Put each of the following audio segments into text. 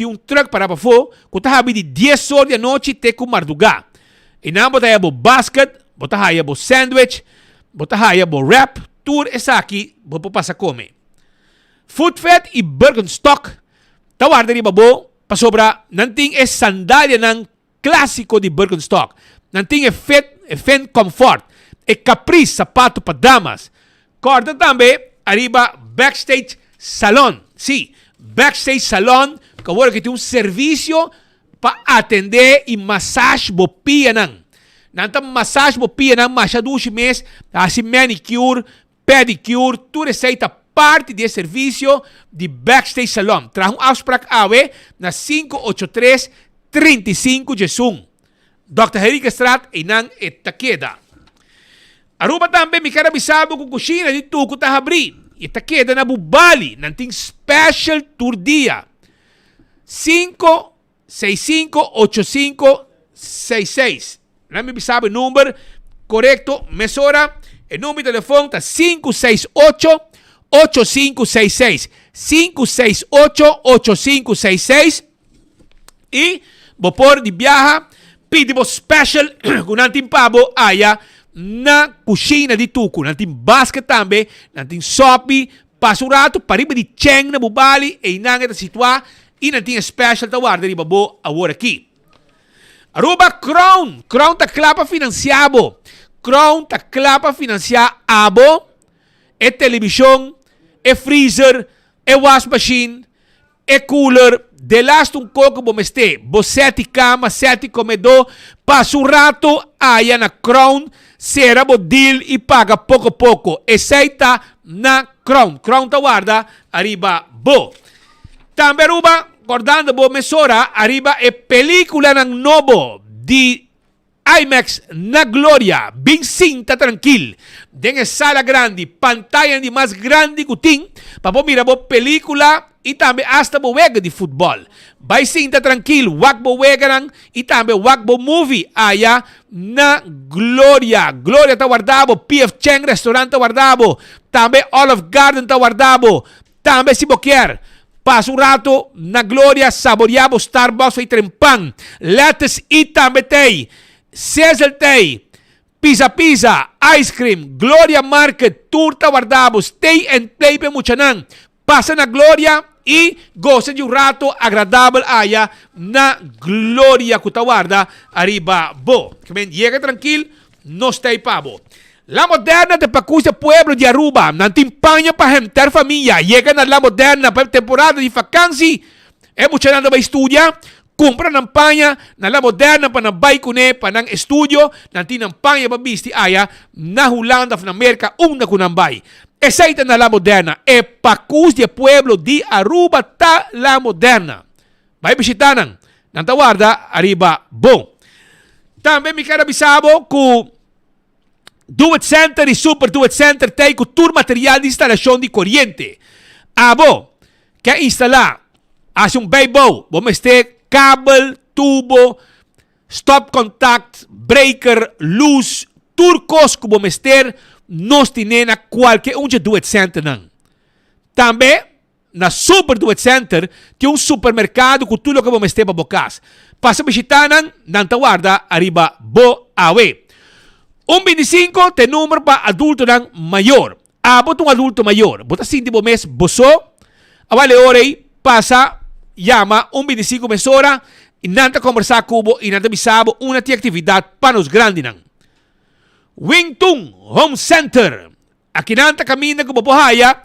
tin un truck pará pafó ku ta habri di dies or di anochi te ku mardugá. Einan bo ta haya bo basket, bo ta haya bo sandwich, bo ta haya bo wrap, tur esaki bo por pasa kome. Foodfed i Birkenstock ta warda riba bo pasobra nan tin e sandalianan Clásico di Birkenstock. Nan tin e Fit, e Fin Comfort, e Caprice sapato pa damas. Corda tambe ariba Backstage Salon. Sí, Backstage Salon cu awor aki tin un servicio pa atende y massage bo pianan. Nan ta massage bo pianan masha dushi mes, ta haci manicure, Pedicure, tur esei ta parti di e servisio di Backstage Salon. Traha un afsprak awe na 583 35 diesun. Dòkter Henriquezstraat, einan e ta keda. Aruba tambe mi ker a bisa bo ku kushina di Tuku ta habrí i e ta keda na Bubali. Nan tin special tur dia. 5 6585 66. Nan mi bisa bo e number korekto mesora. E number di telefon ta 568 8566. 568 8566. I bo por di biaha pidi bo special ku nan tin pa bo aya na kushina di Tuku. Nan tin basket tambe, nan tin sopi. Pasa un ratu pariba di Cheng na Bubali, einan e ta situá i nan tin e special ta warda riba bo awor aki. Aruba Crown, Crown ta kla pa finansiá bo. Crown ta kla pa finansiá abo, e telebishon, e freezer, e wasmachine, E cooler, delaste un coco bo mester, bo seti cama, seti comedor, pasa un rato aya na Crown, cera bo deal y paga poco poco. Esey ta na Crown. Crown ta warda ariba bo. Tambe Aruba, cordando bo mesora ariba e peliculanan nobo di IMAX na Gloria, bin sinta trankil den e sala grandi, pantayanan di mas grandi ku tin pa bo mira bo pelikula i tambe asta bo wega di futbòl. Bai sinta trankil, wak bo weganan i tambe wak bo movie aya na Gloria. Gloria ta warda bo, PF Chang Restaurant ta warda bo, tambe Olive Garden ta warda bo. Tambe si bo kier pasa un rato na Gloria saboria bo Starbucks of tren pan, lettuce y tambe tei, sizzle tei, pizza pizza, ice cream, Gloria Market tur ta warda bo, stay and play p'e muchanan. Pasa na Gloria y gosa di un rato agradabel aya na Gloria cu ta warda ariba bo. Yega trankil, nos tei pa bo. La Moderna ta pa kusa pueblo di Aruba. Nan tin paña pa henter famia. Yega na La Moderna pa e temporada di fakansi. E muchanan ta bai studia, kumpra nan paña na La Moderna pa nan bai kuné pa nan estudio. Nan tin nan paña pa bisti aya na Hulanda of na Merka unda ku nan bai. Esei ta na La Moderna. E pakus di e pueblo di Aruba ta La Moderna. Bai bishita nan. Nan ta warda ariba bo. Tambe mi ker a bisa bo ku. Do It Center y Super Do It Center ta ei cu tur material di instalacion di coriente. Abo ke instala, haci un bijbouw, bo mester kabel, tubo, stopcontact, breaker, luz, tur cos cu bo mester nos tine na cualke un dje Do It Centernan. Tambe. Na Super Do It Center tin un supermerkado ku tur loke bo mester pa bo kas. Pasa bishitá nan, nan ta warda ariba bo awe. Un 25 ta e number pa adultonan mayor. Abo ta un adulto mayor, bo ta sinti bo mes bo so? Awal e ora ei, pasa yama un 25 mesora i nan ta kombersá ku bo i nan ta bisa bo unda tin aktividat pa nos grandinan. Wing Tun Home Center. Akinan ta kaminda ku bo por haya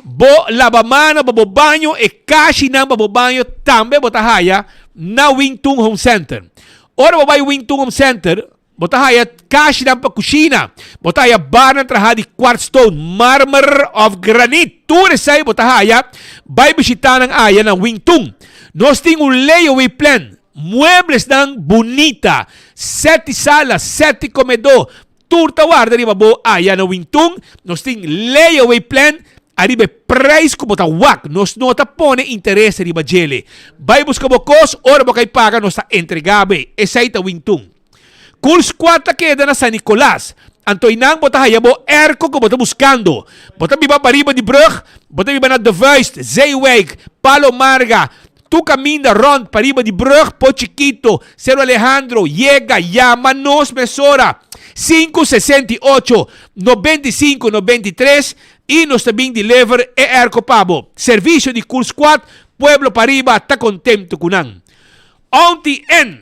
bo labamano pa bo baño, e kashinan pa bo baño tambe bo ta haya na Wing Tun Home Center. Ora bo bai Wing Tun Home Center, bo ta haya kashinan pa kushina, bo ta haya barnan traha di quartzstone, marmer of granit, tur esei bo ta haya, bai bishita nan aya na Wing Tun. Nos tin un layaway plan, mueblesnan bunita, seti sala, seti komedó, Tur ta warda riba bo aya na Wintun. Nos tin layaway plan ariba e prijs ku bo ta wak. Nos no ta pone interes riba djele. Bai buska bo kos, ora bo kai paga nos ta entrega bo e. Esei ta Wintun. Cool Squad ta keda na San Nicolas. Anto einan bo ta haya bo airco ku bo ta buskando. Bo ta biba pariba di brug, bo ta biba na De Vuist, Zeewijk, Palo Marga. Tur caminda rond pariba di brug Po Chiquito, Cerro Alejandro, yega, yama nos mesora, 568 95 93 y nos ta bin deliver e airco pa bo. Servicio di Cool Squad, pueblo pariba ta contento cu nan. Auntie N.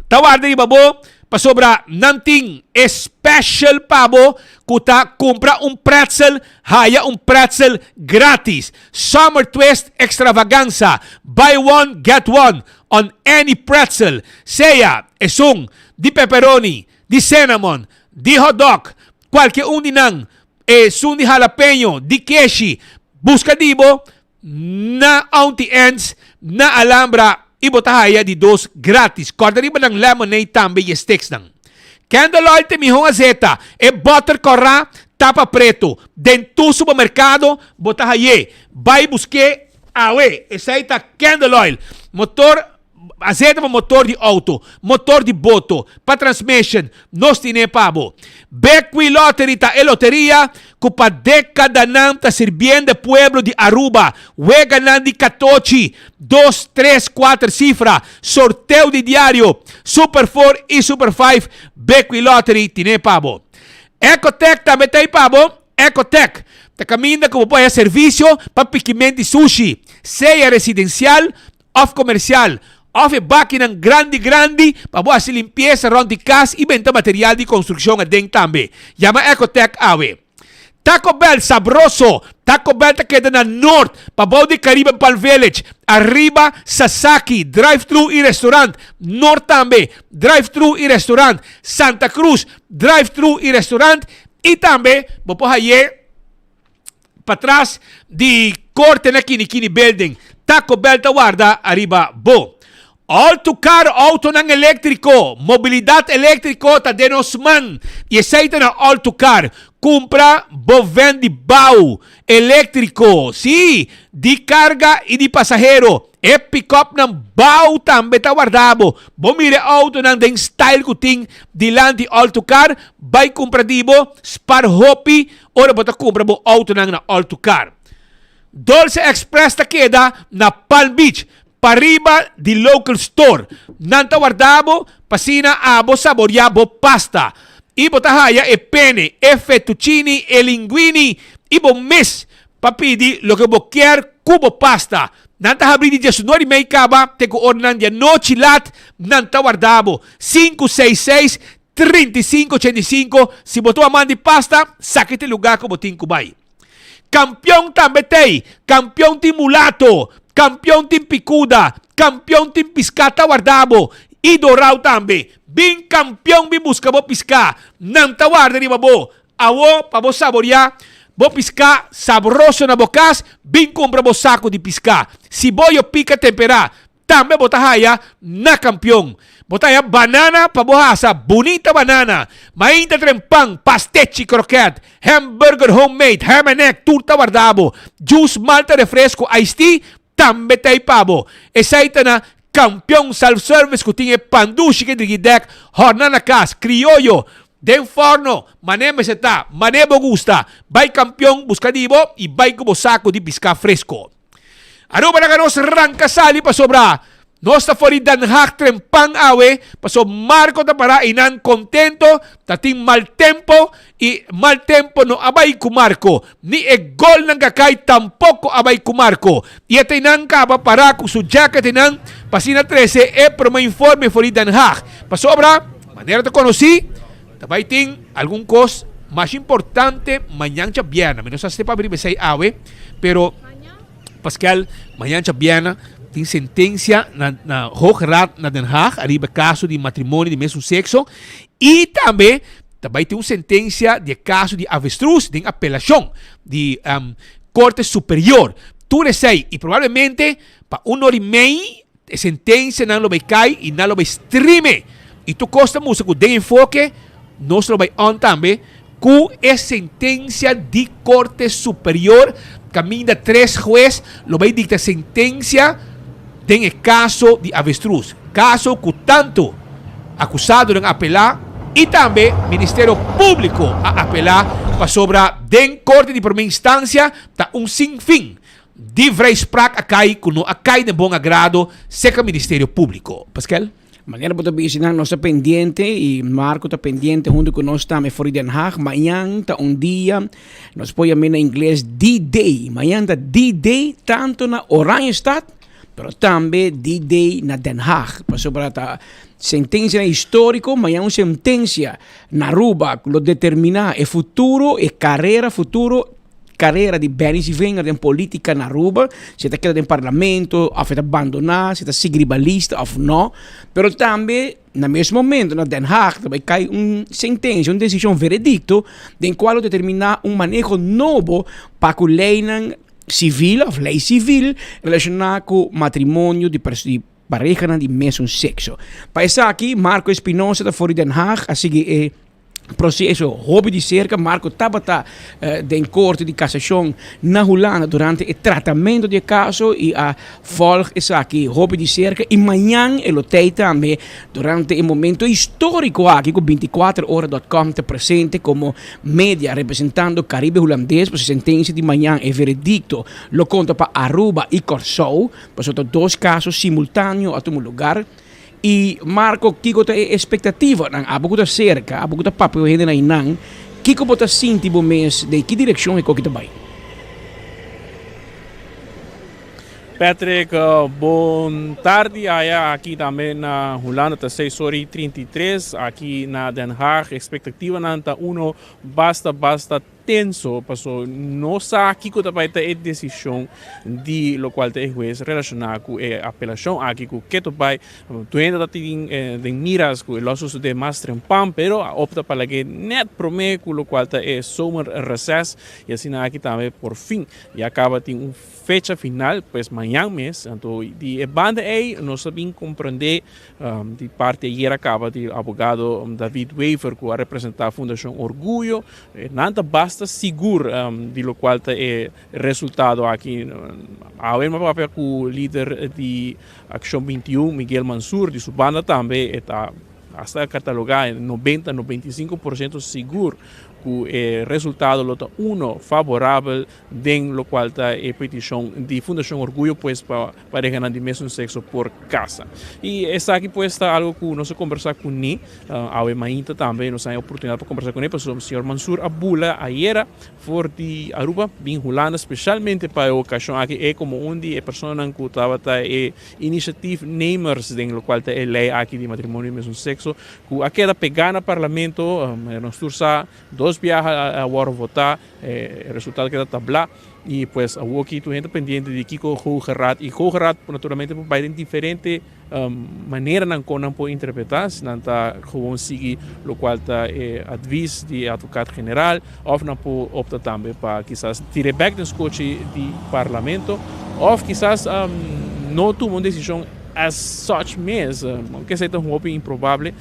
Ta warda riba bo pasobra nan tin e special pa bo cu ta cumpra un pretzel haya un pretzel gratis. Summer Twist Extravaganza, buy one get one on any pretzel, sea esun di pepperoni, di cinnamon, di hotdog, cualke un di nan, esun di jalapeño, di keshi, busca di bo Na Auntie Anne's na Alhambra y bo ta haya di dos gratis. Corda riba nan lemonade tambe y e sticks nan. Candle oil ta e miho azeta. E boter corá tapa preto. Den tur supermercado bo ta hay'é. Bay busk'é awe. Esey ta candle oil. Motor Azeta pa motor di auto, motor di boto, pa transmission, nos tine pa bo. Bequi Lottery ta e loteria cu pa decadanan ta sirbiendo e pueblo di Aruba. Weganan di catochi, dos, tres, cuater cifra, sorteo di diario, Super Four y Super Five, Bequi Lottery tine pa bo. Ecotec tambe ta ey pa bo. Ecotec ta caminda cu bo por haya servicio pa pikiment di sushi, sea residencial òf komersial, òf e bakinan grandi grandi pa bo hasi limpiesa rònt di kas i benta material di konstrukshon aden tambe. Yama Ecotec awe. Taco Bell sabroso! Taco Bell ta keda na Noord, pabou di Caribbean Palm Village, ariba Sasaki, drive-thru i restaurant, Noord tambe, drive-thru i restaurant, Santa Cruz, drive-thru i restaurant, i tambe bo por haye Patras di korte na Kini Kini Building, Taco Bell ta warda ariba bo. All to car autonan eléktriko, mobilidat eléktriko ta den nos man i esei ta na All to Car. Kumpra bo vèn di bou eléktriko, sí, di karga i di pasahero. E pikòpnan bou tambe ta warda bo. Bo mira e outonan den style ku tin dilanti All to Car, bai kumpra di bo, spar hopi Ora bo ta kumpra bo outonan na All To Car. Dolce Express ta keda na Palm Beach, pariba di Local Store. Nan ta warda bo pa asina abo saboria bo pasta. I bo ta haya e pene, e fettuccini, e linguini i bo mes pa pidi loke bo kier ku bo pasta. Nan ta habri di diesnuebe i mei kaba te ku oranan di anochi lat. Nan ta warda bo. Sinku seis seis 35 85 Si bo ta man di pasta, saki ta e lugar ku bo tin ku bai. Kampion tambe t'ei, kampion tin mulato, kampion tin pikuda, kampion tin piská ta warda bo, i dorau tambe. Bin kampion bin buska bo piská, nan ta warda riba bo. Awo pa bo saboriá bo piská sabroso na bo kas, bin kumpra bo saku di piská. Siboyo pika temperá, Tambe bo ta haya na kampion. Bo ta haya banana pa bo hasa bunita banana, mainta tren pan, pastechi, kroket, hamburger homemade, ham and egg, tur ta warda bo. Juice, malta, refresco, iced tea tambe ta ei pa bo. Esei ta na Kampion Self Service ku tin e pan dushi ke drigi dek, hòrna na kas, krioyo, den fòrno, mané mester ta, mané bo gusta. Bai Kampion buska di bo i bai ku bo saku di piská fresko. Aruba laga nos ranka sali pasobra nos ta for di Den Haag trempan awe paso Marco ta para einan contento ta tin mal tempo y mal tempo no a bay cu Marco ni e golnan ka cay tampoco a bay cu Marco y e ta einan caba para cu su jacket einan pa asina trece e prome informe for di Den Haag pasobra manera ta conoci ta bay tin algun cos mas importante mañan djabièrnè mi no sa si ta papia riba esey awe. Pero Pascal, mañana djabièrnè tin sentencia na na Hoge Raad na Den Haag ariba e caso di matrimonio di mesun sexo y tambe ta bay tin un sentencia di e caso di avestruz den apelacion di Corte Superior. Tur esey y probablemente pa un ora y mei E sentencianan lo bay cay y nan lo bay strime. Y tur cos ta mustra cu den enfoke nos lo bay on tambe cu e sentencia di Corte Superior caminda tres huez lo bay dicta sentencia den e caso di avestruz. Caso cu tanto acusadonan a apela y tambe Ministerio Publico a apela pasobra den Corte di Prome Instancia ta un sin fin. Di vrijspraak a kai ku no a kai den bon agrado serka Ministerio Públiko. Paskel? Manera bo ta bisa nan nos ta pendiente y Marco ta pendiente hunto cu nos tambe for di Den Haag. Mañan ta un dia, nos por yam'e na ingles D-Day. Mañan ta D-Day tanto na Oranjestad pero tambe D-Day na Den Haag. Pasobra ta sentencianan historico, mañan un sentencia na Aruba cu lo determina e futuro, e carera futuro Carera di Benny Zivinger den politica na Aruba, si e ta keda den parlamento of e ta bandona, si e ta sigui riba lista of no. Pero tambe na mes momento na Den Haag ta bay cay un sentencia, un decision, veredicto den cual lo determina un maneho nobo pa cu leynan civil of ley civil relaciona cu matrimonio di parehanan di mesun sexo. Pa esaki Marco Espinosa ta for di Den Haag a sigui e Proceso hopi di cerca. Marco tabata den Corte di Casacion na Hulanda durante e tratamento di e caso y a volg esaki hopi di cerca y mañan e lo tey tambe durante e momento historico aki cu binticuater ora dot com ta presente como media representando Caribe Hulandes pa su sentencia di mañan e veredicto lo conta pa Aruba y Corsou pasobra ta dos caso simultaneo a tuma lugar. I Marco, kiko ta e espektativanan? Abo ku ta serka, abo ku ta papia ku hendenan einan, kiko bo ta sinti bo mes den ki direkshon e koki ta bai? Patrick, bon tardi aya aki tambe na Hulanda ta seis ora i 33 aki na Den Haag espektativanan ta uno basta basta tenso paso no sa kiko ta bai ta e desishon di lokual ta e hues relashoná ku e apelashon aki ku keto bai. Tur hende ta tin den miras ku e lo a sosodé mas trempan pero a opta pa lag'é nèt promé ku lokual ta e zomer reces i asina aki tambe por fin ya kaba tin un fecha final pues mañan mes. Anto di e banda ei nos a bin komprendé di parti ayer a kaba di abogado David Wever ku a representá Fundashon Orguyo. Nan ta basta sigur di lokual ta e resultado aki. Awe mi a papia ku lider di Akshon 21, Miguel Mansur, di su banda tambe e ta hasta katalogá 90, 95% sigur ku e resultado lo ta uno favorabel den lokual ta e petishon di Fundashon Orguyo pues pa parehanan di mesun sekso por kasa. I esaki pues ta algo ku nos a kombersá kuné awe mainta tambe nos a haña oportunidat pa kombersá kuné pasobra señor Mansur a bula ayera for di Aruba bin Hulanda spesialmente pa e okashon aki e komo un di e personanan ku tabata e initiatiefnemers den lokual ta e lei aki di matrimonio di mesun sekso ku a keda pegá na parlamento nos tur sa dos biaha a wòrdu votá. E resultado keda tablá y pues awoki tur hende ta pendiente di kiko Hoge Raad y Hoge Raad naturalmente por bai den diferente maneranan kon nan por interpretá, si nan ta gewoon sigui lokual ta e advis di e advocaat general òf nan por opta tambe pa kisas tira e bèk den skochi di parlamento òf kisas no tuma un desishon as such mes, aunke esei ta un hopi improbable,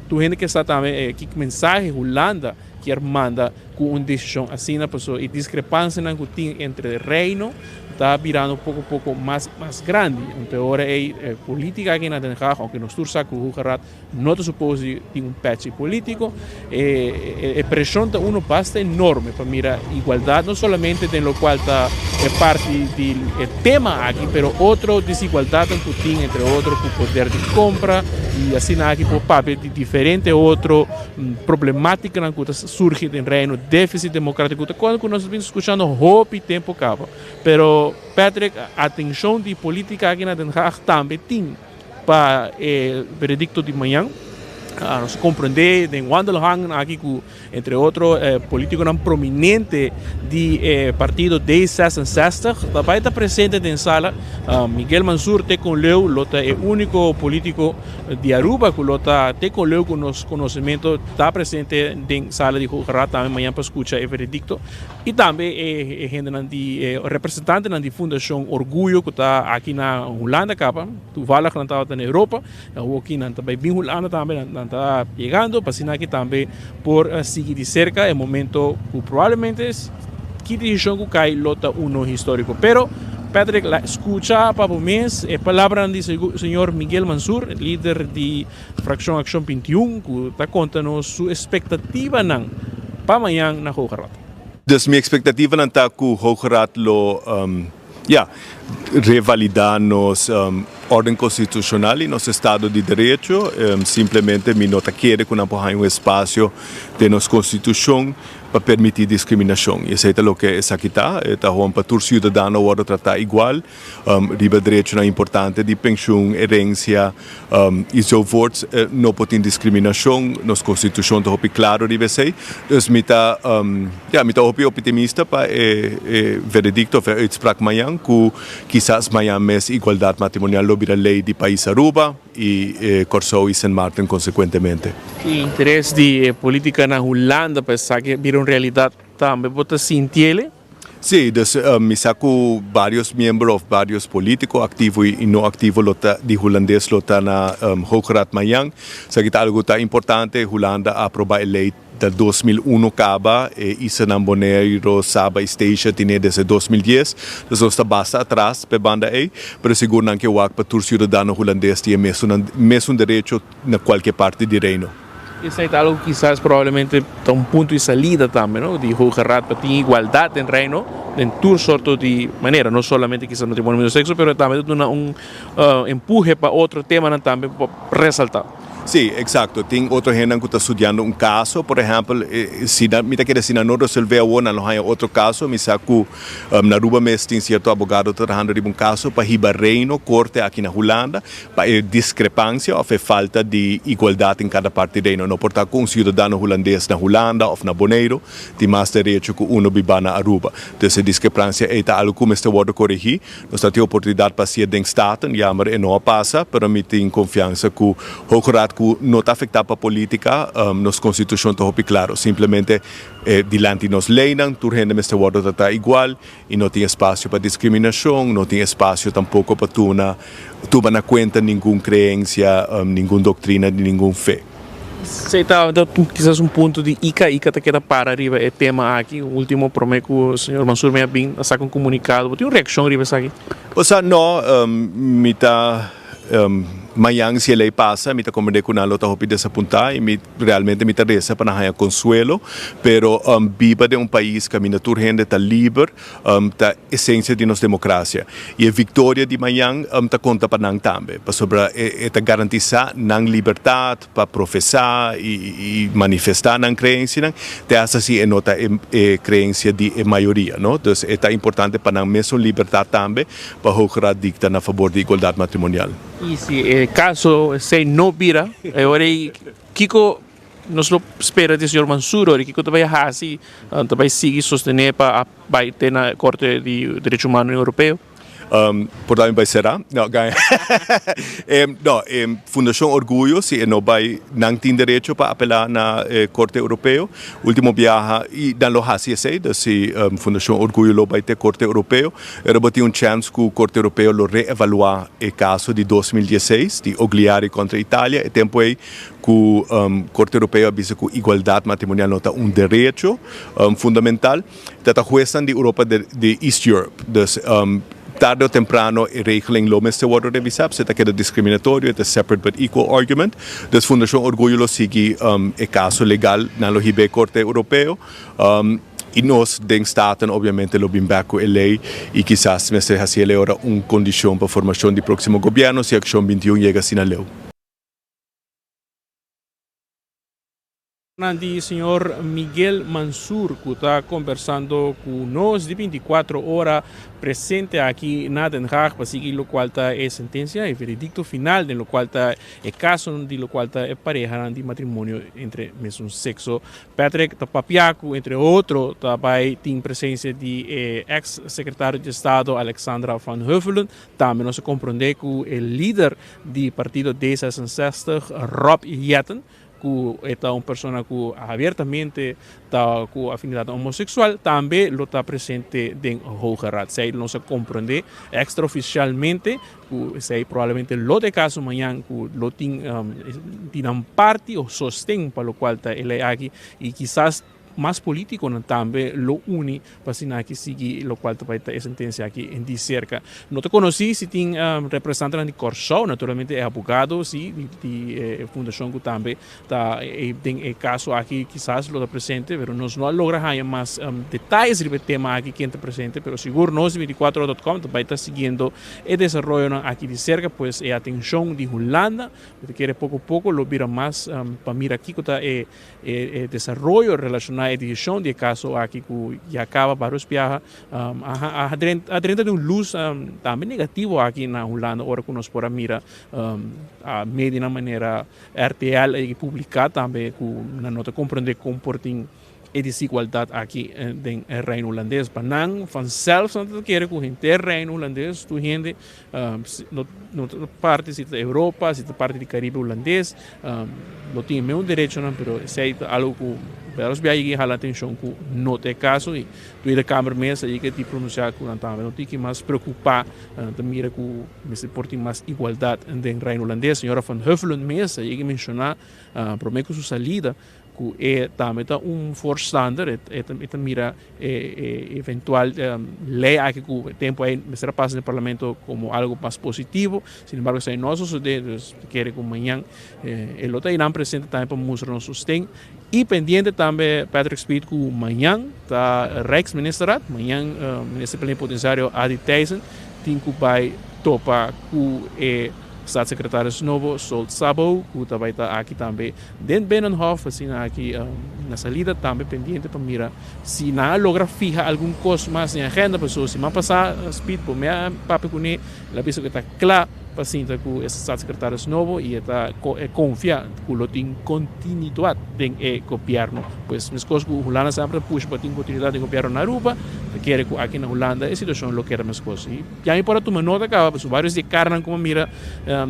tur hende ke sa tambe ki mensahe Hulanda kier manda ku un desishon asina pasobra e diskrepansianan ku tin entre Reino ta birando poko poko mas i mas grandi. Anto e ora ei e politika aki na Den Haag, ounke nos tur sa ku Hoge Raad no ta supos di tin un pechi politiko, e preshon ta uno basta enorme pa mira igualdat no solamente den lokual ta e parti di e tema aki pero otro desigualdatnan ku tin entre otro ku poder di kompra i asina aki por papia di diferente otro Problemátikanan ku ta surgi den Reino, défisit demokratiko, ta kos ku nos a bin skuchando hopi tempu kaba. Pero Patrick, atenshon di polítika aki na Den Haag tambe tin pa e veredikto di mañan. Nos a komprendé den wandelgangen aki ku entre otro polítikonan prominente di e partido D66 ta bai ta presente den sala. Miguel Mansur te kon leu lo ta e úniko polítiko di Aruba cu lo ta te con leu cu nos conocemento ta presente den sala di Hoge Raad tambe mañan pa scucha e veredicto y tambe e hendenan di e representantenan di Fundacion Orguyo cu ta aki na Hulanda caba toevallig nan tabata na Europa awoki nan ta bay bin Hulanda tambe nan ta yegando pa asina aki tambe por sigui di cerca e momento cu probablemente Ki desishon ku kai lo ta uno históriko. Pero, Patrick la skucha pa bo mes e palabranan di señor Miguel Mansur, lider di frakshon Akshon 21, ku ta konta nos su espektativanan pa mañan na Hoge Raad. Dus mi ekspektativanan ta ku Hoge Raad lo. Ya, revalida nos orden constitucional y nos estado di derecho. Simplemente mi no ta kere cu nan por haya un espacio den nos constitucion pa permiti discriminacion. Y esey ta loke esaki ta. E ta hoon pa tur ciudadano wordo trata igual riba derechonan importante di pensioen, herencia y zovoorts. No por tin discriminacion. Nos constitucion ta hopi claro riba esey. Dus mi ta, ya, mi ta hopi optimista pa e e veredicto of e uitspraak mañan cu kisas mañan mes igualdad matrimonial lo bira ley di pais Aruba y Corsou y Sint Maarten consecuentemente. E interes di e politica na Hulanda pa esaki bira un realidad tambe bo ta sintiele? Sí, dus mi sa ku varios miembro of varios politico activo y no activo lo ta di Hulandes lo ta na Hoge Raad mañan. Esaki ta algo ta importante. Hulanda a aproba e ley ta 2001 caba, e islanan Bonaire, Saba y Statia tine desde 2010. Dus nos ta basta atras p'e banda ey, pero sigur nan ke wak pa tur ciudadano Hulandes tin e mesun mesun derecho na cualkier parti di Reino. Esei ta algo ku kisas probablemente ta un punto di salida tambe, no, di Hoge Raad pa tin igualdat den Reino den tur sorto di manera, no solamente kisas matrimonio mismo sexo, pero tambe ta duna un empuhe pa otro temanan tambe pa resalta. Sí, exacto. Tin otro hendenan ku ta studiando un kaso, por ehèmpel, si nan, mi ta kere si nan no resolvé awor, nan lo haña otro kaso. Mi sa ku na Aruba mes tin sierto abogado ta trahando riba un kaso pa hiba Reino korte aki na Hulanda. Pa e diskrepansia òf e falta di igualdat den kada parti di Reino. No por ta ku un siudadano hulandes na Hulanda òf na Boneiru tin mas derecho ku uno bibá na Aruba. Dus e diskrepransia ei ta algu ku mester wòrdu koregí. Nos ta tin oportunidat pa hasié den Staten, jammer e no a pasa, pero mi tin konfiansa ku Hoge Raad ku no ta afektá pa polítika, nos konstitushon ta hopi klaro. Simplemente dilanti nos leinan tur hende mester wòrdu tratá igual. I no tin espasio pa diskriminashon, no tin espasio tampoko pa tuna tuma na kuenta ningun kreensia, ningun doktrina di ningun fe. Esei ta kisas un punto di Ica. Ica ta keda para riba e tema aki. Ultimo prome ku señor Mansur mi a bin a saka un komunikado. Bo tin un reakshon riba esaki? Osea no, mi ta mañan si e lei pasa mi ta komprende ku nan lo ta hopi desapuntá i mi Realmente mi ta resa pa nan haña konsuelo, pero biba den un pais kaminda tur hende ta liber ta esensia di nos demokrasia. I e viktoria di mañan ta konta pa nan tambe, pasobra e ta garantisá nan libertat pa profesá i manifestá nan kreensianan, te asta si e no ta e kreensia di e mayoria, no. Dus e ta importante pa nan mesun libertat tambe pa Hoge Raad dikta na fabor di igualdat matrimonial. I si e kaso esei no bira, e ora ei kiko nos lo spera di señor Mansur ora? Kiko ta bai hasi? Ta bai sigui sostené pa a bai te na Korte di Derecho Humano Europeo? Por ta mi bai sera? No, gaña. No, Fundashon Orguyo si e no bai, nan tin derecho pa apelá na e Korte Europeo. Ultimo biaha i nan lo hasi esei, dus si Fundashon Orguyo lo bai te Korte Europeo. Pero bo tin un chèns ku Korte Europeo lo reevaluá e kaso di 2016 di Ogliari kontra Italia, e tempu ei ku Korte Europeo a bisa ku igualdat matrimonial no ta un derecho fundamental. Ta ta huesnan di Europa di East Europe. Dus tarde o temprano e regeling lo mester wòrdu revisá pasobra e ta keda diskriminatorio, e ta separate but equal argument. Dus Fundashon Orguyo lo sigui e kaso legal, nan lo hib'é Korte Europeo. I nos den Staten obviamente lo bin bek ku e lei i kisas mester hasi e lei ora un kondishon pa formashon di próksimo gobièrnu si Akshon 21 yega asina leu. Di señor Miguel Mansur ku ta kombersando ku nos di 24 ora presente aki na Den Haag pa sigui lokual ta e sentensia, e veredikto final den lokual ta e kaso di lokual ta e parehanan di matrimonio entre mesun sekso. Patrick ta papia ku entre otro ta bai tin presensia di e eks sekretario di estado Alexandra van Huffelen. Tambe nos a komprondé ku e lider di partido D66 Rob Jetten ku e ta un persona ku abiertamente ta ku afinidat homoseksual tambe lo ta presente den Hoge Raad. Esei nos a komprondé ekstraofisialmente. Ku esei probablemente lo ta e kaso mañan ku lo tin tin nan parti o sosten pa lokual ta e lei aki i kisas mas politiconan tambe lo uni pa asina aki sigui locual ta bay ta e sentencia aki di cerca. No ta conoci si tin representantenan di Corsou, naturalmente e abogado si di e fundacion cu tambe ta den e caso aki kisas lo ta presente, pero nos no a logra haya mas detayes riba e tema aki ken ta presente, pero sigur nos di 24 ora dot com ta bay ta siguiendo e desaroyonan aki di cerca, pues e atencion di Hulanda Mi ta kere poko poko lo bira mas pa mira kiko ta e e desaroyo relashoná e desishon di e kaso aki ku ya kaba varios biaha a a drenta den un lus tambe negativo aki na Hulanda ora ku nos por a mira a medionan manera RTL a yega publiká tambe ku nan no ta komprendé kon por tin E desigualdat aki den e Reino Hulandes. Pa nan vanzelf nan ta kere ku henter Reino Hulandes tur hende no no ta parti si ta Europa si ta parti di Caribe Hulandes lo tin e mesun derechonan pero esei ta algo ku varios bia yega hala atencion ku no ta e kaso i Tweede Kamer mes a yega di pronuncia ku nan tambe no tin ki mas preocupa nan ta mira ku mester por tin mas igualdat den Reino Hulandes. Señora Van Huffelen mes a yega menciona prome ku su salida Ku e tambe ta un voorstander, e ta mira e eventual lei aki ku e tempu ei mester a pasa den parlamento komo algu mas positivo. Sin embargo esei no a sosodé, dus ta kere ku mañan e lo ta einan presente tambe pa mustra nos sosten. I pendiente tambe Patrick Speed ku mañan ta Rijksministerraad, mañan Minister Plenipotensiario Adi Thijssen tin ku bai topa ku e Staatssecretaris nobo Solt Sabo ku ta bai ta aki tambe den Binnenhof, asina aki na salida tambe pendiente pa mira si nan a logra fiha algun kos mas den agenda pasobra siman pasá Speed bo me a papia kuné el a bisa ku e ta kla pa sinta ku e staatssecretaris nobo i e ta e konfia ku lo tin kontinuidat den e gobièrnu. Pues meskos ku Hulanda semper ta pusha pa tin kontinuidat den gobièrnu na Aruba ta kere ku aki na Hulanda e situashon lo keda meskos. I ya mi por a tuma nota kaba pasobra varios di e karnan ku mi a mira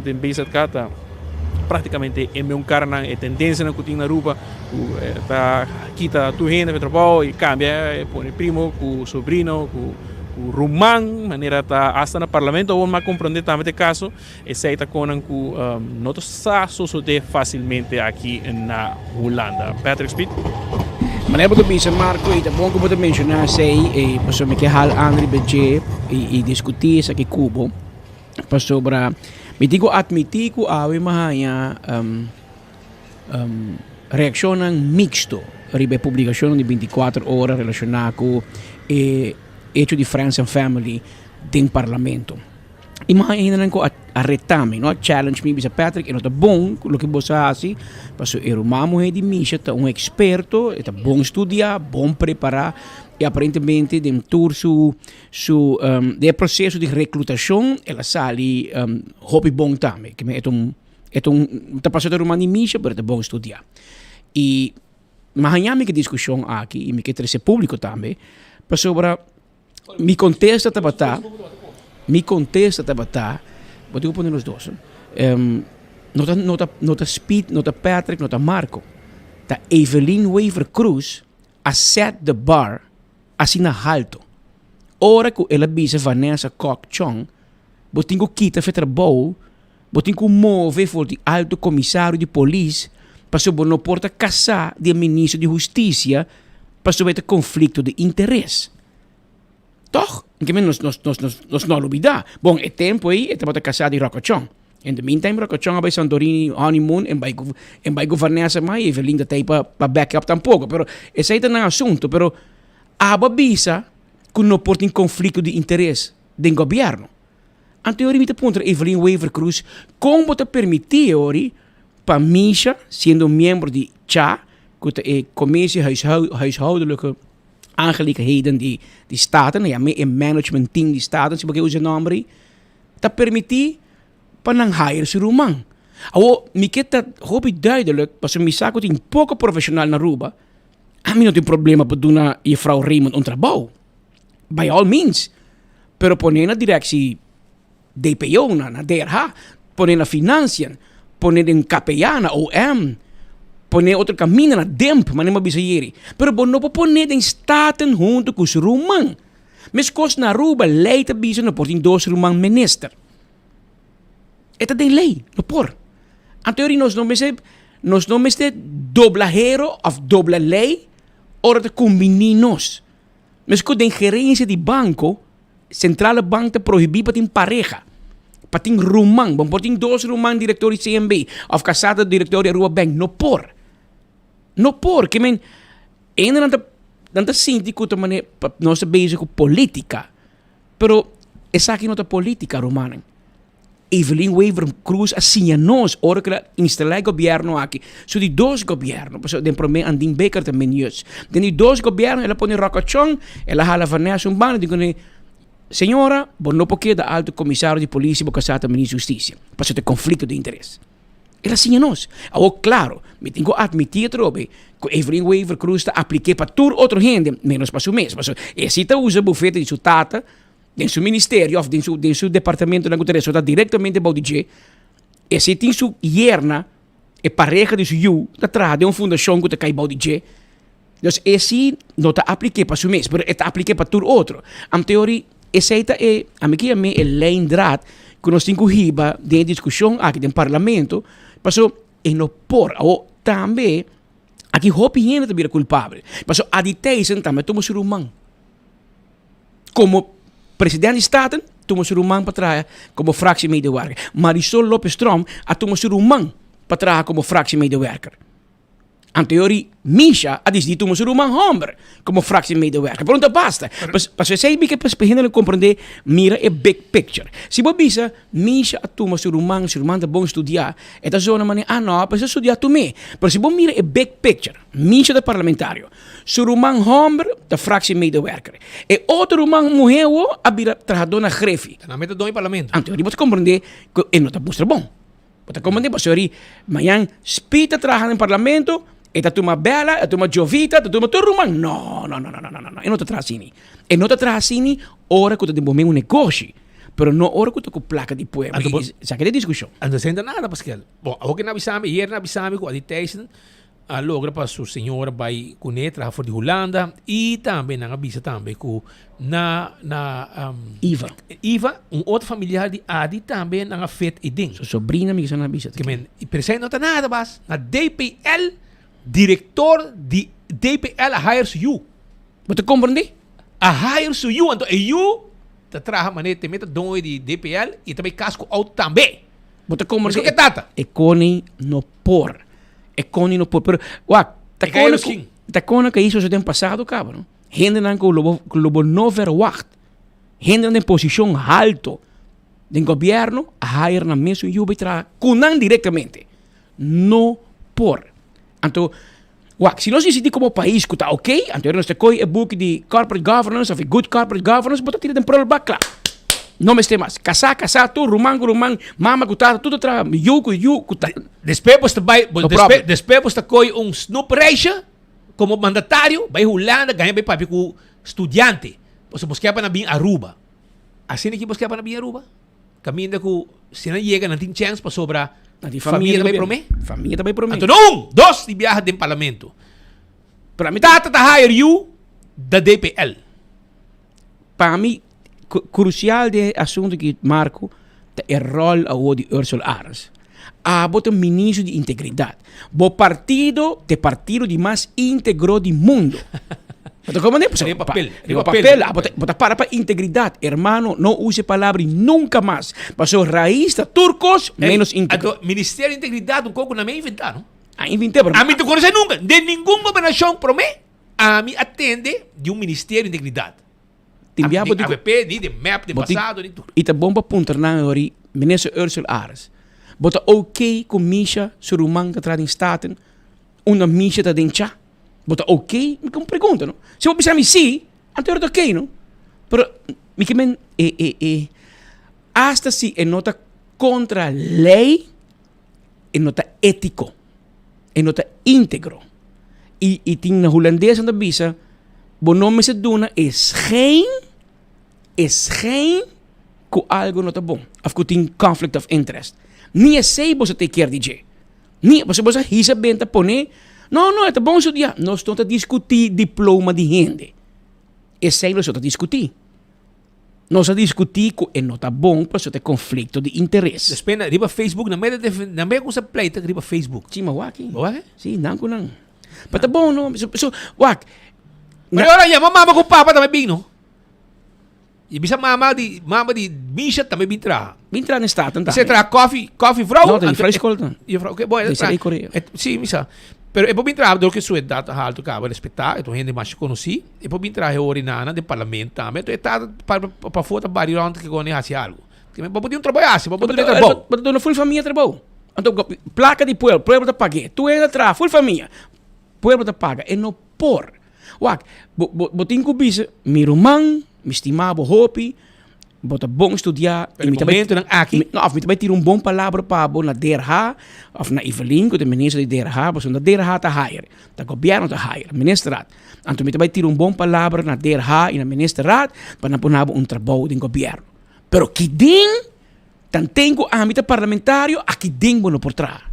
den BZK ta Prácticamente e meun carnan, e tendencianan cu tin na Aruba, cu ta kita tur hende pa e trabao y cambia, e pone primo cu sobrino, cu ruman, manera ta hasta na parlamento awor mi a comprende tambe ta e caso, esey ta conan cu no ta sa sosode facilmente aki na Hulanda. Patrick Speed. Manera bo ta bisa Marco y ta bon cu bo ta menciona esey, pasobra mi ke hal Andry Bejé y discuti esaki cu bo. Pasobra mi tin ku atmití ku awe mi a haña reakshonnan miksto riba e publikashonnan di bintikuater ora relashoná ku e echo di Friends and Family den parlamento. I mi a haña hendenan ku a reta mi, no a challenge mi, bisa Patrick e no ta bon loke bo sa hasi pasobra e ruman muhé di Misha ta un eksperto, e ta bon studiá, bon prepará i aparentemente den tur su Su den e proceso di reclutacion el a sali hopi bon tambe. Ke men e ta un e ta un ta pasa ta ruman di Misha pero e ta bon studia. I mi a haña mi ke discusion aki i mi ke trese publico tambe pasobra mi contesta tabata mi contesta tabata bo tin ku pone los dos no ta no ta no ta Speed no ta Patrick no ta Marco ta Evelyn Wever Croes a set the bar asina halto. Ora ku el a bisa Vanessa Kok Chong, Bo tin ku kita fe trabou, bo tin ku move for di alto komisario di polis pasobra bo no por ta kasá di e ministro di hustisia pasobra e ta konflikto di interes. Tòg? Nos nos nos nos no a lubidá. Bon, e tempu ei e tabata kasá di Rocco Chong. In the meantime Rocco Chong a bai Santorini honeymoon en bai ku en bai ku Vanessa mai Evelyn ta tei pa pa back up tampoco pero esei ta nan asunto pero abo a bisa ku no por tin conflicto di interes den gobierno anto yori mi ta puntra Evelyn Wever Croes kon bo ta permiti yori pa Misha siendo miembro di cha ku ta e commissie huishoudelijke aangelegenheden di di staten nan yama e management team di staten si bo ke usa e nomber ei. Ta permití pa nan hire su ruman. Awor, mi ke ta hopi duidelijk, pasobra mi sa ku tin poko profeshonal na Aruba, ami no tin problema pa duna jefrouw Raymond un trabou, by all means, pero pon'é na directie DPO, na na DRH, pon'é na Financiën, pon'é den KPA, na OM, pon'é otro kaminda na DEMP, manera mi a bisa yeri. Pero bo no por pon'é den Staten huntu ku su ruman. Meskos na Aruba lei ta bisa no por tin dos ruman minister. E ta den lei, no por. Anto yori nos no mester nos no mester dobla hero of dobla lei. Ora ta kumbiní nos. Meskos den gerensia di banko, Centrale Bank ta prohibí pa tin pareha, pa tin ruman. Bo por tin dos ruman direktor di CMB òf kasá ta direktor di Aruba Bank. No por. No por. Ke men, hendenan ta nan ta sinti ku ta manera nos ta bezig ku polítika. Pero esaki no ta polítika, rumannan. Evelyn Wever Croes a siña nos ora ku el a instalá e gobièrnu aki, su di dos gobièrnu, pasobra den promé Andin Bikker ta minius. Den di dos gobièrnu el a pone ròkachon, el a hala Vanessa un banda, di kuné, Señora, bo no por keda alto komisario di polis si bo kasá ta ministro di hustisia, pasobra ta konflikto di interes. El a siña nos. Awor, klaro, mi tin ku atmití atrobe ku Evelyn Wever Croes ta aplik'é pa tur otro hende, ménos pa su mes, pasobra e si ta usa bufete di su tata, Den su ministerio of den su den su departamentonan ku ta resortá direktamente bou di dje, e si tin su yerna, e pareha di su yu, ta traha den un fundashon ku ta kai bou di dje. Dus e si no ta aplik'é pa su mes, pero e ta aplik'é pa tur otro. Anteori esei ta e, ami ke yam'é e lijndraad ku nos tin ku hiba den e diskushon aki den parlamento, paso e no por. Awor tambe aki hopi hende ta bira kulpabel, paso Adi Thijssen tambe a tuma su ruman. Komo president di Staten tuma su ruman pa traha komo fractiemedewerker. Marisol Lopez Tromp a tuma su ruman pa traha komo fractiemedewerker. Anteori Misha a disidí tuma su ruman hòmber komo fractiemedewerker. Pero no ta basta. Pasobra esei mi ke pa hende lo komprendé, mira e big picture. Si bo bisa Misha a tuma su ruman, su ruman ta bon studiá, e ta zona manera, ah no, pues a studiá tumé. Pero si bo mira e big picture, Misha ta parlamentario. Su ruman hòmber ta fractiemedewerker. E otro ruman muhé awo a bira trahadó na Grefi. Ta nan meta doño parlamento. Anto bo ta komprendé ku e no ta mustra bon. Bo ta komprendé pasobra ri mañan Speed ta traha den parlamento, e ta tuma Bella, e ta tuma Jovita, e ta tuma tur ruman. No, no, no, no, no, no, no, e no ta traha asini. E no ta traha asini ora ku ta den bo mes un negoshi, pero no ora ku ta ku plaka di pueblo. Anto bo. I esaki ta e diskushon. Anto esei no ta nada, Paskel. Bon, awor ke nan a bisa mi, ayer nan a bisa mi ku Adi Thijssen a logra pa su señora bai kuné traha for di Hulanda i tambe nan a bisa tambe ku na na Iva. Iva, un otro familiar di Adi tambe nan a fet e den. Su sobrina mi kisa nan a bisa. Ke men, i pero esei no ta nada bas. Na DPL, direktor di DPL a hire su yu. Bo ta komprendé? A hire su yu, anto e yu ta traha manera te meta doño di DPL i ta bai kas ku outo tambe. Bo ta komprendé? Esei ke tata. E koning no por. E koning no por. Pero, wak, ta E kaya kone ku, misschien. ta kone ku a hizo den pasado kaba, no? Hendenan ku lo bo, ku lo bo no verwacht. Hendenan den posishon halto den gobièrnu a hire nan mesun yu bai traha ku nan direktamente. No por. Anto, wak, si nos disidi komo pais ku ta oké, anto nos ta kohe e buki di corporate governance òf e good corporate governance, bo ta tira den prullenbak, kla. No mester mas. Kasá, kasá, tur ruman ku ruman, mama ku tata, tur ta traha, yu ku yu ku ta. Despues bo ta bai, No problem. despues bo ta kohe un snoepreisje komo mandatario, bai Hulanda, gaña bai papia ku studiante, pasobra bo sker pa nan bin Aruba. Asina ki bo sker pa nan bin Aruba? Kaminda ku si nan yega nan tin chèns pasobra Nan tin famia famia ta bai ta promé. Famia ta bai promé. Anto no un, dos di biaha den parlamento. Pero ami Tata ta hire yu da DPL. Pa mi krusial den e asuntu aki Marco ta e ròl awor di Ursula Arends. Abo ta ministro di integridat. Bo partido ta e partido di mas íntegro di mundo. Bo ta komprende? Pasobra Riba papel. Riba papel. Abo ta, bo ta para pa integridat. Hermano, no usa e palabra nunka mas. Pasobra rais ta tur kos menos íntegro. Anto, Ministerio di Integridat un kos ku nan mi a inventá, no? A invent'é, pero. Ami ta konosé nunka. Den ningun gobernashon promé. Ami a tende di un ministerio di integridat. Tin bia bo di di avp, ni di mep, di pasado, ni tur. I ta bon pa puntra nan ori, Minister Ursula Arends, bo ta ok ku Misha su ruman ta traha den Staten unda Misha ta den cha? Bo ta ok? Mi ke un pregunta no. Si bo bisa mi si, anto ora ta ok no. Pero mi ke men e e e hasta si e no ta kontra lei, e no ta étiko, e no ta íntegro. I i tin na hulandes nan ta bisa, bo no mester duna e schijn, e schijn ku algu no ta bon òf ku tin conflict of interest. Ni esei boso ta kier di dje. Ni, pasobra boso a hisa benta pone, no, no, e ta bon studiá. Nos no ta diskutí diploma di hende. Esei nos no ta diskutí. Nos a diskutí ku e no ta bon pasobra ta e konflikto di interes. Despues na riba Facebook nan mester defen nan mester kusa pleita riba Facebook. Sí, ma wak. Bo wak? Sí, nan ku nan. Pa ta bon no. So, so, wak. Pero ora yama mama ku papa tambe bin no. I bisa mama di mama di Misha tambe bin traha. Bin traha den Staten tambe. Se traha koffie, koffie vrouw. No, den vrouw school dan. Juffrouw, oké, bon. Desde ahí Korea. Sí, misa. Pero e por bin traha door ku su edad ta haltu kaba respetá, e ta un hende masha konosí. E por bin traha e ora i nana den parlamento tambe. Enton e ta pa pafó ta bari rònt ke kone hasi algu. Bo por tin un trabou hasi, bo por duna trabou. Bo ta duna ful famia trabou. Anto plaka di pueblo, pueblo ta pag'é. Tur hende ta traha, ful famia. Pueblo ta paga, e no por. Wak, bo, bo, bo tin ku bisa, mi ruman, mi stima bo hopi, bo ta bon studiá, Pero i mi ta bai, momentonan aki. mi, no, òf mi ta bai tira un bon palabra pa bo na DRH, òf na Evelyn, ku ta minister di DRH, pasobra no DRH ta hire, ta gobièrnu ta hire, ministerraad. Anto mi ta bai tira un bon palabra na DRH i na ministerraad pa nan pone bo un trabou den gobièrnu. Pero kidin Tanten ku ami ta parlamentario, aki den bo no por traha.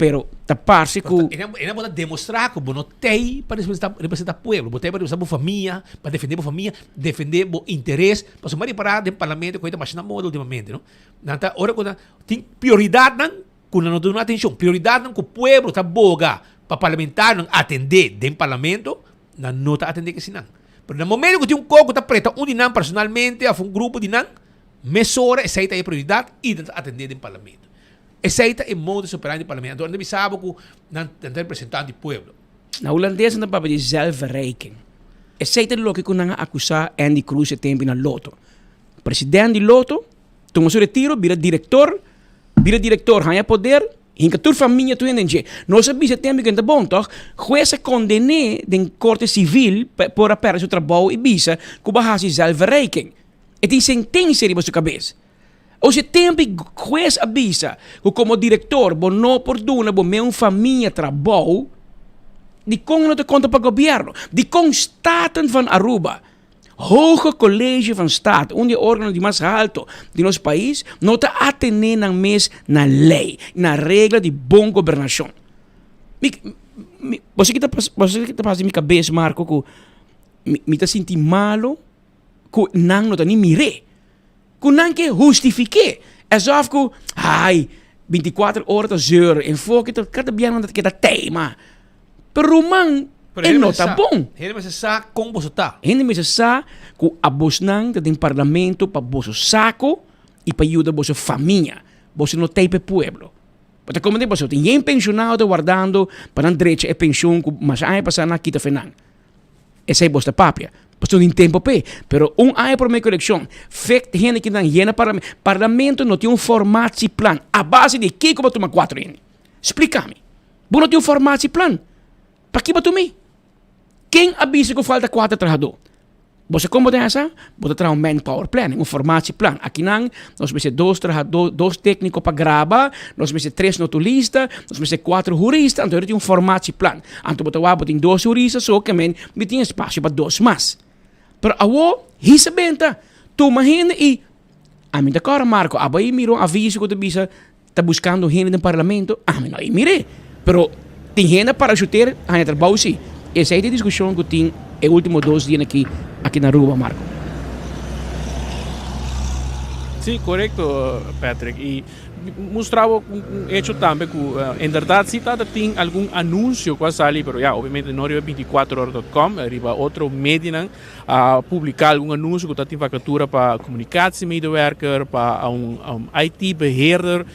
Pero ta parse ku. E nan bo ta demostrá ku bo no t'ei pa representá pueblo, bo t'ei pa representá bo famia, pa defendé bo famia, defendé bo interes. Pasobra mi a ripará den parlamento ku e ta masha na moda ultimamente, no. Nan ta ora ku nan tin prioridatnan ku nan no ta duna atenshon, prioridatnan ku pueblo ta boga pa parlamentarionan atendé den parlamento, nan no ta atendé kesinan. Pero na momento ku tin un kos ku ta preta un di nan personalmente òf un grupo di nan, Mesora esei ta e prioridat i nan ta atendé den parlamento. Esei ta e modus operandi di parlamento. Anto nan ta bisa bo ku nan ta representant di pueblo. Na hulandes nan ta papia di zelfverrijking. Esei ta loke ku nan a akusá Andy Croes e tempu na Lotto. President di Lotto tuma su retiro bira direktor, bira direktor haña poder, hinka tur famia tur hende den dje. Nos a bisa e tempu ku e ta bon tòg. Hues a konden'é den korte sivil pa e por a pèrdè su trabou i bisa ku bo a hasi zelfverrijking. E tin sentensia riba su kabes. Ose tempu e hues a bisa ku komo direktor bo no por duna bo meun famia trabou, dikon no ta konta pa gobièrnu? Dikon Staten van Aruba, Hoge College van Staten, un di e organo di mas halto di nos pais, no ta atené nan mes na lei, na regla di bon gobernashon? Mi, mi, bo sa ki ta pas, bo sa ki ta pasa den mi kabes, Marco, ku mi, mi ta sinti malo ku nan no ta ni mir'é, ku nan ke hustifik'é, asof ku, ai, bintikuater ora ta zeur, enfoke ta kada bia nan ta keda teima. Pero ruman, e no ta bon. Hende mester sa kon boso ta. Hende mester sa ku abosnan ta den parlamento pa boso sako i pa yuda boso famia. Boso no ta ei pa e pueblo. Bo ta komprende? Pasobra tin yen penshonado ta wardando pa nan drecha e penshon ku masha aña pasá nan a kita fe nan. Esei bos ta papia. Pasobra no tin tempo p'e. Pero un aña promé ku elekshon, fek hende kinan yena parlamento. Parlamento no tin un formatieplan. A base di kiko bo tuma kuatro hende? Splika mi. Bo no tin un formatieplan. Paki bo tuma ei? Ken a bisa ku falta kuater trahadó? Bo sa kon bo ta hasa? Bo ta traha un manpower planning, un formatieplan. Akinan nos mester dos trahadó, dos tékniko pa graba, nos mester tres notulista, nos mester kuater hurista, anto tin un formatieplan. Anto bo ta wak bo tin dos hurista so ke men mi tin espasio pa dos mas. Pero awo hisa benta, tuma hende i ami ta kòrda Marco, abo a mira un aviso ku ta bisa ta buskando hende den parlamento, ami no a mir'é. Pero tin hende a parashuter haña trabou si. Esei ta e diskushon ku tin e último dos dianan aki aki na Aruba, Marco. Sí, korekto Patrick. I mustra bo un hecho tambe ku inderdat si tabata tin algun anunsio ku a sali, pero ya obviamente no riba binticuatro hora dot com, riba otro medianan a publiká algun anunsio ku ta tin vakatura pa komunikatiemedewerker, pa un IT beheerder,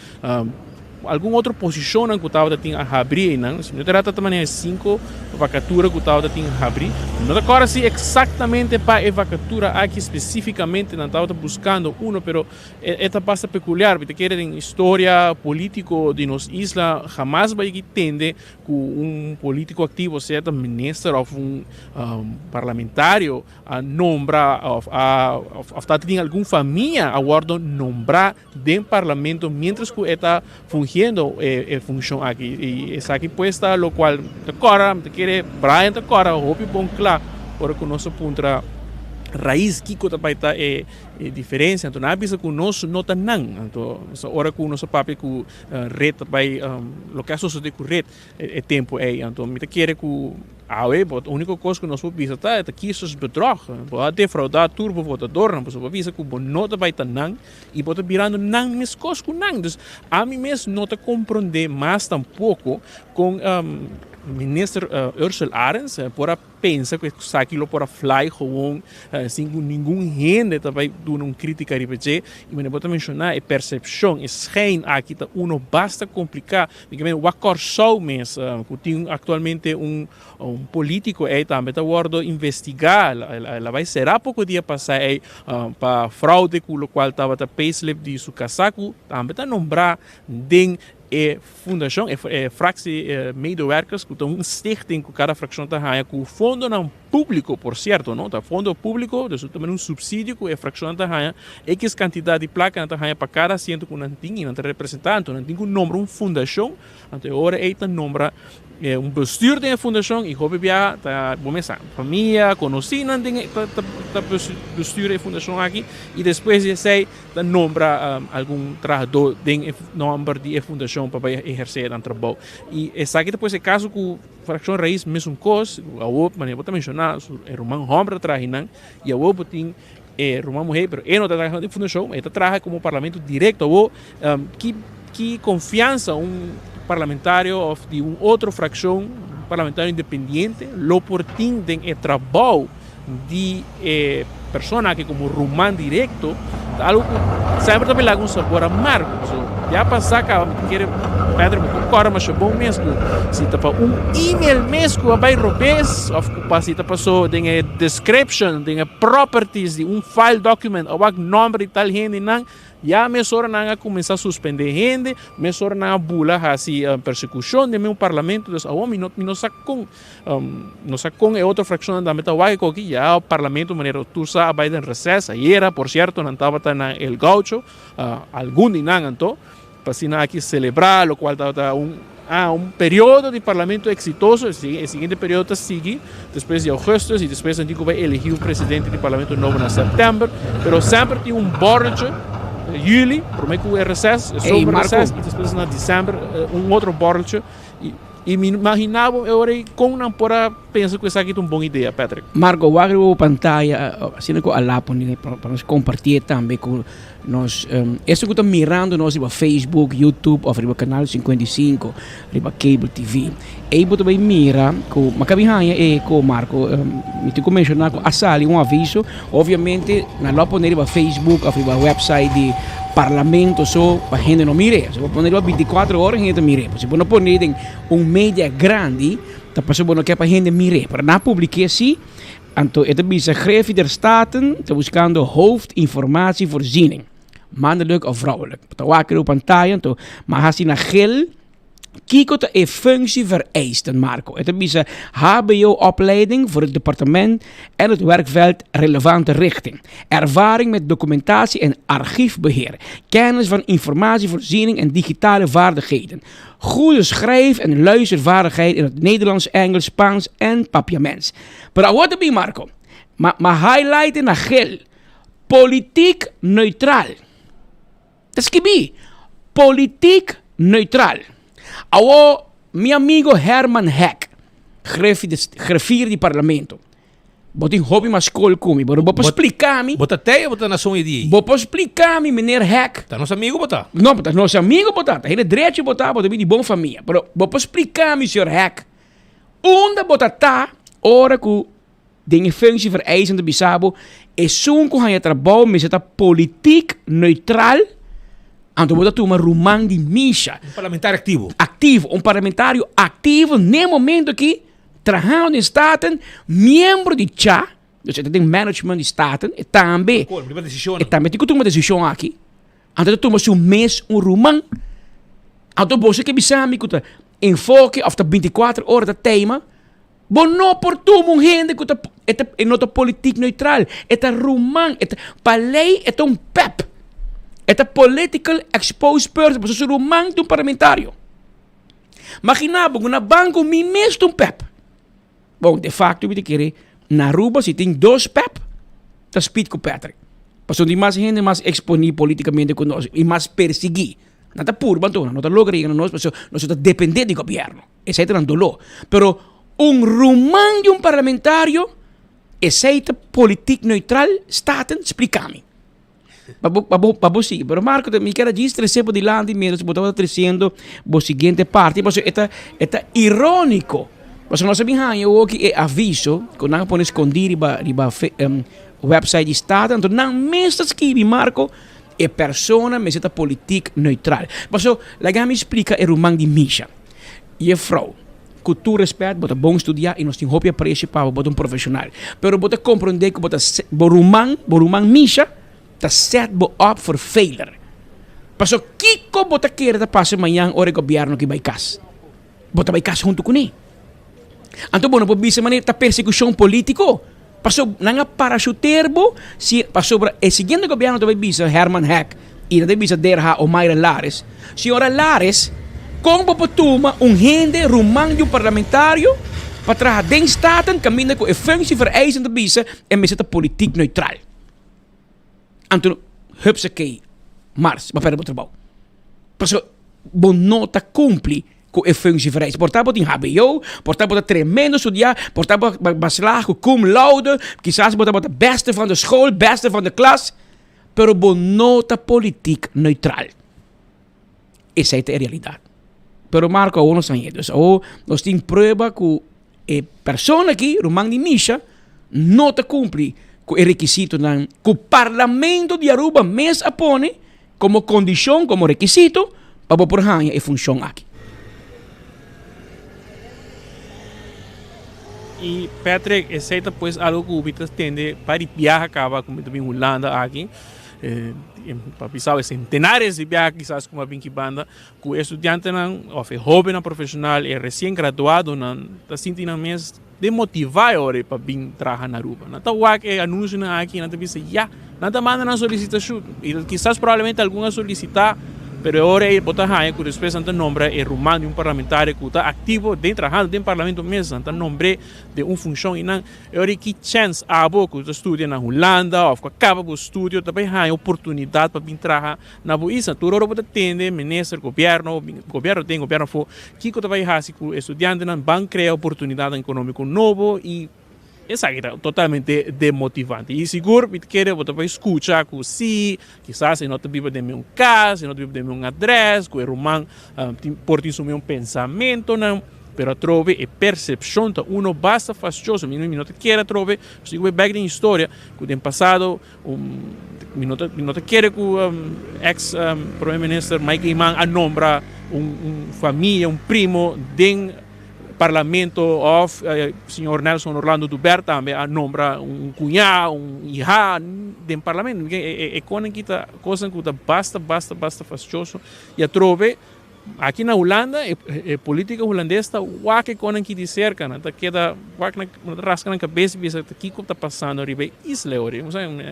Algun otro posishonnan ku tabata tin a habrí einan. Si mi no ta erá ta manera sinku vakatura ku tabata tin a habrí. Mi no ta kòrda si eksaktamente pa e vakatura aki spesífikamente nan tabata buskando uno, pero e ta basta pekuliar. Mi ta kere den historia polítiko di nos isla hamas bo a yega tende ku un polítiko aktivo, sea ta minister òf un parlamentario, a nombra òf a òf ta tin algun famia a wòrdu nombrá den parlamento mientras cu e ta fungiendo e funcion aki y esaki pues ta locual ta cora mi ta kere Brian ta cora hopi bon cla ora cu nos a puntra raiz kico ta bay ta e diferencia anto nan a bisa cu nos no ta nan anto ora cu nos a papia cu red ta bay loke a sosode cu red e tempo ey anto mi ta kere cu. Awe bo úniko kos ku nos por bisa ta e ta kiezersbedrog. Bo a defraudá tur bo votadornan pasobra bo a bisa ku bo no ta bai ta nan i bo ta birando nan meskos ku nan. Dus ami mes no ta komprondé mas tampoko kon minister Ursell Arends por a pensa ku esaki lo por a fly gewoon sin ku ningun hende ta bai duna un kritika riba dje. I manera bo ta menshoná e persepshon, e schijn aki ta uno basta kompliká. Mi ke men wak Kòrsou mes ku tin aktualmente un un polítiko ei tambe ta wòrdu investigá. El a bai será poko dia pasá ei pa fraude ku lokual tabata payslip di su kasá ku tambe ta nombrá den e fundashon, e fractie medewerkers ku ta un stichting ku kada frakshon ta haña ku fondonan públiko por sierto no, ta fondo públiko, dus ta un supsidio ku e frakshonnan ta haña, ekis kantidat di plaka nan ta haña pa kada asiento ku nan tin i nan ta representá, anto nan tin ku nombra un fundashon, anto e ora ei ta nombra un bestuur den e fundashon i hopi biaha ta bo mes sa famia, konosínan den e ta ta bestuur e fundashon aki i despues di esei ta nombra algun trahadó den e nòmber di e fundashon pa bai ehersé nan trabou. I esaki ta pues e kaso ku. Fraccion Raiz mesun cos, awor manera bo ta menciona su e ruman homber ta traha einan y awor bo tin e ruman muher pero e no ta traha den fundacion e ta traha como parlamento directo awor ki ki confiansa un parlamentario of di un otro fraccion un parlamentario independiente lo por tin den e trabou di e persona aki como ruman directo ta algo cu semper ta bira un sabor amargo so ya pasa caba mi ta kere Pedro bo por corda masha bon mes cu si ta pa un email mes cu a bay robes of cu pa si ta paso den e description den e properties di un file document a wak nomber di tal hende nan Ya mesora nan a kuminsá suspendé hende, mesora nan a bula hasi persekushon den meun parlamento. Dus awor mi no mi no sa kon no sa kon e otro frakshonnan tambe ta wak koki. Ya parlamento manera tur sa a bai den reses. Ayera por sierto nan tabata na El Gaucho, algun di nan anto, pa asina aki selebrá lokual tabata un Ah, un periodo di parlamento exitoso, e siguiente periodo ta sigui despues di augustus y despues nan tin cu bay elegi un presidente di parlamento nobo na september, pero semper tin un borreltje juli, prome cu e reces, e zomer reces, y despues na december un otro borreltje, y mi imagina bo e ora ey con nan por a pensa cu esaki ta un bon idea, Patrick. Marco, wak riba bo pantaya, asina cu a pone pa nos comparti tambe cu Nos esun ku ta mirando nos riba Facebook, YouTube of riba Canal 55 riba Cable TV. Ei bo ta bai mira ku mi a kabi haña e ko Marco mi tin ku menshoná ku a sali un aviso. Obviamente nan lo a pone riba Facebook of riba website di Parlamento so pa hende no mir'é. Si bo pone riba bintikuater ora hende ta mir'é. Si bo no pone den un media grandi ta pasobra bo no ke pa hende mir'é. Pero nan a publik'é si. Anto e ta bisa Griffie der Staten ta buscando hoofd informatievoorziening, mannelijk of vrouwelijk. Bo ta wak riba pantaya anto ma hasi na gel kiko ta e functie vereisten Marco. E ta bisa hbo opleiding voor het departement en het werkveld relevante richting. Ervaring met documentatie en archiefbeheer. Kennis van informatievoorziening en digitale vaardigheden. Goede schrijf- en luistervaardigheid in het Nederlands, Engels, Spaans en Papiaments. Pero awor ta bin Marco, ma ma highlight na gel, politiek neutraal. Ta skibí, politiek neutraal. Awor mi amigo Herman Hek, griffier di parlamento, Bo tin hopi mas skol ku mi, pero bo por splika mi. Bo ta tei o bo ta na soño di ei? Bo por splika mi, meneer Hek. Ta nos amigo bo ta? No, ta nos amigo bo ta. Ta hende drechi bo ta, bo ta bin di bon famia. Pero bo por splika mi, señor Hek, unda bo ta ta ora ku den e functie vereisen ta bisa bo esun ku haña trabou mester ta politiek neutraal, anto bo ta tuma ruman di Misha. Un parlamentario aktivo. Aktivo, un parlamentario aktivo n'e momento aki. Trahando den Staten, miembro di cha, dus e ta den management di Staten, e tambe, e tambe tin ku tuma desishon aki. Anto ta tuma su mes un ruman. Anto boso ke bisa mi ku ta enfoke of ta bintikuater ora ta teima, bo no por tuma un hende ku ta e ta e no ta politiek neutral, e ta ruman, e ta pa lei e ta un pep, e ta political exposed person, pasobra su ruman ta un parlamentario. Magina bo ku na banko mi mes ta un pep. Bon, de facto mi ta kere na Aruba si tin dos pep ta Speed ku Patrick. Pasobra tin mas hende mas exponi politicamente ku nos i mas persigi. Nan ta purba anto, nan no ta logra yega na nos pasobra nos ta depende di gobierno. Esei ta nan doló. Pero. Un ruman di un parlamentario, esei ta politiek neutraal? Staten, splica mi. Pa bo, pa bo, pa bo sigui. Pero Marco, mi kier a djis trece bo dilanti mientras bo tabata treciendo bo siguiente parti, pasobra e ta, e ta ironico. Pasobra nos a bin haña awoki e aviso cu nan a pone scondi riba, riba fe, website di Staten, anto nan mes ta skibi, Marco, e persona mester ta politiek neutraal. Pasobra, laga mi splica e ruman di Misha. Jefrouw, cu tur respet, bo ta bon studia y nos tin hopi aprecio pa bo, bo ta un profesional. Pero bo ta comprende cu bo ta bo ruman, bo ruman Misha, ta set bo up for failure. Paso kico bo ta kere ta pasa mañan ora e gobierno aki bay cas? Bo ta bay cas hunto cune. Anto bo no por bisa manera ta persecucion politico. Paso nan a parachuteer bo si pasobra e siguiente gobierno ta bay bisa Herman Hek y nan ta bisa DRH Omaira Lares, Señora Lares, con bo por tuma un hende ruman di un parlamentario pa traha den Staten caminda cu e functie vereisen ta bisa e mester ta politiek neutraal? Anto hupsakee mars bo a perde bo trabou. Pasobra bo no ta cumpli cu e functie vereist. Por ta bo tin hbo, por ta bo ta tremendo studia, por ta bo a slaag cu cum laude, kisas bo tabata beste van de school, beste van de klas, pero bo no ta politiek neutraal. Esey ta e realidad. Pero Marco awor nos a haya. Dus awor nos tin prueba cu e persona aki, ruman di Misha, no ta cumpli cu e requisitonan cu Parlamento di Aruba mes a pone como condicion, como requisito pa bo por haña e funcion aki. Y Patrick, esey ta pues algo cu mi ta tende pa di biaha caba cu mi ta bin Hulanda aki, pa bisa bo centenares di biaha kisas cu mi a bin ki banda, cu e studiantenan of e hobennan profesional, e recien graduadonan ta sinti nan mes demotiva e ora pa bin traha na Aruba. Nan ta wak e anuncionan aki y nan ta bisa ya, nan ta manda nan solicitacion y kisas probablemente algun a solicita pero e ora ey bo ta haya cu despues nan ta nombra e ruman di un parlamentario cu ta activo den trahando den parlamento mes, nan ta nombre den un funcion y nan E ora ki chèns abo ku ta studia na Hulanda òf ku a kaba bo studio ta bai haña oportunidat pa bin traha na bo isla. Tur ora bo ta tende minister, gobièrnu, gobièrnu aden, gobièrnu afó, kiko ta bai hasi ku e studiantenan? Ban krea oportunidatnan ekonómiko nobo i esaki ta totalmente demotivante. I sigur mi ta kere bo ta bai skucha ku si, kisas e no ta biba den mi un kas, e no ta biba den mi un adrès, ku e ruman tin por tin su mi un pensamentonan. Pero atrobe e percepcion ta uno basta fastioso. Mi no ta kere atrobe, si cu bek den historia, cu den pasado mi no ta mi no ta kere cu ex prome minister Mike Eman a nombra un un familia, un primo den parlamento of señor Nelson Orlando Dubert tambe a nombra un cuña, un iha den parlamento. E conan ki ta cosnan cu ta basta basta basta fastioso y atrobe Aki na Hulanda e politica hulandes ta wak e konan ki di serka, nan ta keda wak nan ta raska nan kabes i bisa kiko ta pasando riba e isla e ora.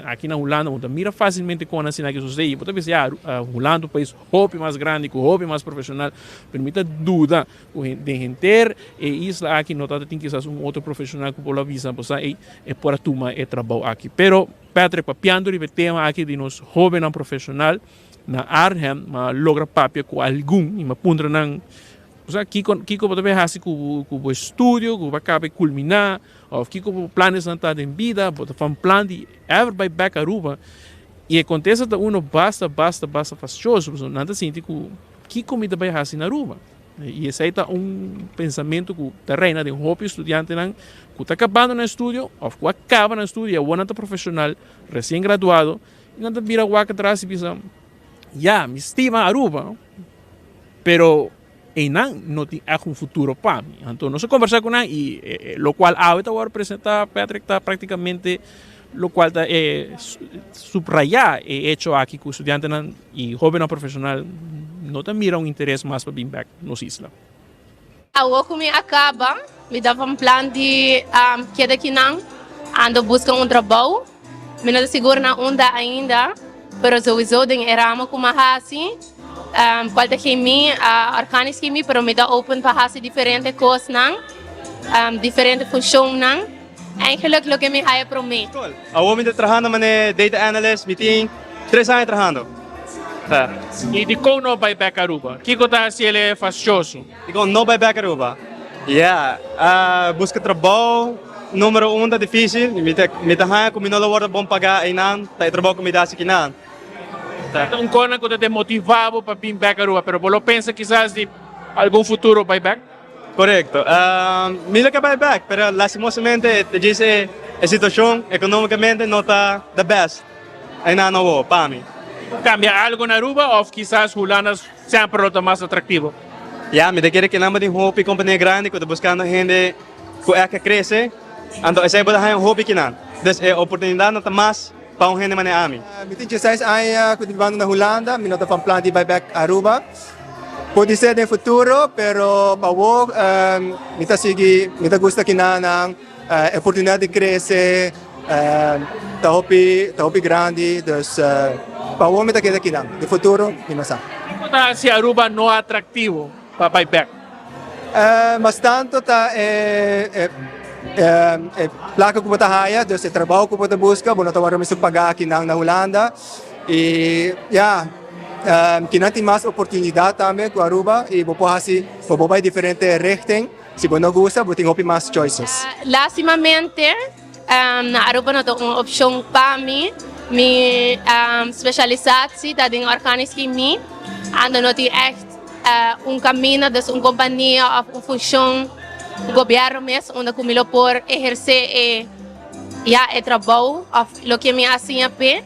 Aki na Hulanda bo ta mira fasilmente kon asina ki sosode i bo ta bisa ya Hulanda un pais hopi mas grandi ku hopi mas profeshonal pero mi ta duda ku den henter e isla aki no ta tin kisas un otro profeshonal ku por lo bisa bo sa ey e por a tuma e trabou aki. Pero Patrick papiando riba e tema aki di nos hobennan profeshonal. Na Arnhem m'a logra papia ku algun i m'a puntra nan, Bo sa kiko kiko bo ta bay hasi ku ku bo estudio ku bo a kaba e kulminá òf kiko bo planesnan ta den bida? Bo ta fan plan di ever bay bèk Aruba? I e kontesta ta uno basta basta basta fastioso pasobra nan ta sinti ku kiko mi ta bay hasi na Aruba? I esei ta un pensamentu ku ta reina den hopi estudiantenan ku ta kabando nan estudio òf ku a kaba nan estudio i awor nan ta profeshonal resien graduado. I nan ta bira wak atras i bisa, Ya, mi stima Aruba, pero einan no tin ègt un futuro pa mi. Anto nos a kombersá ku nan i lokual awe ta wòrdu presentá, Patrick, ta práktikamente lokual ta e suprayá e echo aki ku studiantenan i hóbennan profeshonal no ta mira un interes mas pa bin bèk nos isla. Awor ku mi a kaba, mi ta van plan di keda kinan, ando buska un trabou. Mi no ta sigur na unda ainda, pero souiso den e ramo ku mi a hasi, kual ta chemie, organisch chemie, pero mi ta open pa hasi diferente kosnan, diferente funshonnan. Eigenlijk loke mi haya promé. Awor mi ta trahando manera data analyst, mi tin tres aña trahando. Sa. I dikon no bai bek Aruba? Kiko ta hasi el e fastioso? Dikon no bai bek Aruba? Yeah, busca trabou numero un ta dificil, mi ta mi ta haña cu mi no lo wordo bon paga eynan pa e trabou cu mi ta haci kinan. Ta un cosnan cu ta demotiva bo pa bin bek Aruba, pero bo lo pensa kisas di algun futuro bay bek? Corecto, mi lo ke bay bek, pero lastimosamente te djis e situacion economicamente no ta the best eynan awo pa mi. Cambia algo na Aruba of kisas Hulanda Semper lo ta mas atractivo. Ya, mi ta kere kinan bo tin hopi compania grandi cu ta buscando hende cu e ke crece, anto esey bo ta haña hopi kinan. Dus e oportunidadnan ta mas pa un hende manera ami. Mi tin dieseis aña cu ta bibando na Hulanda, mi no ta van plan di bay bek Aruba. Podi ser den futuro, pero pa awor mi ta sigui, mi ta gusta kinanan, e oportunidad di crece ta hopi ta hopi grandi, dus pa awor mi ta keda kinan, den futuro mi no sa. Kiko ta hasi Aruba no atractivo pa bay bek? Mas tanto ta e e placa cu bo ta haya, dus e trabao cu bo ta busca, bo no ta worde mester paga akinan na Hulanda y ya kinan tin mas oportunidad tambe cu Aruba y bo por hasi bo por bay diferente richting. Si bo no gusta, bo tin hopi mas choices. Lastimamente, na Aruba no ta un opcion pa mi. Mi specialisatie ta den organisch chemie, ando no tin echt un camino, dus un compania of un funcion cu gobierno mes unda cu mi lo por eherce e ya e trabou of loke mi a siña p'e.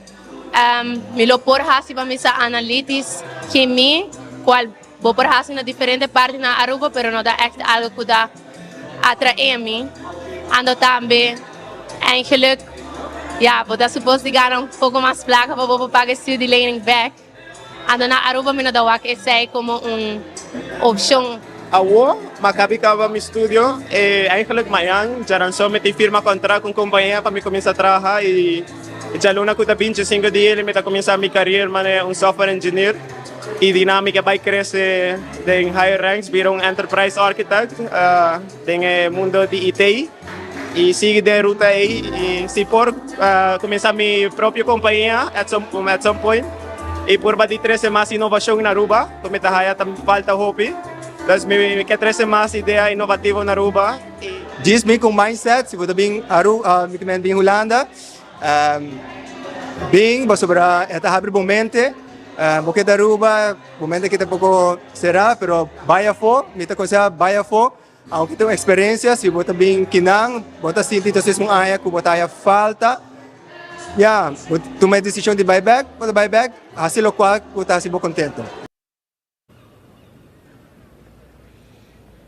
Mi lo por haci pa mi sa analytisch chemie, cual. Bo por hasi na diferente parti na Aruba pero no ta echt algo cu ta atrae mi. Ando tambe eigenlijk ya bo ta supos di gana un poco mas placa pa bo por paga e studielening bek. Ando na Aruba mi no ta wak esey como un opcion. Awo mi a cabi caba mi studio y eigenlijk mañan djaranson mi tin firma contract cu un compañia pa mi cuminsa traha y djaluna cu ta binti cinco di juli mi ta cuminsa mi career manera un software engineer. Y dinámica bay crece den higher ranks, bira un enterprise architect den e mundo di IT y sigui den e ruta ey y si por cuminsa mi propio compañia at some at some point y purba di trece mas innovacion na Aruba cu mi ta haya ta falta hopi, dus mi ke trece mas idea innovativo na Aruba. Djis bin cu mindset si bo ta bin Aruba mi ta bin Hulanda. Bin pasobra e ta habri bo mente, bo keda Aruba, bo mente kita poko será, pero bai afó, mi ta konsehá bai afó, aunke ta un eksperensia, si bo ta bin kinan, bo ta sinti entonces un aña ku bo ta haya falta, ya, bo tuma e desishon di bai bèk, bo ta bai bèk, hasi lokual ku ta hasi bo kontento.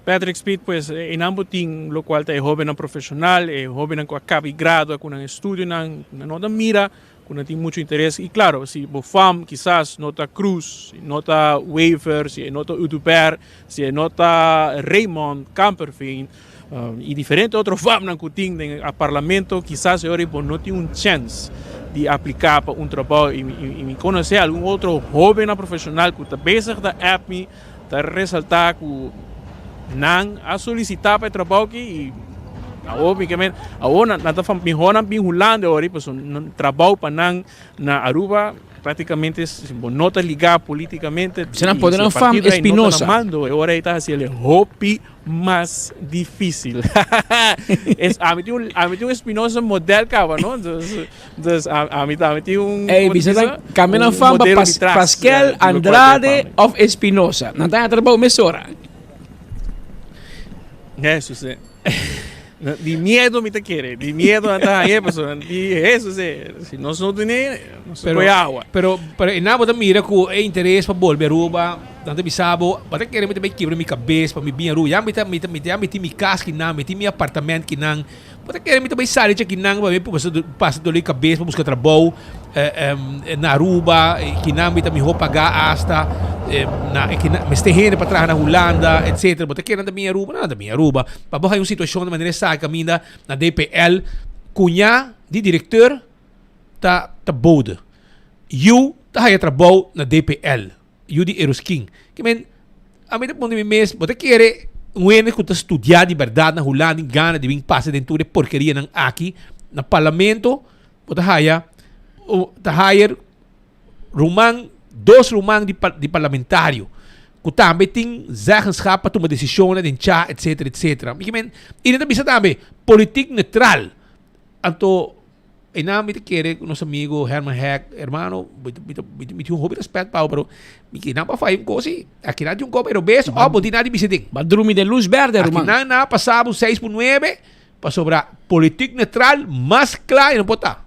Patrick Speed, pues einan bo tin locual ta e hobennan profesional, e hobennan cu a cabi gradua cu nan estudionan, nan no ta mira cu nan tin mucho interes. Y claro, si bo fam kisas no ta Cruz, si no ta Wever, si e no ta Oduber, si e no ta Raymond Kamperveen y diferente otro famnan cu tin den a parlamento, kisas e ora bo no tin un chens di aplica pa un trabao. Y mi conoce algun otro hobennan profesional cu ta bezig ta app mi, Ta resaltá ku nan a solisitá pa e trabou aki i awor mi ke men awor nan ta mihó nan bin Hulanda awor pasobra nan trabou pa nan na Aruba práktikamente bo no ta ligá polítikamente Si nan pone nan fam Espinosa. Mando e ora ei ta hasi el hopi mas difícil. Es ami tin un ami tin un Espinosa model kaba no dus dus ami ami tin un Ey, bisa nan cambia nan fam pa Pas Pasquel, Andrade of Espinosa. Nan ta trabou mesora. Jesus eh. Di miedo mi ta kere, di miedo nan ta hañ'é pasobra nan di Jesus eh, si nos no tene, nos ta kohe awa. Pero, pero e nan bo ta mira ku e interes pa bolbe Aruba, nan ta bisa bo, bo ta kere mi ta bai kibra mi kabes pa mi bin Aruba, ya mi ta, mi ta, mi ta, ya mi tin mi kas kinan, mi tin mi apartament kinan, bo ta kere mi ta bai sali dje kinan pa mi pasa, pasa doli kabes pa buska trabou na Aruba, kinan mi ta miho paga asta, na e kinan, mester hende pa traha na Hulanda, etcetera, bo ta kere nan ta bin Aruba? Nan ta bin Aruba. Pa bo hay un situacion di manera esaki caminda na DPL cuña di directeur ta ta bode. Yu ta haya trabou na DPL. Yu di Eruskin. Ke men ami ta puntra mi mes bo ta kere un hende cu ta studia di berdad na Hulanda y gana di bin pasa den tur e porkerianan aki na parlamento bo ta haya ta hire ruman dos ruman di di parlamentario. ku tambe tin zeggenschap pa tuma desishonnan den cha etcetera etcetera. Mi ke men i nan ta bisa tambe politiek neutral. Anto einan mi ta kere ku nos amigo Herman Heck, hermano mi ta mi ta mi tin un hopi respet pa bo pero mi ke nan pa faya un kos si. Aki nan tin un kos pero bes òf bo tin nada di bisa den. Ba drumi den lus berde ruman. Aki nan nan a pasa bo seis por nuebe pasobra politiek neutral mas kla e no por ta.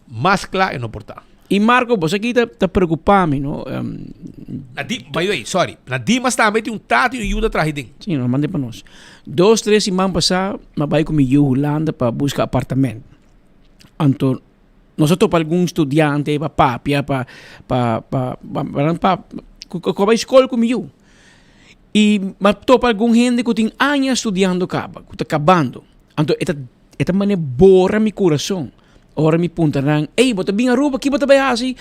Mas kla e no por ta. I Marco, bo sa ki ta ta preocupa mi, no? Na di, by the way, sorry, na Dimas tambe tin un tata i un yu ta traha den. Sí, no, manda pa nos. Dos, tres siman pasá, mi a bai ku mi yu Hulanda pa buska apartament. Anto, nos a topa algun studiante pa papia, pa, pa, pa, pa, pa, ku a bai skol ku mi yu. I mi a topa algun hende ku tin aña studiando kaba, ku ta kabando. Anto, e ta E ta manera bora mi kurason ora mi puntra nan, Ey, bo ta bin Aruba? Ki bo ta bai hasi?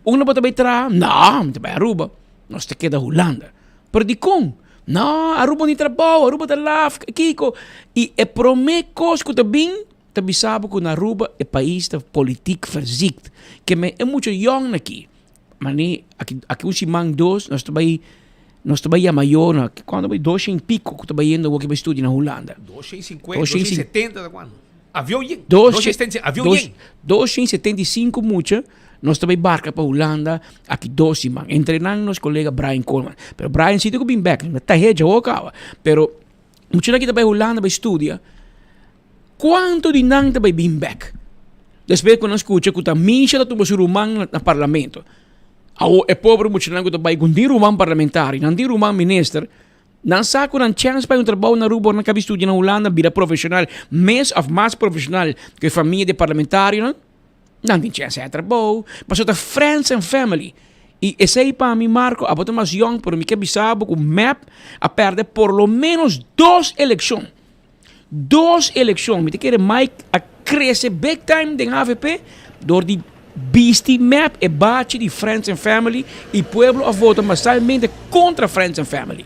Unda bo ta bai traha? No, mi ta bai Aruba. Nos ta keda Hulanda. Pero dikon? No, Aruba no tin trabou, Aruba ta laf, kiko? I e promé kos ku ta bin ta bisa bo ku na Aruba e pais ta politiek verziekt. Ke men e mucha yòn aki. Mane aki aki un siman dos nos ta bai nos ta bai yama yo na cuando bai dos shen pico cu ta bayendo awor ki bai studia na Hulanda. 250, 270 ta cuando? Avion yen. 275, avion yen. 275 mucha nos ta bai barca pa Hulanda aki dos siman. Entre nan nos colega Brian Coleman. Pero Brian si tin cu bin bek, ta hecha awor caba. Pero muchanan ki ta bai Hulanda bai studia. Cuanto di nan ta bay bin bek? Despues cu nan scucha cu ta Misha ta tuma su ruman na parlamento. Awor e pobre muchanan cu ta bay cu tin ruman parlamentario, nan tin ruman minister, nan sa cu nan chance pa hay un trabao na Aruba ora nan caba di studia na Hulanda, bira profesional mes of mas profesional cu e famia di e parlamentarionan, nan tin chance haya trabao. Pasobra ta friends and family. Y esey pa mi Marco, abo ta mas yong pero mi ke bisa bo cu mep a perde por lo menos dos eleccion. Dos eleccion. Mi ta kere Mike a crece big time den avp door di bisti mep e bachi di friends and family y pueblo a vota masalmente contra friends and family.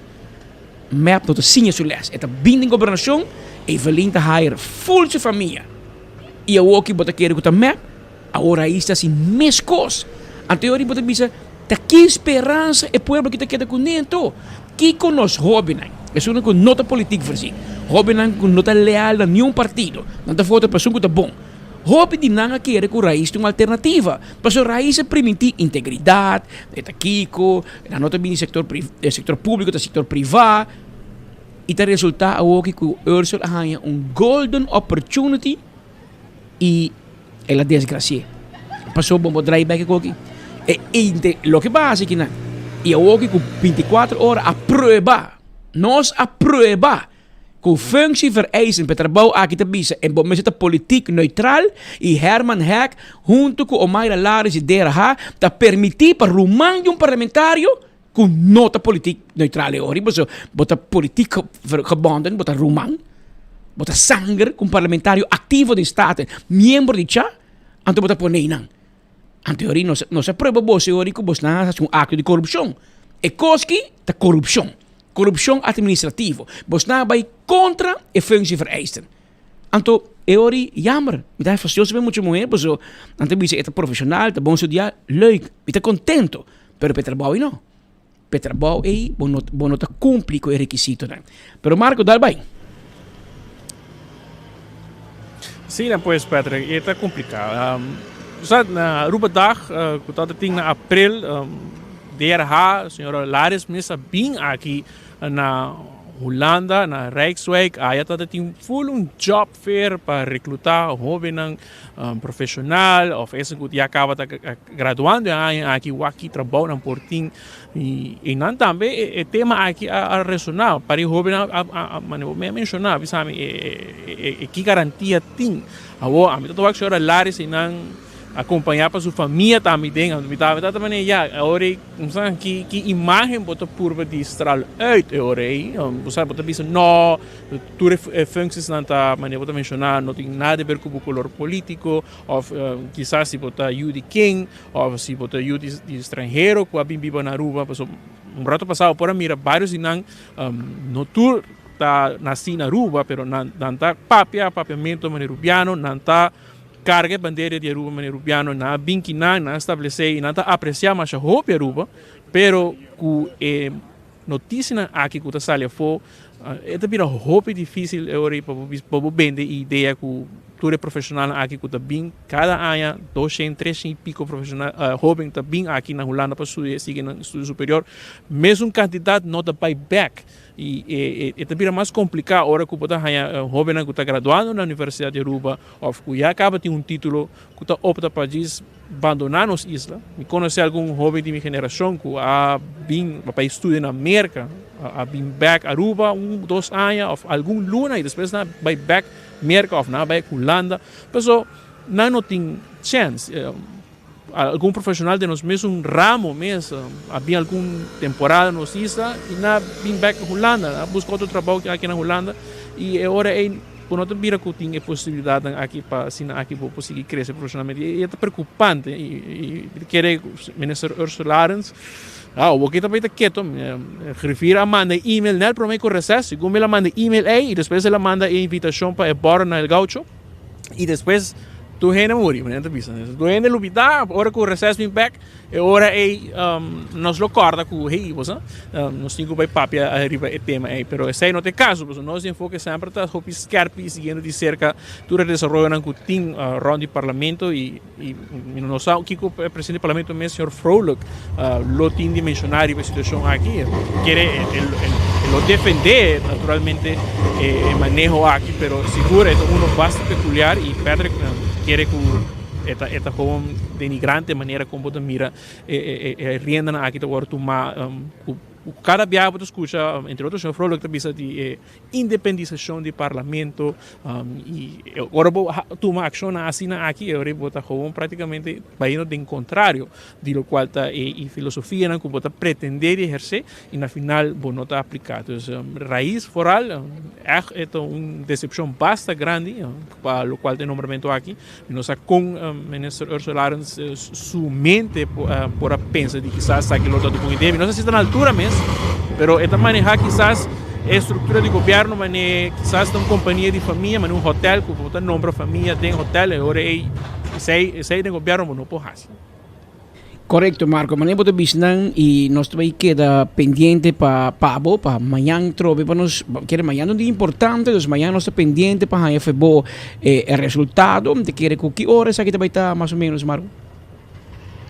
Mep no ta siña su les. E ta bin den gobernacion, Evelyn ta hire full su famia. Y awoki bo ta kere cu ta mep? Awor Raiz ta haci mescos. Anto e ora bo ta bisa, ta ki speransa e pueblo aki ta keda cune anto? Kico nos hobennan, esunnan cu no ta politiek voorzien, hobennan cu no ta leal na niun partido, nan ta vota pa esun cu ta bon. Hopi di nan a kere cu Raiz ta un alternativa, pasobra Raiz a priminti integridad, e ta kico, nan no ta bini sector sector publico ta sector priva, y ta resulta awoki cu Ursell a haya un golden opportunity y el a desgraci'é. Pasobra bo por drai bek e koki. E inte loke bo a hasi kinan. Y awoki ku binticuatro ora a prueba, nos a prueba ku functievereisen pa e trabou aki ta bisa en bo mester ta politiek neutraal y Herman Heck hunto ku Omayra Laris di DRH ta permiti pa ruman di un parlamentario ku no ta politiek neutraal e ora pasobra bo ta politiek gebonden, bo ta ruman, bo ta sanger ku un parlamentario aktivo den Staten, miembro di cha, anto bo ta pone einan. Anto e ora nos nos a prueba boso e ora ku bos nan a hasi un akto di korupshon. E kos ki ta korupshon, korupshon atministrativo. Bos nan a bai kontra e functievereisten. Anto e ora ei, jammer, mi ta fastioso pa e mucha muher pasobra nan ta bisa e ta profeshonal, ta bon studiá, leuk, mi ta kontento. Pero pa e trabou ei no. Pa e trabou ei bo no bo no ta kumpli ku e rekisitonan. Pero Marco dal bai. Sí, na pues Patrick, e ta kompliká. Sa na Aruba Dag ku tabata tin na april, DRH, señora Laris mes a bin aki na Hulanda, na Rijkswijk. Aya tabata tin ful un job fair pa reklutá hóbennan profesional of esun ku ya kaba ta graduando e aña aki wak ki trabou nan por tin i einan tambe e tema aki a resoná pari hóbennan a manera bo mi a menshoná bisa mi e ki garantia tin awor ami ta wak señora Laris einan akompañá pa su famia tambe den mi ta mi ta manera ya awor ei ki ki imágen bo ta purba di stral uit e ora ei bo sa bo ta bisa no Tur e functiesnan ta manera bo ta menciona no tin nada di ber cu bo color politico of kisas si bo ta yu di ken of si bo ta yu di stranhero cu a bin biba na Aruba pasobra un rato pasado por a mira varios di nan no tur ta naci na Aruba pero nan ta papia papiamento manera Rubiano nan ta carga e bandera di Aruba manera Rubiano nan a bin kinan nan a establece y nan ta aprecia masha hopi Aruba pero cu e. noticianan aki cu ta sali afo, e ta bira hopi dificil e ora pa bo pa bo bende e idea cu tur e profesionalnan aki cu ta bin cada aña 200, 300 y pico profesional hoben ta bin aki na Hulanda pa studia sigui nan estudio superior, mesun cantidad no ta bay bek. Y e ta bira mas complica ora cu bo ta haña hobennan cu ta graduando na Universidad di Aruba of cu ya caba tin un titulo cu ta opta pa djis bandona nos isla. Mi conoce algun hoben di mi generacion cu a bin pa studia na Merca, a bin bek Aruba un dos aña of algun luna y despues nan a bay bek Merca of nan a bay Hulanda. Paso nan no tin chance. Algun profesional den nos mesun ramo mes a bin algun temporada nos isla y nan a bin bek Hulanda, nan a busca otro trabou aki na Hulanda y e ora ey bo no ta mira cu tin e posibilidadnan aki pa asina aki bo por sigui crece profesionalmente y e ta preocupante y mi ta kere Minister Ursula Arends awor ki ta bay ta keto, Griffier a manda e email nel prome cu reces, segun el a manda e email ey y despues el a manda e invitacion pa e borrel na El Gaucho. Y despues tur hende muri, manera ta bisa. Tur hende lubida, ora cu reces bin bek, e ora ey nos lo corda cu hey, bo sa, nos tin cu bay papia ariba e tema ey. Pero esey no ta e caso, pasobra nos enfoke semper ta hopi skerpi y siguiendo di cerca tur e desaroyonan cu tin rond di parlamento y nos sa kico e presidente di parlamento mes, señor Vrolijk, lo tin di menciona riba e situacion aki. Kere e lo defende naturalmente e maneho aki, pero sigur e ta uno basta peculiar y Patrick kere cu e ta e ta gewoon denigrante manera con bo ta mira e riendanan aki ta worde tuma cu cada biaha bo ta scucha entre otro señor Vrolijk ta bisa di e Independisacion di Parlamento y ora bo tuma accionnan asina aki e ora bo ta gewoon practicamente bayendo den contrario di locual ta e filosofianan cu bo ta pretende di eherce y na final bo no ta aplica. Dus raiz vooral echt e ta un decepcion basta grandi pa locual ta e nombramento aki. Mi no sa con Minister Ursula Arends su mente por a pensa di kisas esaki lo ta un bon idea. Mi no sa si ta na altura mes, pero e ta maneha kisas e structura di gobierno mane kisas ta un compania di famia, mane un hotel cu bo ta nombra famia den hotel, e ora ey esey esey den gobierno bo no por haci. Korekto Marco, manera bo ta bisa nan y nos ta bay keda pendiente pa pa bo pa mañan trobe pa nos kere mañan ta un dia importante dus mañan nos ta pendiente pa haña fe bo e resultado mi ta kere ku ki ora esaki ta bay ta mas o menos Marco?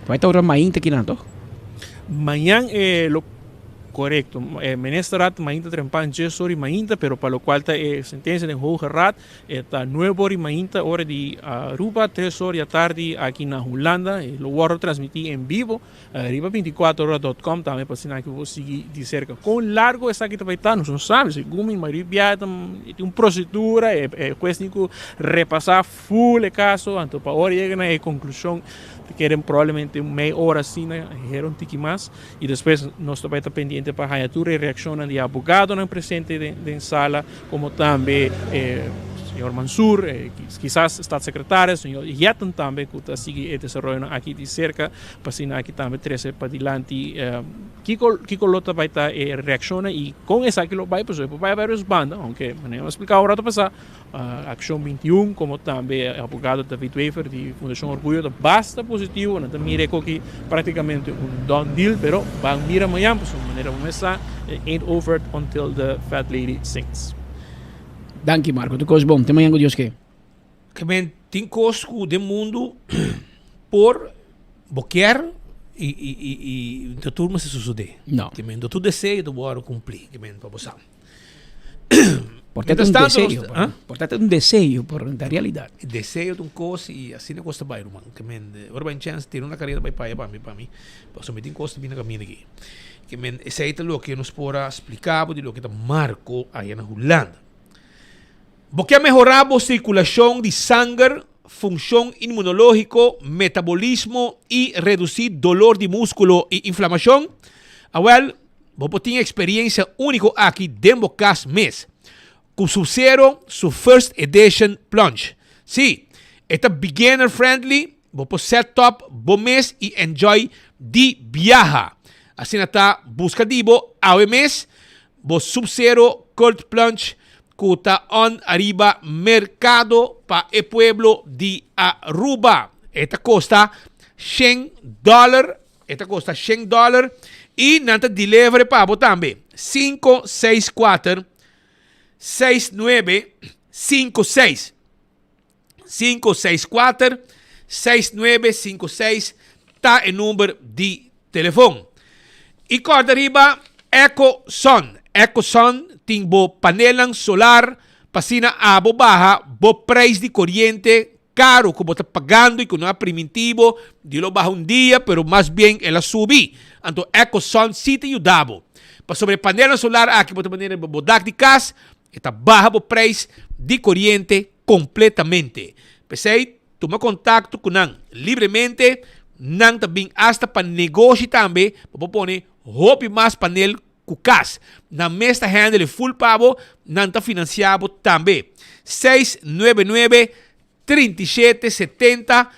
Ta bay ta ora mainta kinan toch? Mañan e lo Korekto. E ministerraad mainta trempan djes ora y mainta pero pa lokual ta e sentensia den Hoge Raad E ta nuebe ora i mainta ora di Aruba, tres ora di atardi aki na Hulanda. E lo wòrdu transmití en bibo riba binticuaterora dot com tambe pa asina ki bo sigui di serka. Kon largu esaki ta bai ta nos no sabi. Segun mi mayoria biaha ta tin un prosedura, e hues tin ku repasá ful e kaso anto pa ora yega na e konklushon ta kere probablemente un mei ora asina, hera un tiki mas. I despues nos ta bai ta pendiente pa haña tur e reakshonnan di e abogadonan presente den sala. Como tambe e señor Mansur, kisas staatssecretaris, señor Jetten tambe cu ta sigui e desaroyonan aki di cerca pa asina aki tambe trece padilanti kico kico lo ta bay ta e reaccionnan y con esaki lo bay pasobra e por bay varios banda aunke manera mi a splica un rato pasa Accion 21 como tambe e abogado David Wever di Fundacion Orguyo ta basta positivo nan ta mira e koki practicamente un done deal pero ban mira mañan pasobra manera bo mes sa It ain't over until the fat lady sings. Danki Marco, tur kos bon. Te mañan ku Dios ke. Ke men tin kos ku den mundu por bo kier i i i i no tur mester sosodé. No. Ke men no tur deseo ta wòrdu kumplí, ke men pa bo sa. Por ta un deseo, por ta un deseo, por ta realidad. Deseo ta un kos i asina kos ta bai ruman. Ke men ora bai chèns tira una karera bai paya pa mi pa mi pasobra mi tin kos ta bini na kaminda aki. Ke men esei ta loke nos por a splika bo di loke ta Marco aya na Hulanda. Bo ke mehorá bo sirkulashon di sanger, funshon inmunológiko, metabolismo i redusí dolor di múskulo i inflamashon? Awèl, bo por tin e eksperiencia úniko aki den bo kas mes. Ku Sub-Zero su First Edition Plunge. Sí, e ta beginner friendly, bo por set up bo mes i enjoy di biaha. Asina ta buska di bo awe mes bo Sub-Zero Cold Plunge ku ta on ariba merkado pa e pueblo di Aruba. E ta kosta shen dollar. E ta kosta shen dollar i nan ta deliver pa bo tambe. 564 6956. 564 6956 ta e number di telefon. I kòrda riba EcoSun. EcoSun tin bo panelnan solar pa asina abo baha bo prijs di koriente karu ku bo ta pagando i ku nan a priminti bo di lo baha un dia pero mas bien el a subi. Anto EcoSun si ta yuda bo. Pasobra e panelnan solar aki bo ta manera riba bo dak di kas e ta baha bo prijs di koriente kompletamente. P'esei tuma kontakto ku nan libremente, nan ta bin asta pa negoshi tambe pa bo pone hopi mas panel ku kas. Nan mes ta handle e full pa bo, nan ta finansia bo tambe. 699 37 70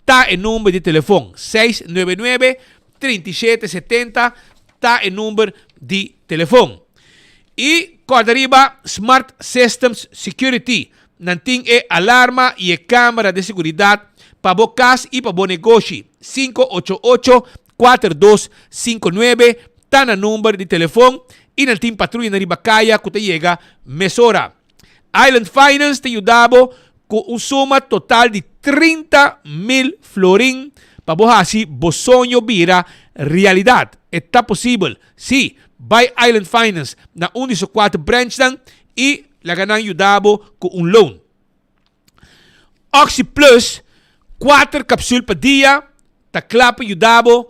ta e number di telefon. 699 37 70 ta e number di telefon. I kòrda riba Smart Systems Security. Nan tin e alarma i e kamera di seguridat pa bo kas i pa bo negoshi. 588 4259 ta nan number di telefon i nan tin patruyanan riba kaya ku ta yega mesora. Island Finance ta yuda bo ku un suma total di 30,000 florin pa bo hasi bo soño bira realidat. E ta posibel! Sí, bai Island Finance na un di su kuater branchnan i laga nan yuda bo ku un loan. Oxi Plus, kuater kapsul pa dia, ta kla pa yuda bo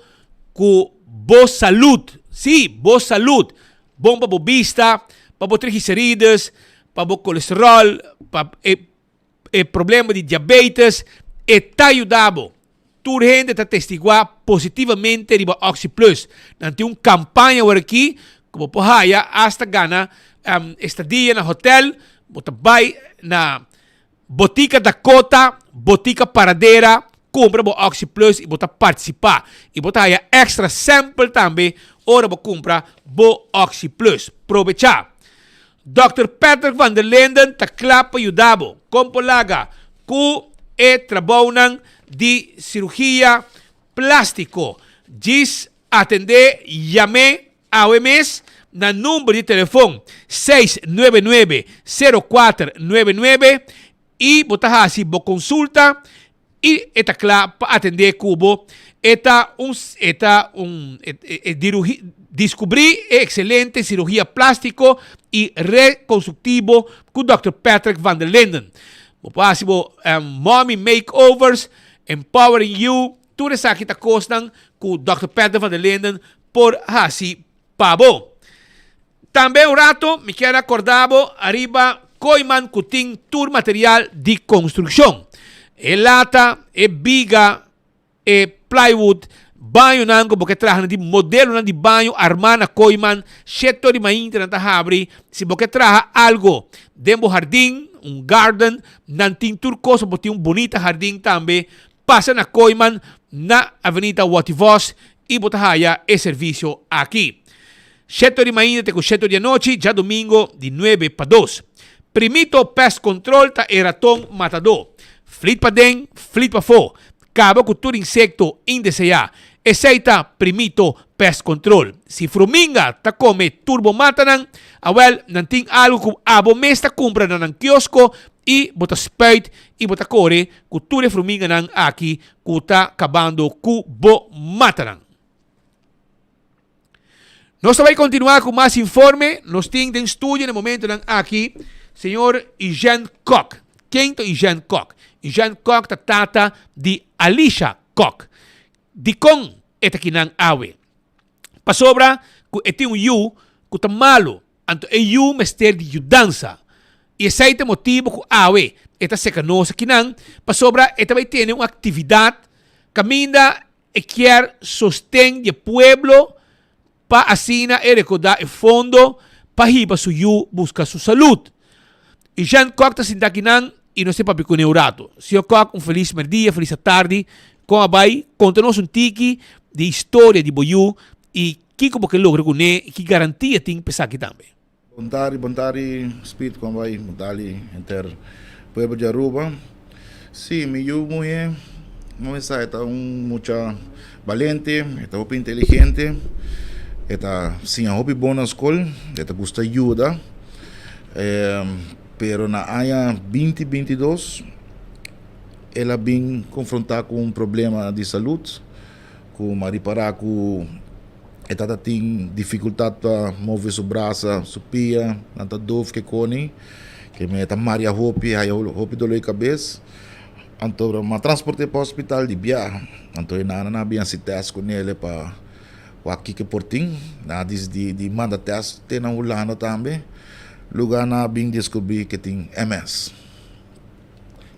ku bo salud. Sí, bo salud. Bon pa bo bista, pa bo triglicerides, pa bo kolesterol, pa e e problema di diabetes, e ta yuda bo. Tur hende ta testiguá positivamente riba Oxi Plus. Nan tin un kampaña awor aki ku bo por haya asta gana estadia na hotel. Bo ta bai na Botica Dakota, Botica Paradera, kumpra bo Oxi Plus i bo ta partisipá. I bo ta haya extra sample tambe ora bo kumpra bo Oxi Plus. Probechá! Dòkter Patrick van der Linden ta kla pa yuda bo kon por laga ku e trabounan di sirugia plástiko. Djis atendé yam'é awe mes na number di telefon 699 0499 i bo ta hasi bo konsulta i e ta kla pa atendé ku bo. E ta un e ta un e dirugi diskubrí e ekselente sirugia plástiko i rekonstruktivo ku dòkter Patrick van der Linden. Bo por hasi bo mommy makeovers, empowering you, tur esaki ta kosnan ku dòkter Patrick van der Linden por hasi pa bo. Tambe un rato mi kier a corda bo ariba Kooiman cu tin tur material di construccion. E lata, e biga, e plywood, bañonan cu bo ke traha nan di modelonan di baño arma na Kooiman, sheto di mainta nan ta habri. Si bo ke traha algo den bo hardin, un garden, nan tin tur cos pa bo tin un bunita hardin tambe. Pasa na Kooiman na Avenida Wativos i bo ta haya e servisio aki. Sheto di mainta te ku sheto di anochi, djadumingo di nuebe pa dos. Primito Pest Control ta e raton matadó. Flit paden, flit pafó. Kaba ku tur insekto indeseá. Esei ta Primito Pest Control. Si fruminga ta kome tur bo matanan, awèl nan tin algu ku abo mes ta kumpra na nan kiosko i bo ta spuit i bo ta kore ku tur e fruminganan aki ku ta kabando ku bo matanan. Nos ta bai kontinuá ku mas informe. Nos tin den studio na e momentonan aki señor Eugène Kok. Ken ta Eugène Kok? Eugène Kok ta tata di Alisha Kok. Dikon e ta kinan awe? Pasobra ku e tin un yu ku ta malu, anto e yu mester di yudansa. I esei ta e motibu ku awe e ta seka nos akinan, pasobra e ta bai tene un aktividat kaminda e kier sosten di e pueblo pa asina e rekoudá e fondo pa hiba su yu buska su salud. I Jean Kok ta sinta akinan i nos ta papia kuné un rato. Señor Kok, un felis merdia, felis atardi. Kon a bai? Konta nos un tiki di historia di bo yu i kiko bo ke logra kuné i ki garantia tin pa esaki tambe. Bon tardi, bon tardi Speed, kon bai? Bon tardi henter pueblo di Aruba. Sí, mi yu muhé, no mester sa, e ta un mucha balente, e ta hopi inteligente. E ta siña hopi bon na skol, e ta gusta yuda, pero na aña binti 22 el a bin konfrontá ku un problema di salud ku m'a ripará ku e tata tin difikultat pa move su brasa, su pia, nan ta dof ke koni, ke me ta maria hopi, haya hopi dolor di kabes. Anto m'a transport'é pa hospital di biaha, anto e nana nan a bin hasi tèst ku nele pa wak kiko por tin. Nan a disidí di manda tèst te na Hulanda tambe, luga nan a bin deskubrí ke tin MS.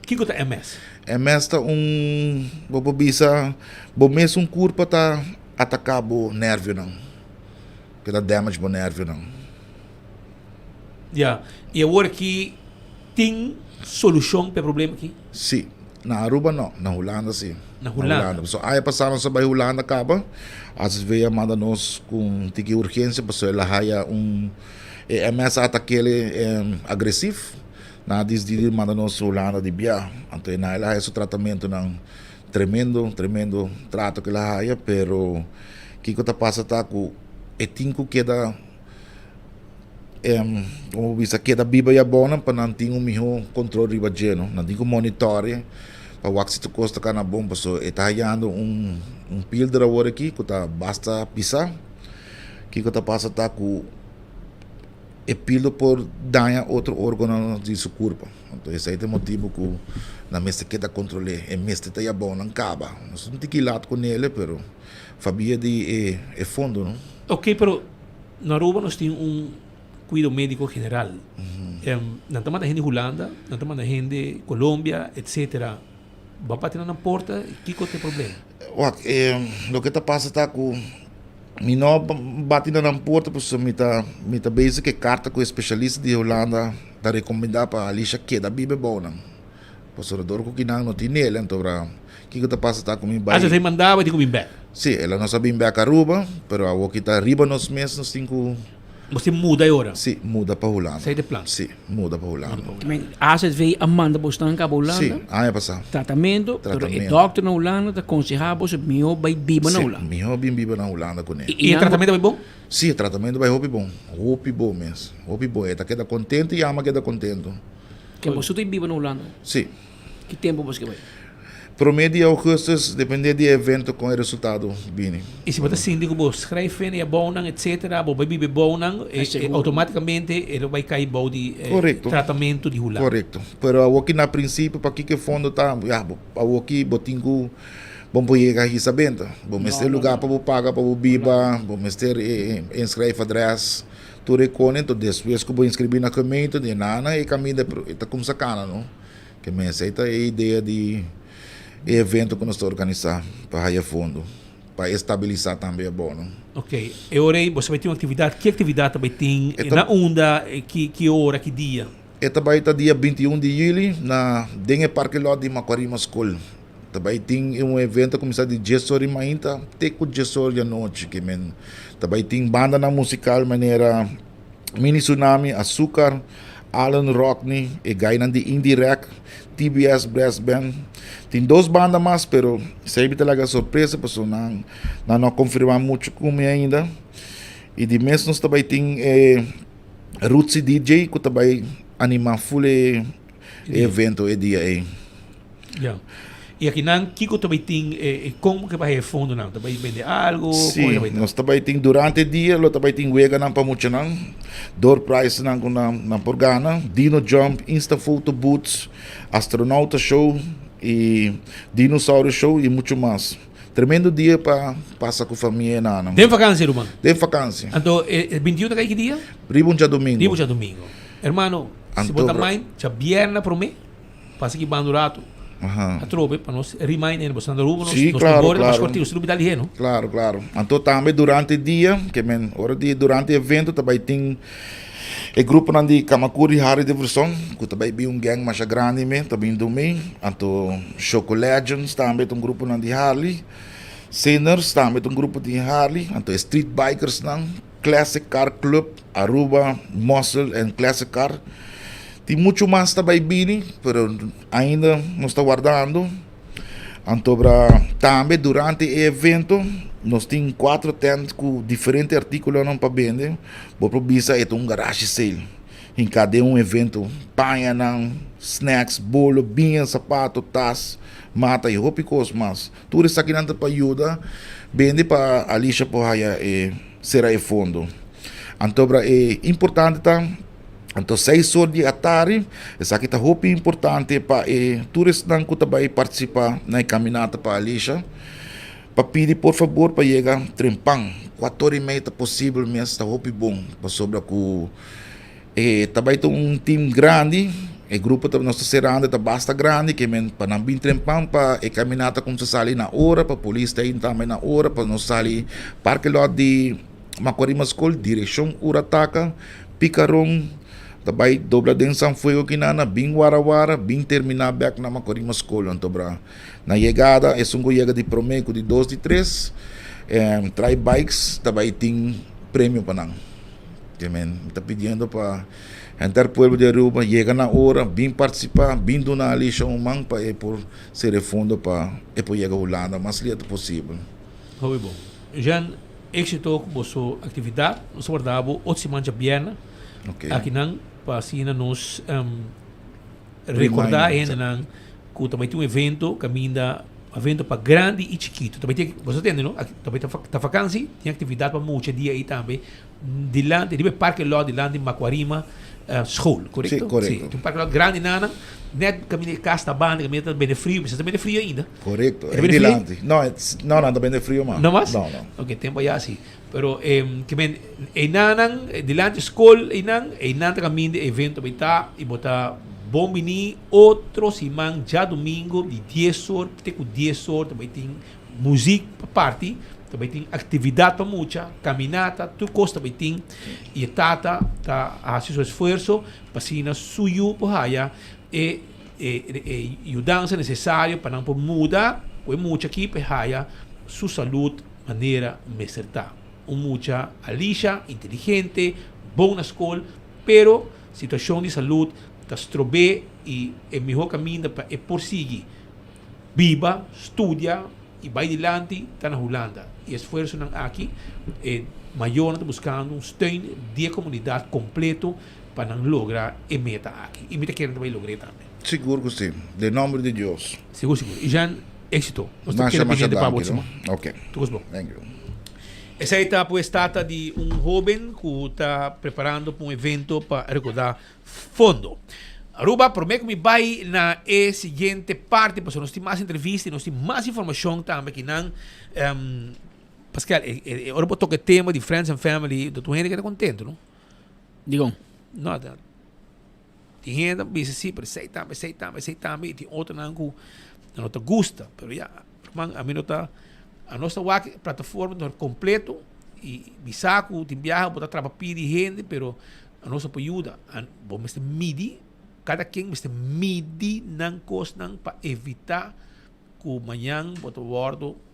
Kiko ta MS? MS ta un, bo por bisa, bo mesun kurpa ta ataká bo nèrvionan, ke ta damage bo nèrvionan. Ya, i awor aki tin solushon pa e problema aki? Sí, na Aruba no, na Hulanda sí. Na Hulanda. Pasobra aña pasá nos a bai Hulanda kaba, AZV a manda nos ku un tiki urgensia pasobra el a haya un, e MS a atak'el agresif, nan a disidí di manda nos Hulanda di bia. Anto e nan el a haya su tratamentunan tremendo, tremendo trato ku el a haya, pero kiko ta pasa ta ku e tin ku keda. Como bo bisa keda biba y abonan pa nan tin un miho control riba dje no. Nan tin cu monitoria pa wak si tur cos ta cana bon pasobra e ta hayando un un pilder awor aki cu ta basta pisa. Kico ta pasa ta cu e pilder por daña otro organonan di su curpa. Anto esey ta e motibo cu nan mester keda controle. E mester ta y abonan caba. Nos no tin kilat cu nele pero fabia di e fondo no. Ok pero Na Aruba nos tin un cuido medico general. Nan ta manda hende Hulanda, nan ta manda hende Colombia, etcetera. Bo a bati na nan porta, kico ta e problema? Wak, loke ta pasa ta cu mi no a bati na nan porta pasobra mi ta mi ta bezig cu e carta cu e specialista di Hulanda ta recomenda pa Alicia keda biba ebou nan. Pasobra dor cu kinan no tin el, anto kico ta pasa ta cu mi bay. Asina mandaba di cu bin bek. Si, el a nos a bin bek Aruba, pero awor ki ta riba nos mes nos tin cu. Nos tin muda e ora. Si, muda pa Hulanda. Esey ta e plan. Si, muda pa Hulanda. AZV a manda bosnan caba Hulanda. Si, aña pasa. Tratamento, pero e dokter na Hulanda ta conseha bos miho bay biba na Hulanda. Si, miho bin biba na Hulanda cune. Y e tratamento a bay bon? Si, e tratamento a bay hopi bon. Hopi bon mes. Hopi bon. E ta keda contento y ama keda contento. Ke boso ta biba na Hulanda? Si. Ki tempu boso ke bai? Prome di augustus, depende di e evento kon e resultado bini. I si bo ta sinti ku bo schrijf in e abounan etcetera, bo bai biba e bounan, automaticamente e lo bai kai bou di tratamentu di Hulanda. Korekto. Pero awoki na prinsipio pakiko e fondo ta, ya, awoki bo tin ku bo por yega hisa benta. Bo mester luga pa bo paga pa bo biba, bo mester inschrijf adres. Tur e kone, enton despues ku bo inskribí na gemeente, di nana e kaminda e ta kumsa kana no. Ke men esei ta e idea di e evento ku nos ta organisá pa haya fondo, pa estabilisá tambe e bono. Ok, e ora ei boso bai tin un aktividat, ki aktividat ta bai tin, na unda, ki ora, ki dia? E ta bai ta dia 21 di yüli na den e parke lòt di Macuarima Skol. Ta bai tin un evento a kuminsá di dies or di mainta te ku dies or di anochi. Ke men ta bai tin bandanan musikal manera Mini Tsunami, Azúcar, Alan Rockney, e gainan di Indirect, TBS Brass Band. Tin dos banda mas pero esei mi ta laga sorpresa pasobra nan nan no a konfirmá muchu ku mi ainda. I di mes nos ta bai tin e Rutsi DJ ku ta bai animá ful e evento e dia ei. Ya. I akinan kiko ta bai tin e kon ke bai e fondonan? Ta bai bende algo? Sí, nos ta bai tin durante e dia lo ta bai tin weganan pa muchanan, door prizenan ku nan nan por gana, Dino Jump, Insta Photo Booths, Astronauta Show i Dinosaurio Show i muchu mas. Tremendo dia pa pasa ku famia e nanan. Den vakansia ruman? Den vakansia. Anto e 21 ta kai ki dia? Riba un djadomingo. Riba un djadomingo. Hermano, si bo ta mind, djabièrnè promé. Pasa ki banda un rato. Atrobe pa nos remind en boso Aruba nos Sí, claro, nos claro. mas cortico, si dal lihe, no? Claro, claro. Anto tambe durante e dia, ke men ora di durante e evento ta bai tin e gruponan di Kamakuri Harley Davidson, ku ta bai bin un gang masha grandi me, ta bin dumi. Anto Choco Legends tambe ta un gruponan di Harley. Sinners tambe ta un grupo di Harley. Anto e Street Bikersnan, Classic Car Club, Aruba Muscle and Classic Car. Tin muchu mas ta bai bini, pero ainda nos ta wardando. Antobra tambe durante e evento. Nos tin cuatro tent cu diferente articulonan pa bende. Bo por bisa e ta un garage sale. Hinca den un evento. Pañanan, snacks, bolo, biña, sapato, tas, mata y hopi cos mas. Tur esakinan ta pa yuda bende pa Alicia por haya e sera e fondo. Antobra e importante ta anto seis or di atardi esaki ta hopi importante pa e tur esnan ku ta bai partisipa na e kaminata pa Alicia pa pidi por fabor pa yega trempan kuator i mei ta posibel mes ta hopi bon pasobra ku e ta bai ta un team grandi e grupo ta nos ta serando ta basta grandi ke men pa nan bin trempan pa e kaminata kumsa sali na ora pa polis ta tambe na ora pa nos sali parke lot di Macuarima School, direccion Urataka, Picaron, ta bay dobla den San Fuego kinana, bin Warawara, bin termina bek na Macuarima School. Anto bra, na yegada, esun cu yega di prome cu di dos, di tres, trai bikes, ta bay tin premio pa nan. Te men, mi ta pidiendo pa henter pueblo di Aruba yega na ora, bin participa, bin duna Alicia un man pa e por ser e fondo pa e por yega Hulanda mas lieto posibel. Hopi bon. Jean, éxito ku boso aktividat. Nos a warda bo otro siman djabièrnè akinan pa asina nos rekordá e hendenan ku ta bai tin un evento kaminda evento pa grandi i chikitu. Ta bai tin, boso a tende no? Ta bai ta vakansi, tin aktividat pa mucha dia ei tambe dilanti riba e parke lòt dilanti Macuarima school, korekto? Sí, korekto. Sí, tin un parke lòt grandi nanan, nèt kaminda e kas ta banda, kaminda ta bende frio, mester ta bende frio ainda. Korekto, e dilanti. No, no, nan ta bende frio mas. No mas? No, no. Ok, tempo ya si. Pero ke men einan dilanti skol einan, einan ta kaminda e evento bai ta i bo ta bon bini otro siman djadumingo di dies or te ku dies or ta bai tin muzik pa parti, ta bai tin aktividat pa mucha, kaminata, tur kos ta bai tin i e tata ta hasi su esfuerso pa asina su yu por haya e e yudansa nesesario pa nan por muda ku e mucha aki pa e haya su salud manera mester ta. Un mucha alisha, inteligente, bon na skol, pero situashon di salud ta strob'é i e mihó kaminda pa e por sigui biba, studia i bai dilanti ta na Hulanda. E esfuersonan aki e mayornan ta buskando un steun di e komunidat kompleto pa nan logra e meta aki. I mi ta kere nan ta bai logr'é tambe. Sigur ku si. Den nomber di Dios. Sigur sigur. Jean, éxito. Nos ta keda Masha masha pendiente pa bo danki no. siman. Ok. Tur kos bon. Thank you. Esei ta pues tata di un hoben ku ta preparando pa un evento pa rekoda fondo. Aruba, prome ku mi bai na e siguiente parti pasobra nos tin mas entrevista i nos tin mas informashon tambe kinan. Pascal, e ora bo toka e tema di friends and family, tur hende keda kontento no. Dikon? No, ta tin hende ta bisa si, pero esei tambe, esei tambe, esei tambe, i tin otronan ku no ta gusta. Pero ya, ruman, ami no ta, anos ta wak e plataforma ta kompleto i mi sa ku tin biaha bo ta trapa pidi hende, pero anos a por yuda. Bo mester midi, kada ken mester midi nan kosnan pa evitá ku mañan bo ta wòrdu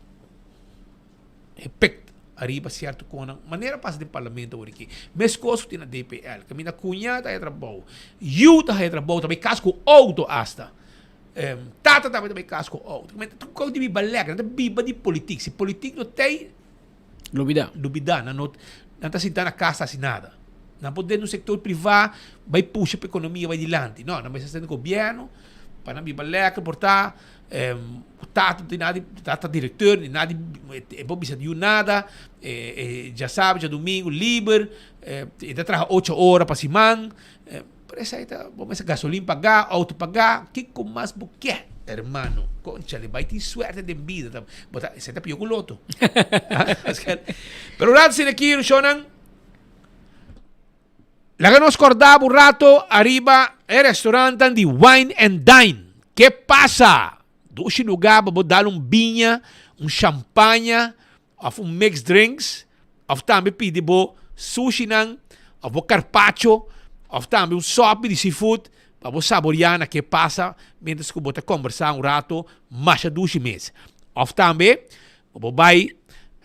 Hepect ariba cierto conan manera pasa den parlamento awor aki. Mescos cu tin na DPL. Caminda cuña ta haya trabou, yiu ta haya trabou, ta bay cas cu auto hasta. Tata tambe ta bay cas cu auto. Tur cos di biba lekker, nan ta biba di politik. Si politik no tey, Lubida. Lubida. Nan no, nan ta sinta na cas ta haci nada. Nan por den un sector priva bay pusha pa economia bay dilanti. No, nan mester sta den gobierno pa nan biba lekker por ta. Tata di nada, tata directeur di nada, e por bisa yu nada, djasabi, djadumingu liber, e ta traha ocho ora pa siman, pero esei ta, bo mester gasolin pagá, auto pagá, kiko mas bo ke, hermano? Conchale, bai tin suerte den bida, ta, bo ta, esei ta pió ku loto. Pero rato asina aki, rushonnan. Laga nos corda bo rato ariba e restaurantan di Wine and Dine. Ke pasa? Dushi lugar pa bo dal un biña, un champaña of un mixed drinks of tambe pidi bo sushinan of bo carpacho of tambe un sopi di seafood pa bo saboria na ke pasa mientras cu bo ta combersa un rato masha dushi mes. Of tambe bo bay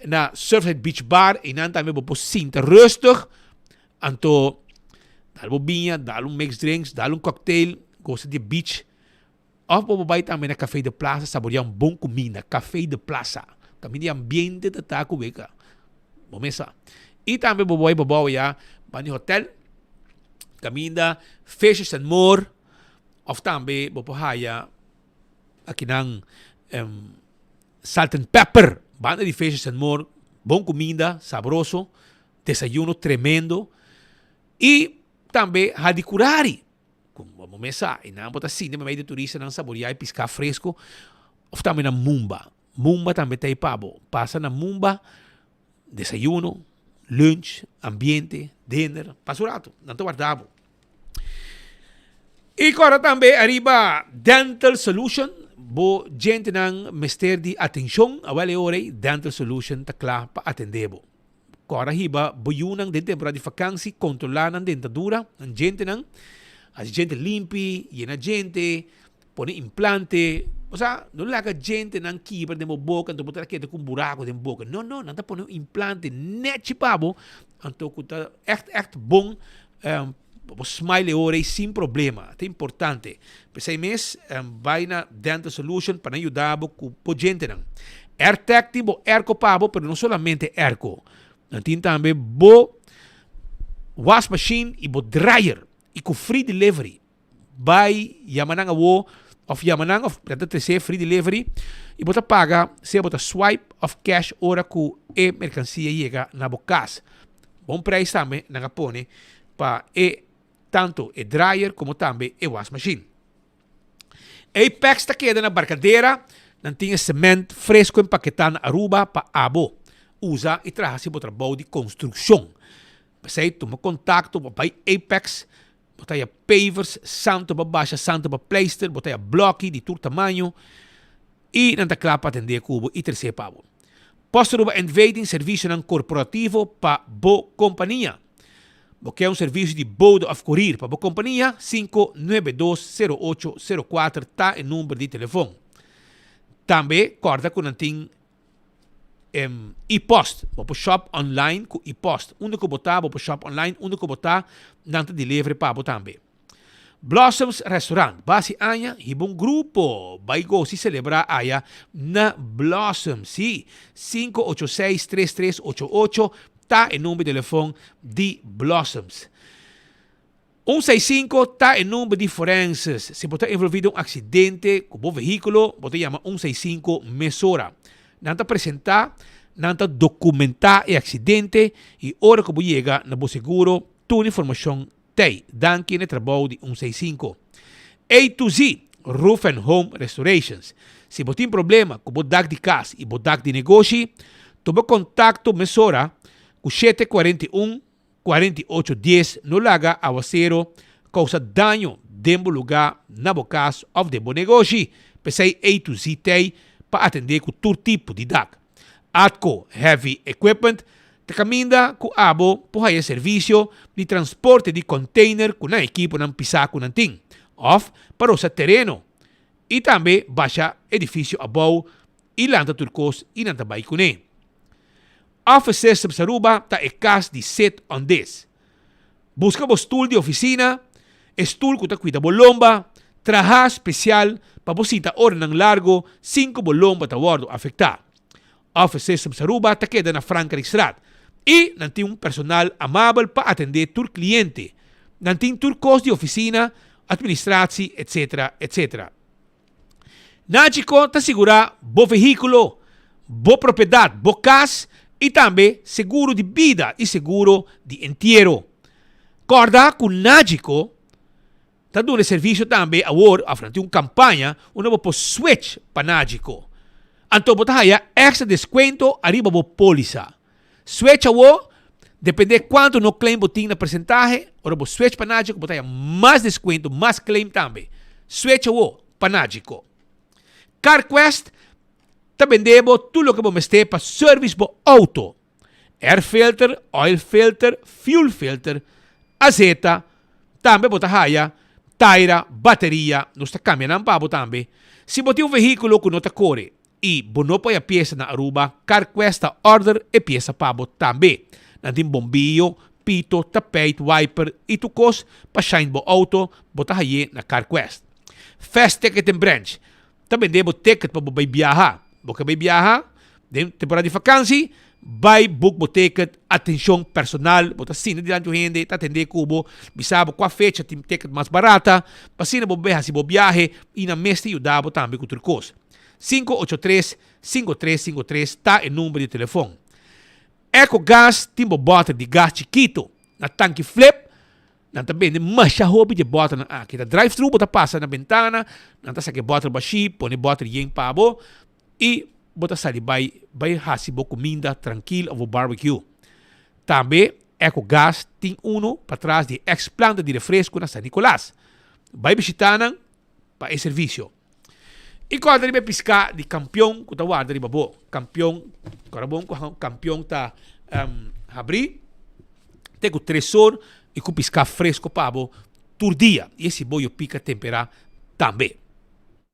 na Surfside Beach Bar eynan tambe bo por sinta rustig. Anto dal bo biña, dal un mixed drinks, dal un cocktail, gosa di e beach. Of bo por bai tambe na Café de Plaza saborea un bon cuminda. Café de Plaza. Kaminda di ambiente ta ta ku weka. Bo mes sa. I tambe bo bai bobou ya ban di hotel. Kaminda Fishes and More of tambe bo por haya akinan um, Salt and Pepper. Banda di Fishes and More, bon kuminda, sabroso, desayuno tremendo. I tambe Hadicurari. Ku bo mes sa, e nan bo ta sinti meimei di turistanan saboriá e piská fresko òf tambe na Mumba. Mumba tambe ta ei pa bo. Pasa na Mumba, desayuno, lunch, ambiente, dinner, pasa un ratu, nan ta warda bo. I kòrda tambe ariba Dental Solution, bo djentenan mester di atenshon, awel e ora ei Dental Solution ta kla pa atendé bo. Kòrda hiba bo yunan den temporada di fakansi, kontrolá nan dentadura, nan djentenan, hasi djente limpi, yena djente, pone implante. Osea, no laga djentenan kibra den bo boka, anto bo ta keda ku un buraku den boka. No, no, nan ta pone un implante nèchi pa bo, anto ku ta ègt, ègt bon pa bo smile e ora ei sin problema. Ta importante. P'esei mes, bai na Dental Solution pa nan yuda bo ku bo djentenan. Airtec tin bo airco pa bo, pero no solamente airco. Nan tin tambe bo was machine y bo dryer y cu free delivery. Bay yama nan awo of yama nan of nan ta trece free delivery y bo ta paga sea bo ta swipe of cash ora cu e mercancia yega na bo cas. Bon prijs tambe nan a pone pa e tanto e dryer como tambe e was machine. Apex ta keda na Barcadera, nan tin e cement fresco empaketá na Aruba pa abo usa i traha si bo trabou di construccion. P'esei tuma contacto pa bai Apex, bo ta haya pavers, santo pa basha, santo pa pleister, bo ta haya bloki di tur tamaño i nan ta kla pa atendé ku bo i tresé pa bo. Post Aruba NV tin servicionan corporativo pa bo compania. Bo ke un servisio di bode òf korir pa bo kompania? 592 08 04 ta e number di telefon. Tambe kòrda ku nan tin e-post. Bo por shop online ku e-post. Unda ku bo ta bo por shop online, unda ku bo ta nan ta delivery pa bo tambe. Blossoms Restaurant, basi aña hiba un grupo bai gosi selebrá aya na Blossoms. Sí, 586 3388 ta e number di telefon di Blossoms. 165 ta e number di forenses. Si bo ta envolví den un aksidente ku bo vehíkulo, bo ta yama 165 mesora. Nan ta presentá, nan ta dokumentá e aksidente i ora ku bo yega na bo seguro, tur informashon Tei, danki na e trabou di un sei sinku. A to Z, Roof and Home Restorations. Si bo tin problema ku bo dak di kas i bo dak di negoshi, tuma kontakto mesora ku shete 41 48 dies. No laga awasero kousa daño den bo lugá, na bo kas òf den bo negoshi. P'esei A to Z tei pa atendé ku tur tipo di dak. Atco Heavy Equipment Ta kaminda ku abo por haya servisio di transporte di container ku nan ekiponan pisá ku nan tin, òf pa rosa tereno i tambe basha edifisio abou i lanta tur kos i nan ta bai kuné. Office Systems Aruba ta e kas di Sit on This. Buska bo stul di ofisina, e stul ku ta kuida bo lomba, trahá spesial pa bo sinta oranan largo sin ku bo lomba ta wòrdu afektá. Office Systems Aruba ta keda na Frankrijkstraat y nan tin un personal amabel pa atende tur cliente. Nan tin tur cos di oficina, administratie, etc. Etc. Nagico ta sigura bo vehiculo, bo propiedad, bo cas y tambe seguro di bida y seguro di entiero. Corda cu Nagico Ta duna e servisio tambe awor of nan tin un kampaña unda bo por switch pa Nagico. Anto bo ta haya extra deskuento ariba bo polisa. Switch awor, depende kuantu no claim bo tin na persentahe, ora bo switch pa Nagico bo ta haya mas deskuento, mas claim tambe. Switch awor pa Nagico. CarQuest ta bende bo tur loke bo mester pa service bo auto. Air filter, oil filter, fuel filter, azeta, tambe bo ta haya taira, bateria, nos ta cambia nan pa bo tambe. Si bo tin un vehiculo cu no ta core y bo no por haya pieza na Aruba, CarQuest ta order e pieza pa bo tambe. Nan tin bombillo, pito, tapijt, wiper y tur cos pa shine bo auto, bo ta haye na CarQuest. Fast Ticket and Branch ta bende bo ticket pa bo bay biaha. Bo ke bay biaha? Den temporada di vakansi, bai book bo ticket, atencion personal, bo ta sinta dilanti un hende, ta atende cu bo, bisa bo cua fecha tin ticket mas barata, pa asina bo bay haci bo biahe y nan mes ta yuda bo tambe cu tur cos. 583 5353 ta e number di telefon. Ecogas tin bo boter di gas chikito na tanki flip, Nan ta bende masha hopi dje bòternan aki. Ta drive thru bo ta pasa na bentana, nan ta saka e bòter bashí, pone bòter yen pa bo i bo ta sali bai bai hasi bo kuminda trankil òf bo barbecue. Tambe Ecogas tin unu patras di e ex planta di refresco na San Nicolas. Bai bishitá nan pa e servisio. I kòrda riba e piská di kampion ku ta warda riba bo. Kampion, kòrda bon ku kampion ta habrí te ku tres or i ku piská fresko pa bo tur dia. I e siboyo pika temperá tambe.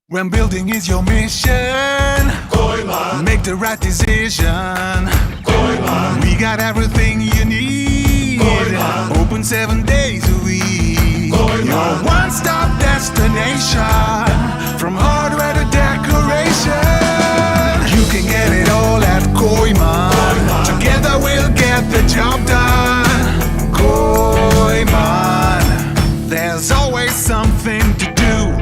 When building is your mission Kooyman Make the right decision Kooyman We got everything you need Kooyman Open 7 days a week Kooyman Your one stop destination From hardware to decoration You can get it all at Kooyman Together we'll get the job done Kooyman There's always something to do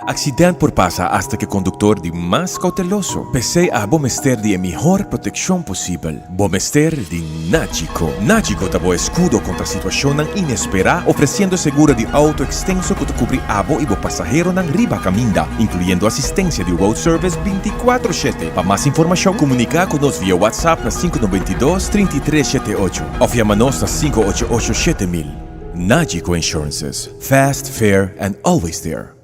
Accident por pasa hasta cu e conductor di mas cauteloso. P'esey abo mester di e mihor proteccion posibel. Bo mester di Nagico. Nagico ta bo escudo contra situacionnan inespera, ofreciendo seguro di auto extenso cu ta cubri abo y bo pasaheronan riba caminda, incluyendo asistencia di road service binticuatro shete. Pa mas informacion, comunica cu nos via WhatsApp na sinku 92 33 shete ocho of yama nos na 588 7000. Nagico Insurances. Fast, fair and always there.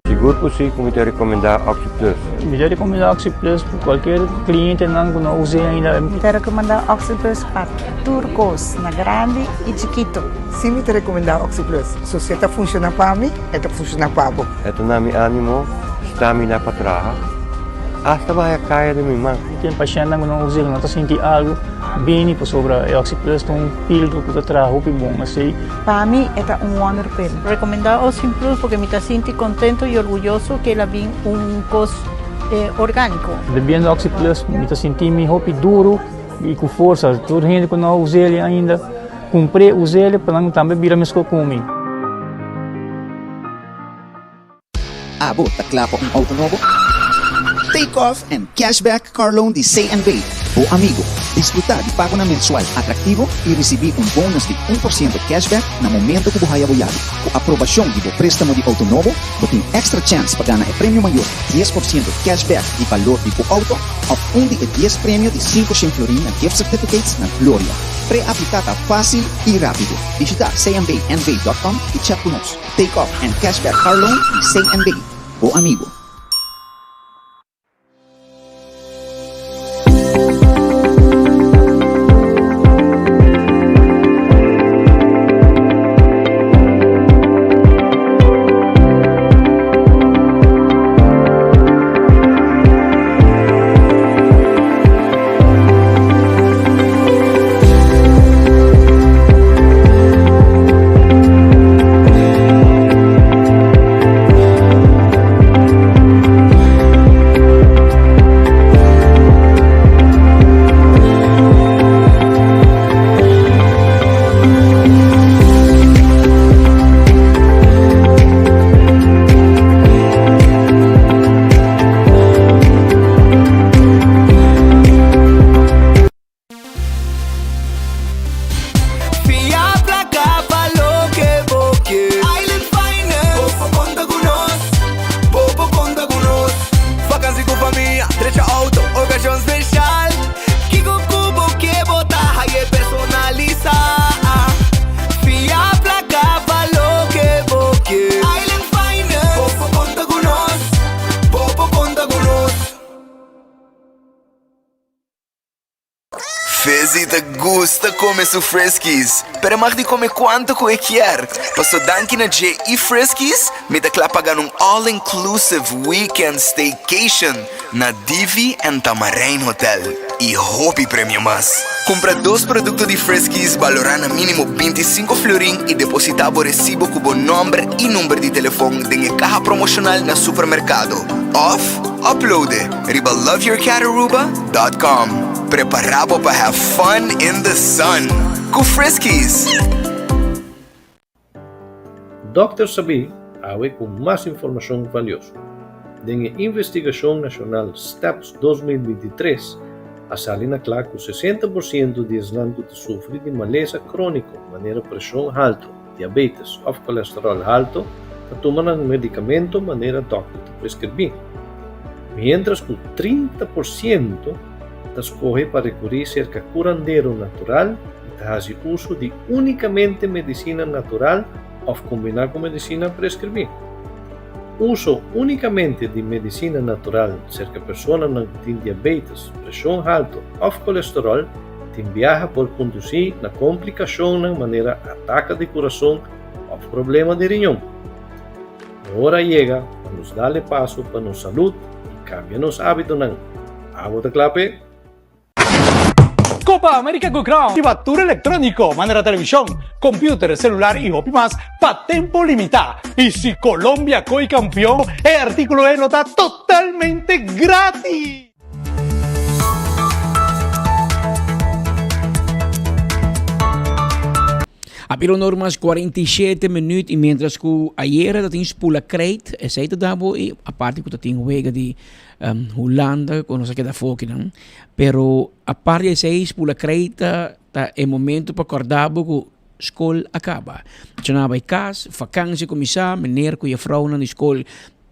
Sigur ku si ku mi ta rekomendá OxyPlus. Mi ta rekomendá OxyPlus pa kualkier klientenan ku no us'é ainda. Mi ta rekomendá OxyPlus pa tur kos, na grandi i chikitu. Si mi ta rekomendá OxyPlus. So si e ta funshoná pa mi, e ta funshoná pa bo. E ta na mi ánimo, stamina pa traha, asta baha kaya den mi man. Tin pashèntnan ku no us'é, ku no ta sinti algu, bini pasobra e OxyPlus ta un filtro ku ta traha hopi bon. Asei. Pa mi e ta un wonder pill. Recomenda Ocean Plus porque mi ta sinti contento y orguyoso que el a bin un cos organico. Bebiendo Oxy Plus mi ta sinti mi hopi duro y cu forsa. Tur hende cu no a us'el ainda cumpr'e us'el pa nan tambe bira mesco cu mi. Abo ta kla pa un auto nobo? Take off and cashback car loan di CNB, bo amigo. Disfruta di pagonan mensual atractivo y ricibi un bonus di un por ciento cashback na momento cu bo haya bo yabi. Cu aprobacion di bo prestamo di auto nobo, bo tin extra chance pa gana e premio mayor 10% cashback di balor di bo auto of un di e dies premio di 500 florin na gift certificates na Gloria. Pre-aplica ta facil y rapido. Bishita cnbnv.com y chat cu nos. Take off and cashback car loan di CNB, bo amigo. Fia placa pa loke bo ke. Island Finance. Bo por conta cu nos. Bo por conta cu nos. Vakantie cu famia, drecha auto, ocasion special. Kico cu bo ke bo ta haye personalisa. Fia placa pa loke bo ke. Island Finance. Bo por conta cu nos. Bo por conta cu nos. Fizzy ta gusta come su Friskies, pero e mag di come cuanto cu e kier, paso danki na dje y Friskies mi ta cla pa gana un all inclusive weekend staycation na Divi and Tamarijn Hotel y hopi premio mas. Cumpra dos producto di Friskies balora na minimo 25 florin y deposita bo recibo cu bo nomber y number di telefon den e caha promocional na supermercado of. upload e riba loveyourcataruba.com. Prepara bo pa have fun in the sun cu Friskies! Dòkter Sabí awe ku mas informashon valioso. Den e investigashon nashonal Steps 2023 a sali na kla ku 60 por siento di esnan ku ta sufri di malesa króniko manera preshon haltu, diabetes òf kolesteròl haltu ta tuma nan medikamento manera dòkter ta preskribí, miéntras ku 30 por siento ta skohe pa rekurí serka kurandero natural i ta hasi uso di únikamente medisina natural òf kombiná ku medisina preskribí. Uso únikamente di medisina natural serka personanan ku tin diabetes, preshon haltu òf kolesteròl tin biaha por kondusí na komplikashonnan manera ataka di kurason òf problema di riñon. E ora a yega pa nos dal e paso pa nos salud y cambia nos habitonan. Abo ta cla p'e? Copa America cu Crown riba tur electronico manera television, computer, celular y hopi mas pa tempo limita. Y si Colombia coy campeon e articulo e lo ta totalmente gratis! A bira un or mas 47 minuut y mientras cu ayera ta tin spula krijt, esey ta da bo y aparte cu ta tin wega di um, Hulanda cu nos a keda afo kinan. Pero aparte di esey spula krijt ta, ta e momento pa corda bo cu skol a caba. Chana bay cas, vakantie cuminsa, meneer cu juffrouwnan di skol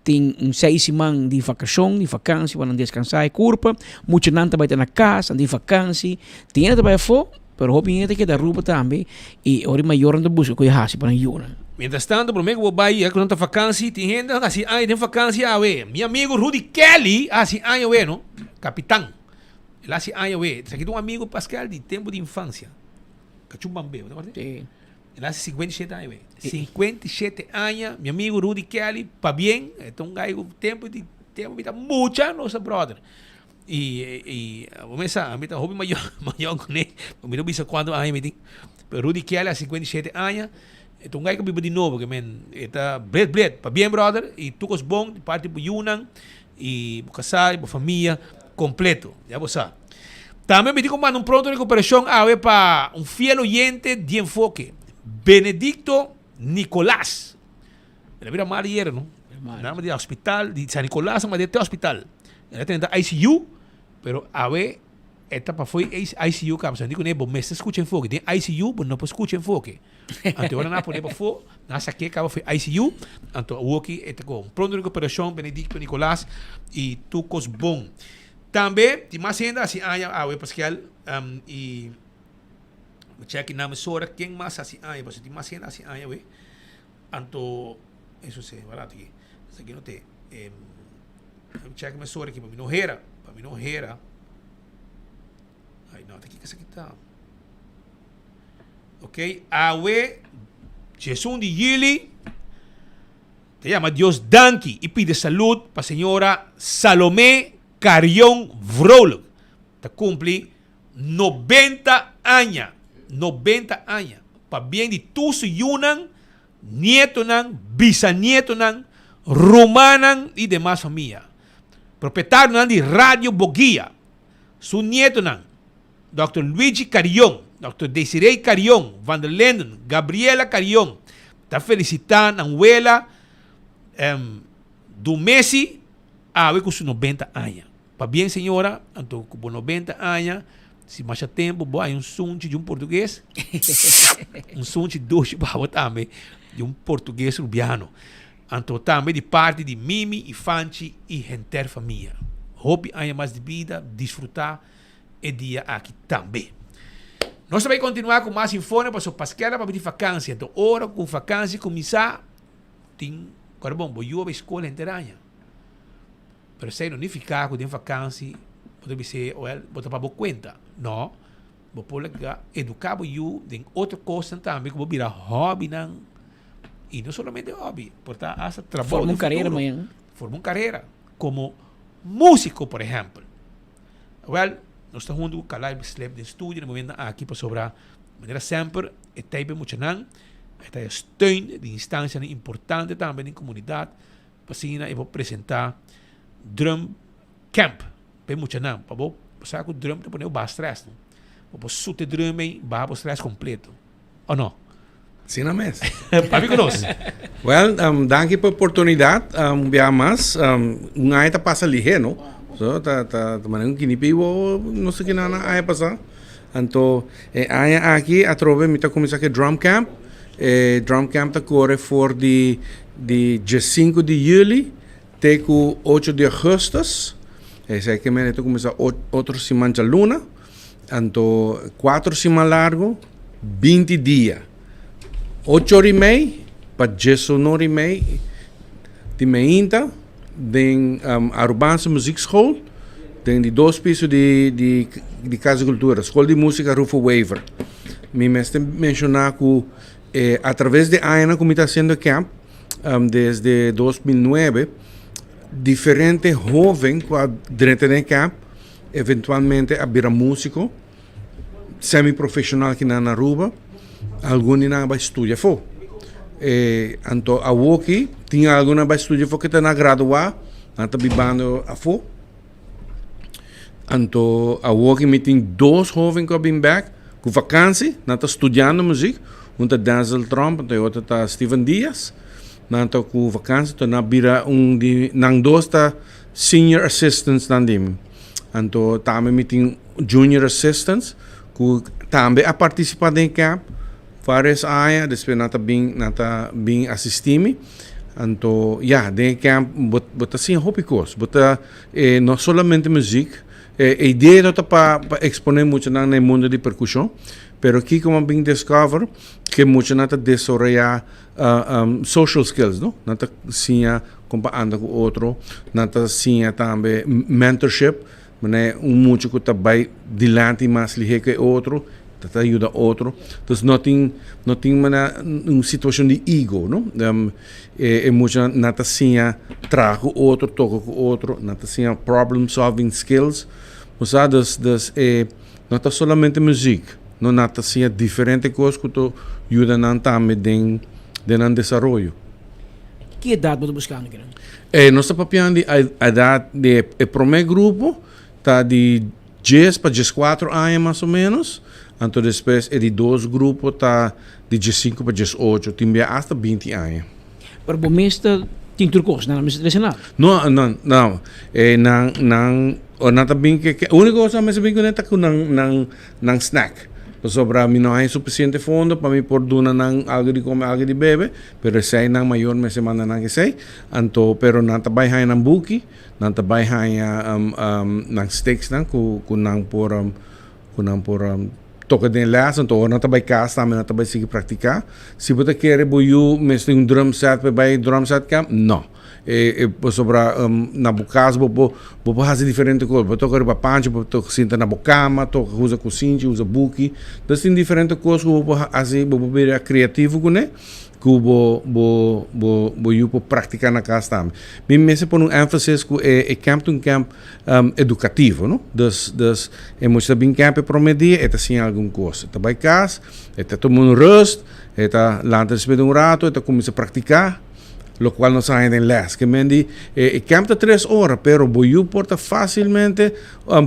Tin un seis siman di vakashon, di vakansi, pa nan deskansá e kurpa. Muchanan ta bai ta na kas, nan tin vakansi. Tin hende ta bai afó, pero hopi hende ta keda Aruba tambe i ora e mayornan ta buska ku e hasi pa nan yunan. Mientras tanto, promé ku bo bai ya ku nan ta vakansi, tin hende a hasi aña den vakansi awe. Mi amigu Rudy Kelly a hasi aña awe, no? Kapitan. El a hasi aña awe. Esaki ta un amigu Pascal di tempu di infansia. Kachumbambe, bo ta kòrda? Sí. El haci 57 aña, wey. 57 aña, mi amigo Rudy Kelly, pabien, e ta un guy cu tempo di tempo mi ta mucha nos ta brother. Y y bo mesa, mi ta hopi mayor mayor cu ne, mi no bisa cuanto aña mi tin. Pero Rudy Kelly a 57 aña, e ta un guy cu biba di nobo, ke men e ta blet blet. Pabien brother y tur cos bon di parti bo yunan y bo casa y bo famia completo. Ya bo sa. Tambe mi tin ku manda un pronto rekuperashon awe pa un fiel oyente di Enfoke, Benedicto Nicolas. El a bira mal ayera, no? Nan di hospital, di San Nicolas a mand'é te hospital. El a tene ICU, pero awe e ta pafó e ICU kaba. So nan di kuné, bo mester skucha Enfoke. Den ICU bo no por skucha Enfoke. Anto ora nan a pon'é pafó, nan a sak'é kaba for e ICU. Anto awoki e ta ku un pronto rekuperashon, Benedicto Nicolas, i tur kos bon. Tambe tin mas hende hasi aña awe Pascal y mi check nan mesora ken mas hasi aña pasobra tin mas hende hasi aña awe anto eso si warato aki esaki no te mi check mesora aki pa mi no hera pa mi no hera ay no ta kiko esaki ta ok awe diesun di juli. Ta yama Dios danki i pidi salud pa señora Salomé Carion Vrolijk. Ta cumpli 90 aña, 90 aña, pabien di tur su yunan, nietonan, bisanietonan, rumannan i demas famia. Propietarionan di Radio Boguia, su nietonan, Dòkter Luigi Carion, Dòkter Desiree Carion, Van der Linden, Gabriela Carion ta felicita nan wela Dumesi awe cu su 90 aña. Pabien señora, anto cu bo 90 aña, si masha tempo bo hay un sunchi di un portugues, un sunchi dushi pa bo tambe di un portugues rubiano. Anto tambe di parti di Mimi y Fanchi y henter famia. Hopi aña mas di bida, disfruta. e dia aki tambe. Nos ta bai kontinuá ku mas informe paso Paskel a papia di fakansi. Anto ora ku fakansi kuminsá tin kòrda bon bo yu a bai skol henter aña. Pero esei no nifiká ku den fakansi bo ta bis'é wèl bo ta pa bo kuenta. No, bo por laga eduká bo yu den otro kosnan tambe ku bo bira hòbinan i no solamente hòbi, por ta asta trabou Forma un karera mañana. Forma un karera komo músiko por ehèmpel. Wel, nos ta huntu ku Kalai Bislip den studio na momentonan aki pasobra manera semper e tei pa e muchanan, e ta e steun di instancianan importante tambe den comunidad pa asina e por presenta drum. camp pa e muchanan pa bo sa ku drum ta pone bo baha stress no. Bo por suta e drum ei baha bo stress completo o no? Asina mes. Papia ku nos. Well, um, danki pa oportunidad um, un biaha mas. Um, un aña ta pasa lihé, no? So, ta, ta, ta manera un kinipi wo, no sé kina na aña pasa. Anto, e aña aki atrobe mi ta kuminsá ku e drum camp. E drum camp ta kore for di di diesinku di yüli te ku ocho di augustus. Esei ke mene ta kuminsá otro siman djaluna. Anto kuater siman largu, 20 dia. Ocho ora i mei pa diesun ora i mei di meinta den Arubaanse Muziekschool den di dos piso di di di Cas di Cultura, School di Musica Rufo Wever. Mi mester menciona cu e a traves di añanan cu mi ta haciendo e camp desde 2009 diferente hoven cu a drenta den e camp eventualmente a bira musico semi profesional aki na Aruba, algun di nan a bai studia afo. E anto awoki tin algun a bai studia afo ke ta na gradua, nan ta bibando afo. Anto awoki mi tin dos hoven ku a bin bek ku vakansi, nan ta studiando muzik, un ta Denzel Tromp anto e otro ta Steven Diaz. Nan ta ku vakansi, anto nan a bira un di nan dos ta senior assistants nan di mi. Anto tambe mi tin junior assistants ku tambe a partisipá den e camp varios aña, despues nan ta bin nan ta bin asistí mi. Anto ya, den e camp bo bo ta siña hopi kos, bo ta e no solamente muzik, e e idea no ta pa pa eksponé muchanan na e mundo di perkushon, pero kiko mi a bin discover ke muchanan ta desaroyá social skills no, nan ta siña kon pa anda ku otro, nan ta siña tambe mentorship, manera un mucha ku ta bai dilanti mas lihé ku e otro, ta ta yuda otro. Entonces no tin no tin manera un situashon di ego no, e mucha nan ta siña traha ku otro, toka ku otro, nan ta siña problem solving skills, bo sa dus dus e no ta solamente muzik, no nan ta siña diferente kos ku ta yuda nan tambe den den nan desaroyo. Ki edat bo ta buskando kinan? E nos ta papiando di edat di e prome grupo ta di djes pa djeskuatro aña mas o menos, anto despues e di dos grupo ta di djesinku pa djesocho, tin bia asta binti aña. Pero bo mes ta tin tur kos, nan mester trese nada? No, no, no. E nan, nan, ora nan ta bin ke, uniko kos nan mester bin kuné ta ku nan, nan, nan snack. Pasobra mi no haña sufisiente fondo pa mi por duna nan algu di kome, algu di bebe, pero esei nan mayor mester manda nan esei. Anto, pero nan ta bai haña nan buki, nan ta bai haña nan sticksnan ku ku nan por ku nan por toka den les. Anto ora nan ta bai kas tambe nan ta bai sigui praktiká. Si bo ta kere bo yu mester un drum set pa e bai drum set camp, no. E pasobra na bo kas bo por bo por hasi diferente kos. Bo por toka riba panchi, bo por toka sinta na bo kama, toka usa kusinchi, usa buki. Entonces tin diferente kos ku bo por hasi, bo por bira kreativo kuné ku bo bo bo bo yu por praktiká na kas tambe. Mi mester pone un énfasis ku e e camp ta un camp edukativo no. Dus dus e mucha ta bin camp e promé dia e ta siña algun kos. E ta bai kas, e ta tuma un rust, e ta lanta despues di un rato, e ta kuminsá praktiká. Locual nos a haña den les. Ke men di e camp ta tres ora, pero bo yu por ta facilmente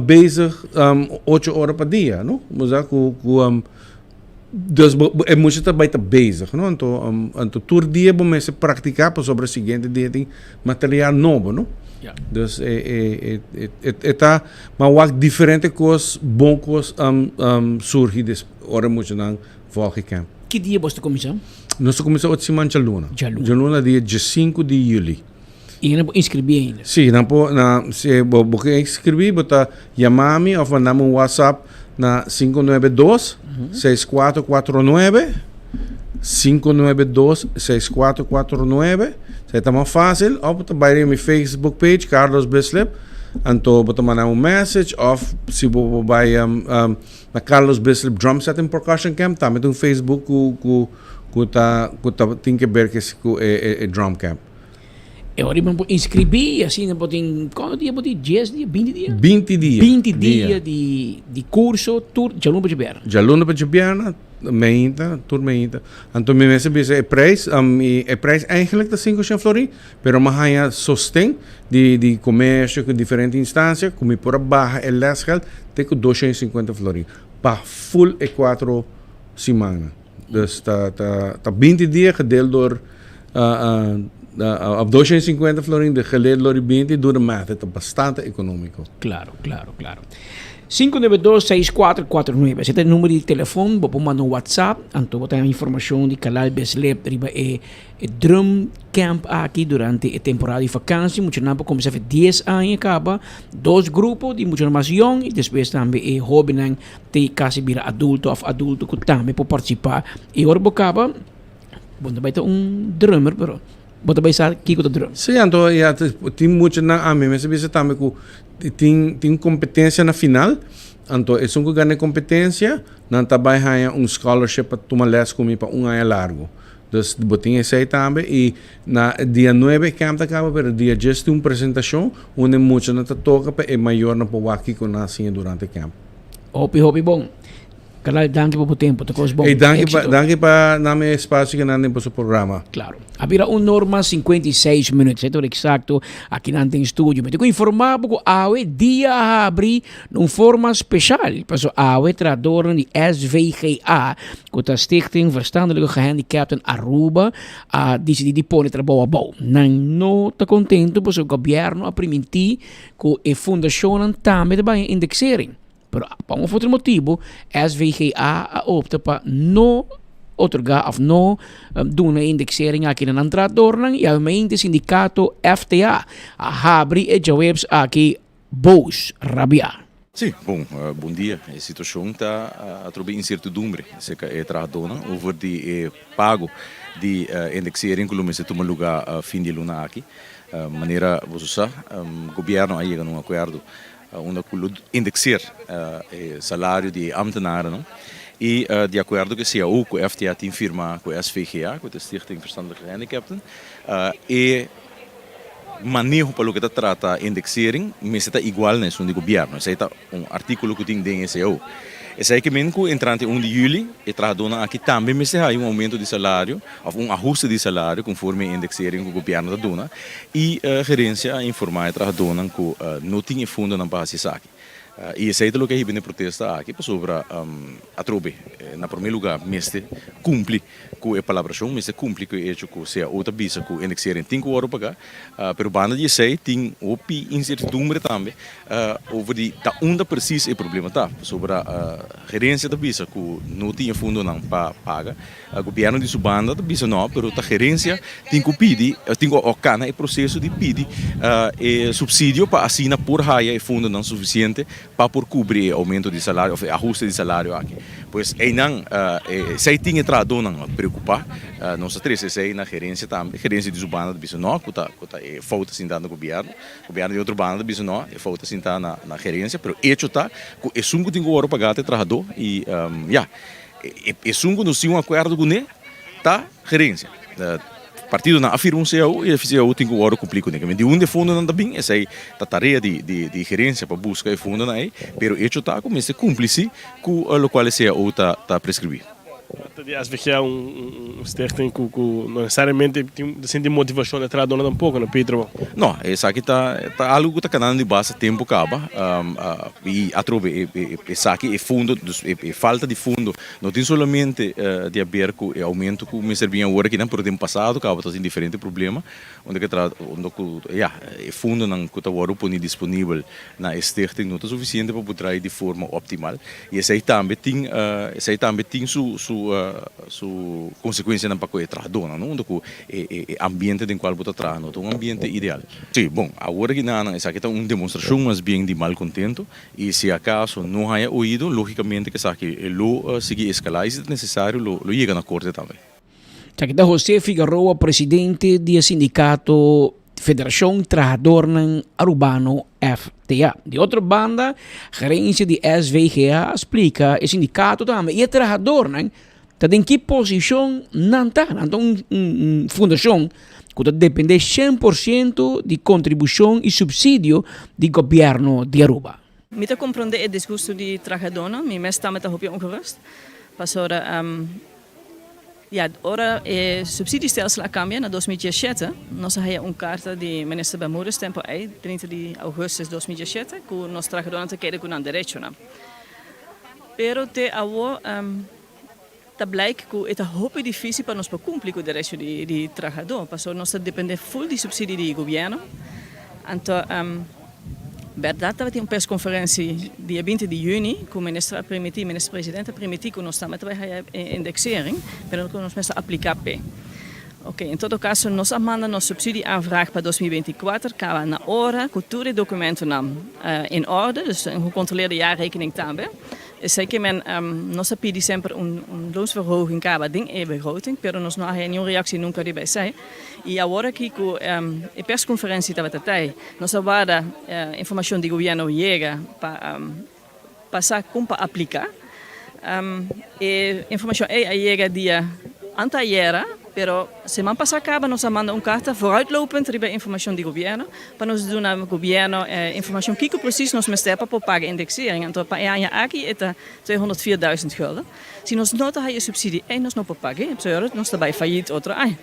bezig ocho ora pa dia, no? Bo sa cu cu dus bo e mucha ta bay ta bezig, no? Anto anto tur dia bo mester practica pasobra e siguiente dia tin material nobo, no? Dus e e e e ta ma wak diferente cos, bon cos surgi des ora e muchanan volg e camp. Ki dia bos ta cuminsa? Nos ta kuminsá otro siman djaluna. Djaluna. Djaluna dia diesinku di yüli. I nan por inskribí ainda? Sí, nan por, nan, si bo, bo ke inskribí, bo ta yama mi òf manda mi un WhatsApp na 592 6449, 592 6449. Esei ta mas fásil. Òf bo ta bai riba mi Facebook page, Carlos Bislip, anto bo ta manda mi un message òf si bo por bai Na Carlos Bislip Drum Set and Percussion Camp tambe tin un Facebook ku ku ku ta ku ta tin ke ber ku e e drum camp. E ora bo por inscribí, asina bo tin, cuánto dia bo tin? Dies dia, binti dia? Binti dia. Binti dia di, di curso, tur djaluna pa djabièrnè. Djaluna pa djabièrnè, meinta, tur meinta. Anto mi mester bisa e prijs, e prijs eigenlijk ta sinku shen florin, pero mi a haña sosten di, di comercio cu diferente instancia cu mi por a baha e lesgeld te cu 250 florin pa full e cuatro simannan. Dus ta, ta, ta binti dia gedeeld door of 250 florin de gedeeld door die binti, doe de math, het ta bastante economico. Claro, claro, claro. 592-6449, esei ta e number di telefon, bo por manda un WhatsApp, anto bo ta haña informashon di Kalal Beslep riba e e drum camp aki durante e temporada di vakantie. Muchanan por kuminsá for dies aña kaba, dos grupo di muchanan mas yòn i despues tambe e hóbennan te kasi bira adulto òf adulto ku tambe por partisipá. I ora bo kaba, bo no ta bai ta un drummer, pero bo ta bai sa kiko ta drum. Sí, anto ya tin muchanan, ami mester bisa tambe ku tin tin kompetensia na final, anto esun ku gana e kompetensia nan ta bai haña un scholarship pa tuma lès ku mi pa un aña largu. Dus bo tin esei tambe i na dia nuebe e camp ta kaba pero dia djes tin un presentashon unda e muchanan ta toka pa e mayornan por wak kiko nan a siña durante e camp. Hopi hopi bon. Carlyle danki pa bo tempo ta kos bon. Ey danki pa danki pa nan e espacio ke nan den boso programa. Claro. A bira un norma 56 minuut, esei ta ora exacto aki nan den studio. Mi ta ku informa bo ku awe dia a habri na un forma special, paso awe trahadornan di SVGA, ku ta Stichting Verstandelijke Gehandicapten Aruba, a disidi di pone trabou abou. Nan no ta contento paso gobierno a priminti ku e fundashonnan tambe ta bai indexering. Pero pa un of otro motibu SVGA a opta pa no otorgá of no duna e indexering aki na nan trahadornan i awemente sindikato FTA a habri e djaweps aki bos, rabiá. Sí, bon, bon dia. E situashon ta atrobe insertidumbre serka e trahadónan over di e pago di indexering ku lo mester tuma lugá fin di e luna aki. Manera boso sa, gobièrnu a yega na un akuerdo unda ku lo indexeer e salario di e ambtenarennan i di akuerdo ku e cao ku FTA tin firma ku SVGA, ku ta Stichting Verstandelijke Gehandicapten, e maneho pa loke ta trata indexering mester ta igual na esun di gobièrnu. Esei ta un artíkulo ku tin den e cao. Esei ke men ku entrante un di yüli e trahadónan aki tambe mester haña un oumento di salario òf un ahuste di salario konforme e indexering ku gobièrnu ta duna i gerensia a informá e trahadónan ku no tin e fondonan pa hasi esaki. I esei ta loke a hiba na e protesta aki pasobra atrobe na promé lugá mester kumpli ku e palabrashon, mester kumpli ku e echo ku cao ta bisa ku indexering tin ku wòrdu pagá. Pero banda di esei tin hopi insertidumbre tambe over di ta unda presis e problema ta, pasobra gerensia ta bisa ku no tin e fondonan pa paga, gobièrnu di su banda ta bisa no, pero ta gerensia tin ku pidi, tin ku kana e proseso di pidi e supsidio pa asina por haya e fondonan sufisiente pa por kubri e oumento di salario òf e ahuste di salario aki. Pues einan esei tin e trahadónan preokupá. Nos a trese esei na gerensia tambe. Gerensia di su banda ta bisa nò ku ta ku ta e fout ta sinta na gobièrnu. Gobièrnu di otro banda ta bisa nò, e fout ta sinta na na gerensia. Pero echo ta ku esun ku tin ku wòrdu pagá ta e trahadó i ya, esun ku nos tin un akuerdo kuné ta gerensia. Partidonan a firma un cao i e cao tin ku wòrdu kumplí kuné. Di unda e fondonan ta bin, esei ta tarea di di gerensia pa buska e fondonan ei, pero echo ta ku mester kumpli si ku lokual e cao ta ta preskribí. Ta di SVGA un stichting ku ku no nesesariamente tin ta sinti motivashon di trahadónan tampoko, no Peter? No, esaki ta ta algu ku ta kanando di basta tempu kaba i atrobe e esaki e fondo, dus e falta di fondo No tin solamente di haber cu e aumento cu mester bin awor akinan, pero den pasado caba ta tin diferente problema unda ke tra unda cu ya e fondonan cu ta wordo poni disponibel na e stichting no ta suficiente pa por traha di forma optimal y esey tambe tin esey tambe tin su su su consecuencianan pa cu e trahadornan no unda cu e e ambiente den cual bo ta traha no ta un ambiente ideal. Si, bon, awor akinan esaki ta un demostracion mas bien di malcontento. I si acaso no haya oido, logicamente cu esaki lo sigui escala y si ta necesario lo lo yega na corte tambe. Esaki ta José Figaroa, presidente di e sindicato Federacion Trahadornan Arubano, FTA. Di otro banda, gerencia di SVGA a splica e sindicato tambe y e trahadornan. Ta den ki posishon nan ta? Nan ta un un fundashon ku ta dependé 100% di kontribushon i supsidio di gobièrnu di Aruba. Mi ta komprondé e disgustu di trahadónan, mi mes tambe ta hopi ongerust, pasobra ya ora e subsidiestelsel a kambia na 2017, nos a haya un karta di Minister Bermudez tempu ei, 30 di augustus 2017, ku nos trahadónan ta keda ku nan derechonan. Pero te awo ta blijk ku e ta hopi difísil pa nos por kumpli ku derecho di trahadó, pasobra nos ta dependé ful di supsidio di gobièrnu. Anto bèrdat tabatin un perskonferensi dia 20 di yüni ku minister a primintí, minister presidente a primintí ku nos tambe ta bai haya e indeksering, pero ku nos mester apliká p'e. Oke, en todo kaso nos a manda nos subsidieaanvraag pa 2024 kaba na ora ku tur e dokumentonan in orde, dus een gecontroleerde jaarrekening tambe. Esei ke men nos a pidi semper un loonsverhoging kaba den e begroting, pero nos no a haya niun reactie nunca riba esei. Y awor aki ku e persconferentie tabata tei, nos a warda informacion di gobierno yega pa pa sa kon pa apliká. E informashon ei a yega dia anteayera, pero siman pasá kaba nos a manda un karta vooruitlopend riba e informashon di gobièrnu pa nos duna gobièrnu e informashon kiko presis nos mester pa por paga indeksering. Anto pa e aña aki e ta 204.000 gulden. Si nos no ta haya e supsidie ei nos no por pag'é, pasobra nos ta bai fayit otro aña.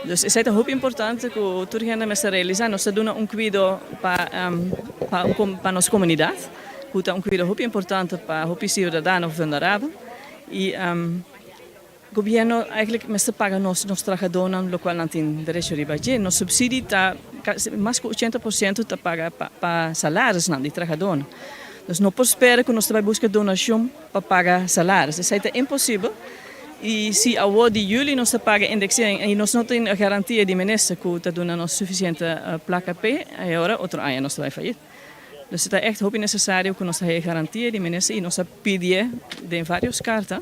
Dus esei ta hopi importante ku tur hende mester realisá. Nos ta duna un kuido pa pa un pa nos komunidat, ku ta un kuido hopi importante pa hopi siudadano vulnerabel. I gobièrnu eigentlik mester paga nos nos trahadónan lokual nan tin derecho riba dje. Nos supsidi ta kasi mas ku 80% ta paga pa pa salarisnan di trahadónan. Dus no por spera ku nos ta bai buska donashon pa paga salaris. Esei ta imposibel. I si awor di juli nos ta paga indexering i nos no tin e garantia di minister ku ta duna nos sufisiente plaka p'e, e ora otro aña nos ta bai fayit. Dus e ta ègt hopi nesesario ku nos ta haya e garantia di minister i nos a pidié den vários karta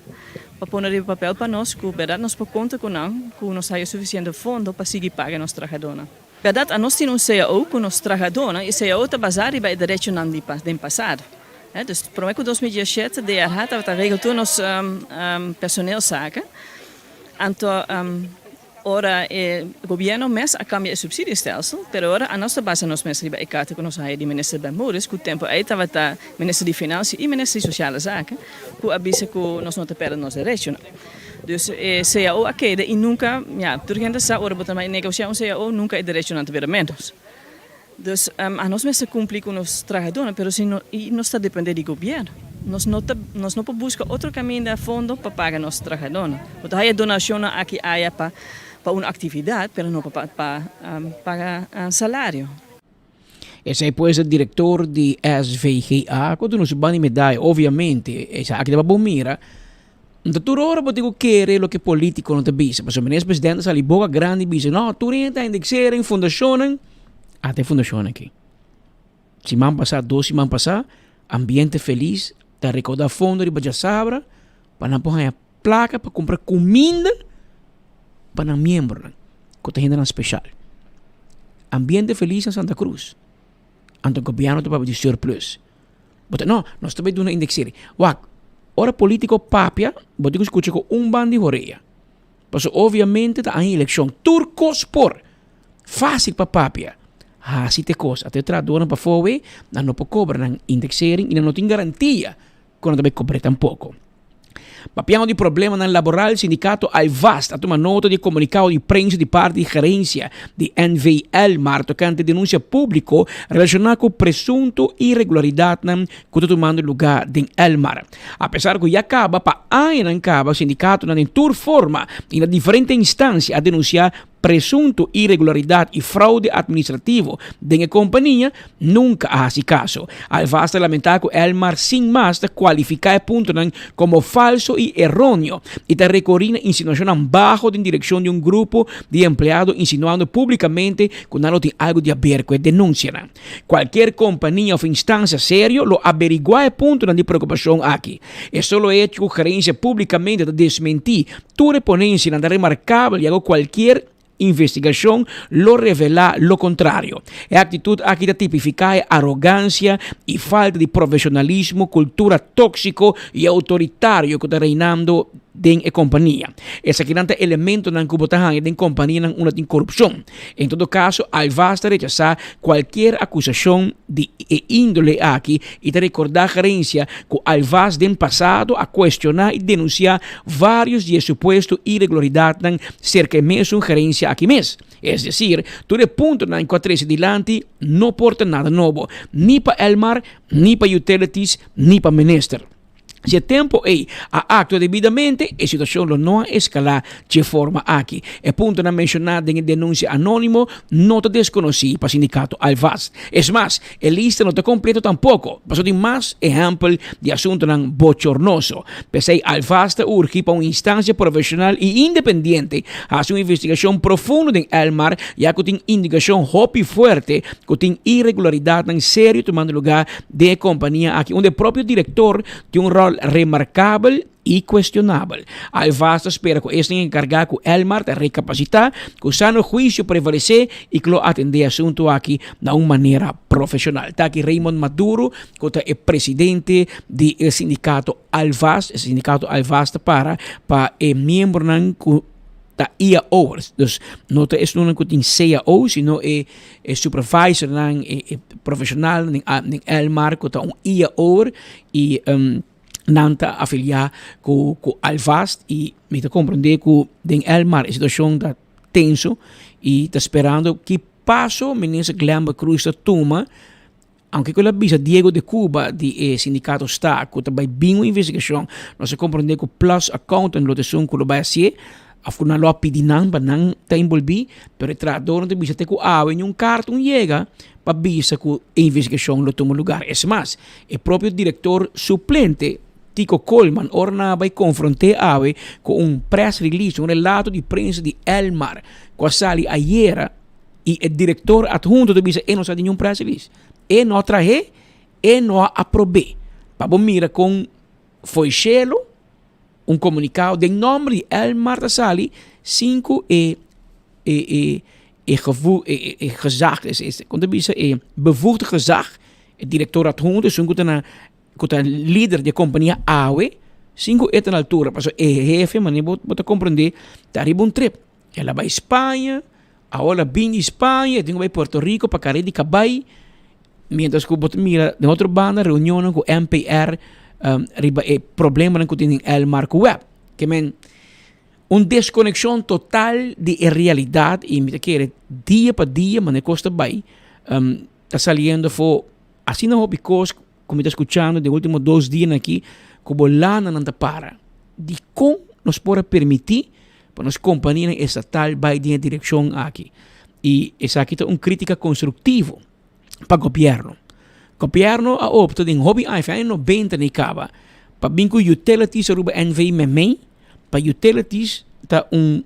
pa pone riba papel pa nos ku bèrdat nos por konta ku nan ku nos ta haya sufisiente fondo pa sigui paga nos trahadónan. Bèrdat anos tin un cao ku nos trahadónan i cao ta basá riba e derechonan di den pasado. Dus promé ku 2017 DRH tabata regel tur nos personeelzaken. Anto ora e gobièrnu mes a kambia e subsidiestelsel, pero ora anos ta basa nos mes riba e karta ku nos a haya di minister Bermudez, ku tempu ei tabata minister di Finansia i minister di Sosiale Zaken, ku a bisa ku nos no ta pèrdè nos derechonan. Dus e cao a keda i nunka, ya, tur hende sa ora bo ta bai negosiá un cao, nunka e derechonan ta bira ménos. Dus anos mester kumpli ku nos trahadónan, pero si no, i nos ta dependé di gobièrnu. Nos no ta, nos no por buska otro kaminda fondo pa paga nos trahadónan. Bo ta haya donashonnan aki aya pa pa un aktividat, pero no pa pa paga salario. Esei pues e direktor di SVGA ku a duna su banda di medaya. Obviamente esaki ta pa bo mira. Nta tur ora bo tin ku kere loke politikonan ta bisa. Pasobra minister presidente a sali boka grandi bisa, no, tur hende ta indexering, fundashonnan. Ata e fundashonnan aki. Siman pasá, dos siman pasá, Ambiente Feliz ta rekoudá fondo riba djasabra pa nan por haña plaka pa kumpra kuminda pa nan miembronan ku ta hendenan speshal. Ambiente Feliz na Santa Cruz. Anto gobièrnu ta papia di surplus. Bo ta, no, nos ta bai duna indexering. Wak, ora politico papia, bo tin ku skucha ku un ban di horea. Pasobra obviamente ta aña elekshon. Tur kos por. Fásil pa papia. Hasi te kos. Ata e trahadornan pafó awe, nan no por kobra nan indexering i nan no tin garantia ku nan ta bai kobr'é tampoko. Papiando di problemanan laboral, sindikato Alvast a tuma nota di e komunikado di prensa di parti di gerensia di NV Elmar tokante denunsia públiko relashoná ku presunto iregularidatnan ku ta tumando lugá den Elmar. Apesar ku ya kaba pa añanan kaba sindikatonan den tur forma i na diferente instansia a denunsiá presunto iregularidat i fraude administrativo den e kompania, nunka a hasi kaso. Alvast ta lamentá ku Elmar sin mas ta kualifiká e puntonan komo falso i eróneo i ta rekorí na insinuashonnan baho den direkshon di un grupo di empleado insinuando públikamente ku nan lo tin algu di haber ku e denunsianan. Kualkier kompania òf instansia serio lo aberiguá e puntonan di preokupashon aki. E solo hecho ku gerensia públikamente ta desmentí Tur e ponencianan ta remarcabel ya cu cualkier investigacion lo revela lo contrario. E actitud aki ta tipifica e arogancia y falta di profesionalismo, cultura toxico y autoritario cu ta reinando. den e kompania. Esakinan ta elementonan ku bo ta haña den kompanianan unda tin korupshon. En todo kaso, Alvaz ta rechasá kualkier akusashon di e índole aki i ta rekordá gerensia ku Alvaz den pasado a kuestioná i denunsiá vários di e supuesto iregularidatnan serka e mesun gerensia aki mes. Es desir, tur e puntonan ku a trese dilanti no por ta nada nobo, ni pa Elmar, ni pa Utilities, ni pa Minister. Si e tempo ei a actua debidamente, e situacion lo no a escala dje forma aki. E puntonan menciona den e denuncia anonimo no ta desconoci pa sindicato Alvast. Es mas, e lista no ta completo tampoco, pasobra tin mas ehempel di asuntonan bochornoso. P'esei Alvast ta urgi pa un instancia profesional y independiente haci un investigacion profundo den Elmar, ya cu tin indicacion hopi fuerte cu tin irregularidadnan serio tumando lugar Den e kompania aki unda e propio direktor tin un ròl remarkabel i kuestionabel. Alvast ta spera ku esnan enkargá ku Elmar ta rekapasitá, ku sano huisio prevalesé i ku lo atendé e asuntu aki na un manera profeshonal. Ta aki Raymond Maduro ku ta e presidente di e sindikato Alvast. E sindikato Alvast ta para pa e miembronan ku ta IAO'ers. Dus no ta esunnan ku tin CAO, sino e e supervisornan, e e profeshonalnan den den Elmar ku ta un IAO'er i nan ta afiliá ku ku Alvast i mi ta komprondé ku den Elmar e situashon ta tenso i ta sperando ki paso minister Glenbert Croes ta tuma. Aunke ku el a bisa Diego de Cuba di e sindikato sta ku ta bai bin un investigashon, nos a komprondé ku Plus Accountant lo ta esun ku lo bai hasié òf ku nan lo a pidi nan pa nan ta enbolbí, pero e trahadornan ta bisa te ku awe niun karta un yega pa bisa ku e investigashon lo tuma lugar. Es mas, e propio direktor suplente, Tico Koolman, ora nan a bai konfront'é awe ku un press release, un relato di prensa di Elmar ku a sali ayera, I e direktor adhunto ta bisa e no sa di niun press release. E no a trah'é, e no a aprob'é. Pa bo mira kon fo'i shelu un komunikado den nòmber di Elmar ta sali sin ku e e e e gevoe e e gezag kon ta bisa e bevoegde gezag e direktor adhunto esun ku ta na ku ta lider di e kompania awe sin ku e ta na altura pasobra e hefe manera bo ta komprendé ta riba un trip. El a bai Spaña, awor el a bin di Spaña, e tin ku bai Puerto Rico pa kare di kabai, mientras ku bo ta mira den otro banda reunionnan ku NPR riba e problemanan ku tin den Elmar ku web. Ke men un deskonekshon total di e realidat i mi ta kere dia pa dia manera kos ta bai ta saliendo afó asina hopi kos ku mi ta skuchando den ultimo dos dianan aki ku bo lananan ta para. Dikon nos por a permití pa nos kompanianan estatal bai den e direkshon aki? I esaki ta un krítika konstruktivo pa gobièrnu. Gobièrnu a opta den hopi aña, fin aña nobenta ni kaba, pa bin ku Utilities Aruba NV meimei, pa Utilities ta un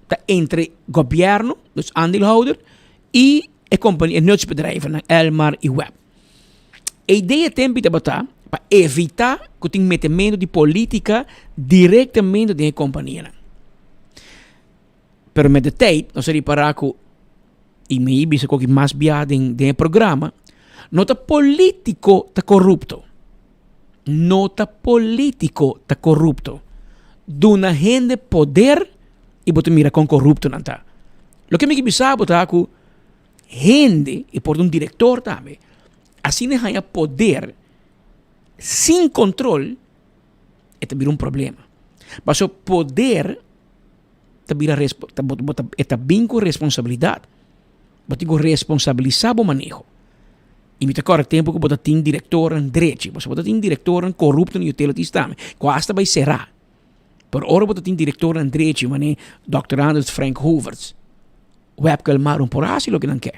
ta entre gobièrnu, dus aandeelhouder, i e kompania, e nutsbedrijvennan, Elmar i web. E idea tempi tabata pa evita ku tin metemento di politica directamente den e kompanianan. Pero met de tijd nos a ripara ku, i mi bisa ku aki mas bia den den e programa, no ta politico ta korupto. No ta politico ta korupto. Duna hende poder i bo ta mira kon korupto nan ta. Loke mi ke bisa bo ta ku hende, i por ta un direktor tambe, asina e haña poder sin kontrol, e ta bira un problema. Pasobra poder ta bira bo ta e ta bin ku responsabilidat. Bo tin ku responsabilisá bo maneho. I mi ta kòrda tempu ku bo ta tin direktornan drechi, pasobra bo ta tin direktornan korupto na utilities tambe, ku asta bai será. Pero ora bo ta tin direktornan drechi manera Dòkter Anders Frank Hoevertsz, Webke Elmar un por hasi loke nan ke.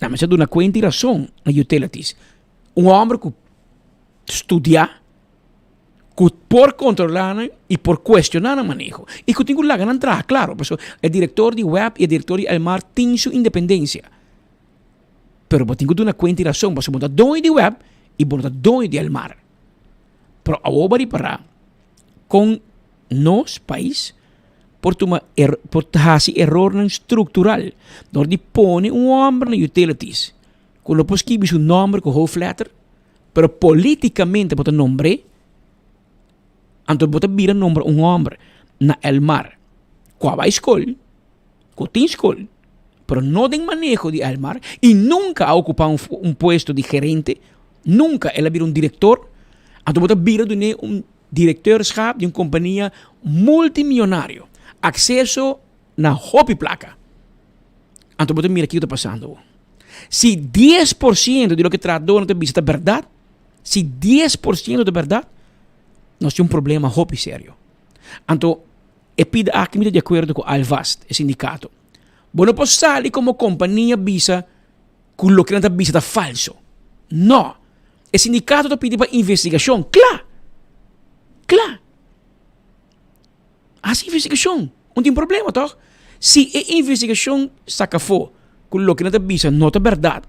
Nan mester duna kuenta i rason na utilities. Un hòmber ku studiá, ku por kontrolá nan i por kuestioná nan maneho i ku tin ku laga nan traha, klaro, pasobra e direktor di web i e direktor di Elmar tin su independensia. Pero bo tin ku duna kuenta i rason pasobra bo ta doño di web i bo no ta doño di Elmar. Pero awor bo a ripará kon nos pais por tuma er por hasi erornan struktural dor di pone un hòmber na utilities ku no por skibi su nòmber ku hoofdletter pero politikamente bo ta nombr'é. Anto bo ta bira nombra un homber na Elmar cu a bay scol, cu tin scol, pero no den maneho di Elmar y nunca a ocupa un puesto di gerente, nunca el a bira un director, anto bo ta bira dun'e un directeurschap di un compania multimillonario, acceso na hopi placa. Anto bo ta mira kico ta pasando awo. Si 10% di loke trahadornan ta bisa ta berdad, si 10% ta berdad, nos tin un problema hopi serio. Anto e pida aki mi ta di acuerdo cu Alvast, e sindicato. Bo no por sali como compania bisa cu loke nan ta bisa ta falso. No! E sindicato ta pidi pa investigacion. Cla! Cla! Haci investigacion. Un tin problema toch? Si e investigacion saca afo cu loke nan ta bisa no ta berdad,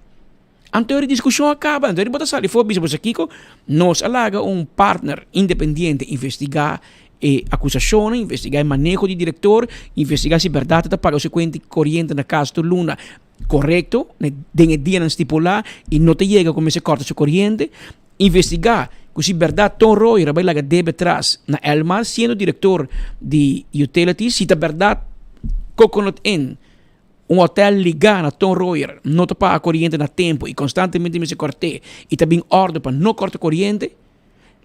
anto e discusion a caba. Anto bo ta sali afo bisa boso kico? Nos a laga un partner independiente investiga e acusacionnan, investiga e maneho di director, investiga si berdad e ta paga su cuenta coriente na cas tur luna corecto den e dianan stipula y no ta yega cu mester corta su coriente. Investigá ku si bèrdat Ton Royer a bai laga debe tras na Elmar siendo direktor di Utilities, si ta bèrdat Coconut Inn, un hotèl ligá na Ton Royer, no ta paga koriente na tempu i konstantemente mester kòrt'é i ta bin òrdu pa no kòrta koriente.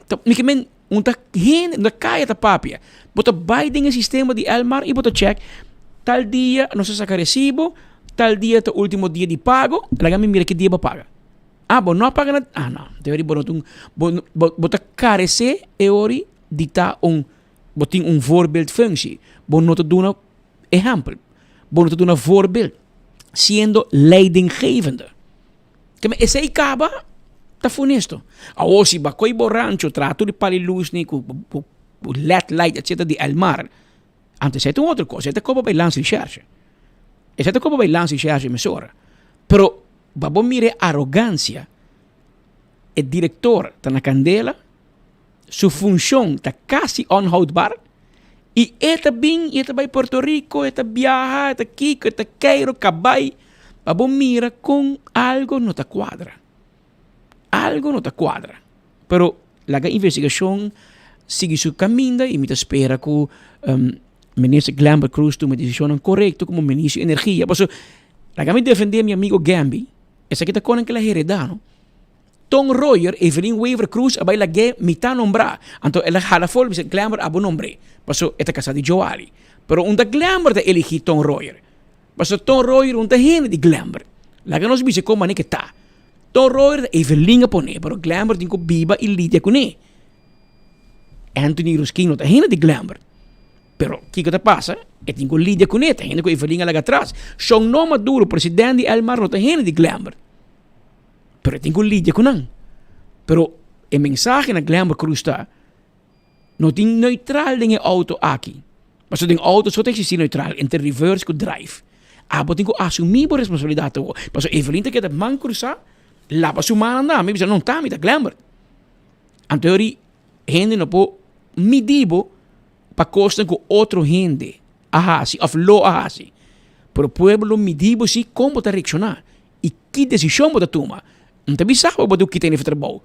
Ta mi ke men un ta hende un ta kaya ta papia. Bo ta bai den e sistema di Elmar i bo ta chèk tal dia nos a saka resibo, tal dia ta último dia di pago, laga mi mira ki dia bo a paga. Ah, bo no a paga na... Ah, no. Te ori bo no ta un... Bo, bo, bo ta carecé e ori di ta un... Bo tin un voorbeeldfunctie. Bo no ta duna ehempel. Bo no ta duna voorbeeld. Siendo leidinggevende. Keme esei caba ta funesto. Awor si bo a coy bo rancho traha tur di pali luz ni cu, cu, cu led light etcetera di Elmar. Anto esei ta un otro cosa. Esei ta coba bay landsrecherche. Esei ta coba bay landsrecherche mesora. Pero Pa bo mira e arogancia, e director ta na candela, su funcion ta casi onhoudbaar y e ta bin y e ta bay Puerto Rico, e ta biaha, e ta kico, e ta keiro, cabay, pa bo mira con algo no ta cuadra. Algo no ta cuadra. Pero laga investigacion sigui su caminda y mi ta spera cu Minister Glenbert Croes tuma e decisionnan corecto como Minister di Energia. Pasobra laga mi defende mi amigo Gamby, esaki ta konan ke el a hereda no. Ton Royer, Evelyn Wever Croes a bai lag'é mitá nombrá. Anto el a hala for bisa Glenbert abo nombr'é, pasobra e ta kasá di Joali. Pero unda Glenbert a eligí Ton Royer? Pasobra Ton Royer un ta hende di Glenbert. Laga nos bisa kon manera ke ta. Ton Royer ta Evelyn a pon'é, pero Glenbert tin ku biba i lidia kuné. Anthony Ruskin no ta hende di Glenbert. Pero kiko ta pasa? E tin ku lidia kuné, ta hende ku Evelyn a laga atras. Shon No Maduro, president di Elmar, no ta hende di Glenbert. Pero e tin ku lidia ku nan. Pero e mensahe na Glenbert Cruz ta, no tin neutral den e auto aki. Pasobra den auto so ta existi neutral, entre reverse ku drive. Abo tin ku asumi bo responsabilidat awor. Pasobra Evelyn ta keda man krusa, laba su mannan na mi, bisa no ta mi, ta Glenbert. Anto yori hende no por midi bo pa kosnan ku otro hende a hasi òf lo a hasi. Pero pueblo lo midi bo si kon bo ta reakshoná i ki desishon bo ta tuma. N ta bisa bo bo ta kita hende for trabou,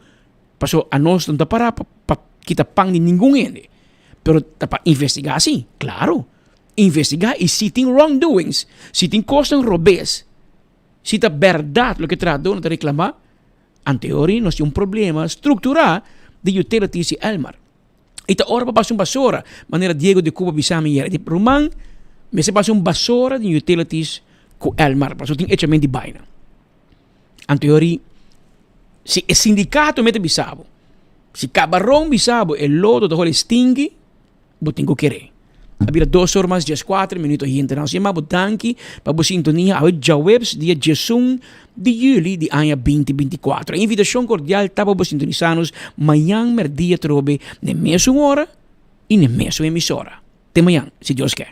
pasobra anos no ta pará pa kita pan di ningun hende, pero ta pa investigá si, klaro, investigá i si tin wrongdoings, si tin kosnan robes, si ta bèrdat loke trahadónan ta reklamá, Anteori nos tin un problema structura di utilities di Elmar. Y ta ora pa pasa un basora, manera Diego de Cuba bisa mi yera. Di ruman, mester pasa un basora di utilities cu Elmar, pasobra tin echamento di baina. Anteori, si e sindicato mester bisa bo, si Cabaron bisa bo e lodo ta holi stinky, Bo tin ku kere. A bira dos or mas dieskuater minuto henter. Nos yama bo danki pa bo sintonia awe djaweps dia diesun di juli di aña binti 24. E invitashon kordial ta pa bo sintonisa nos mañan merdia trobe n'e mesun ora i n'e mesun emisora. Te mañan, si Dios ke.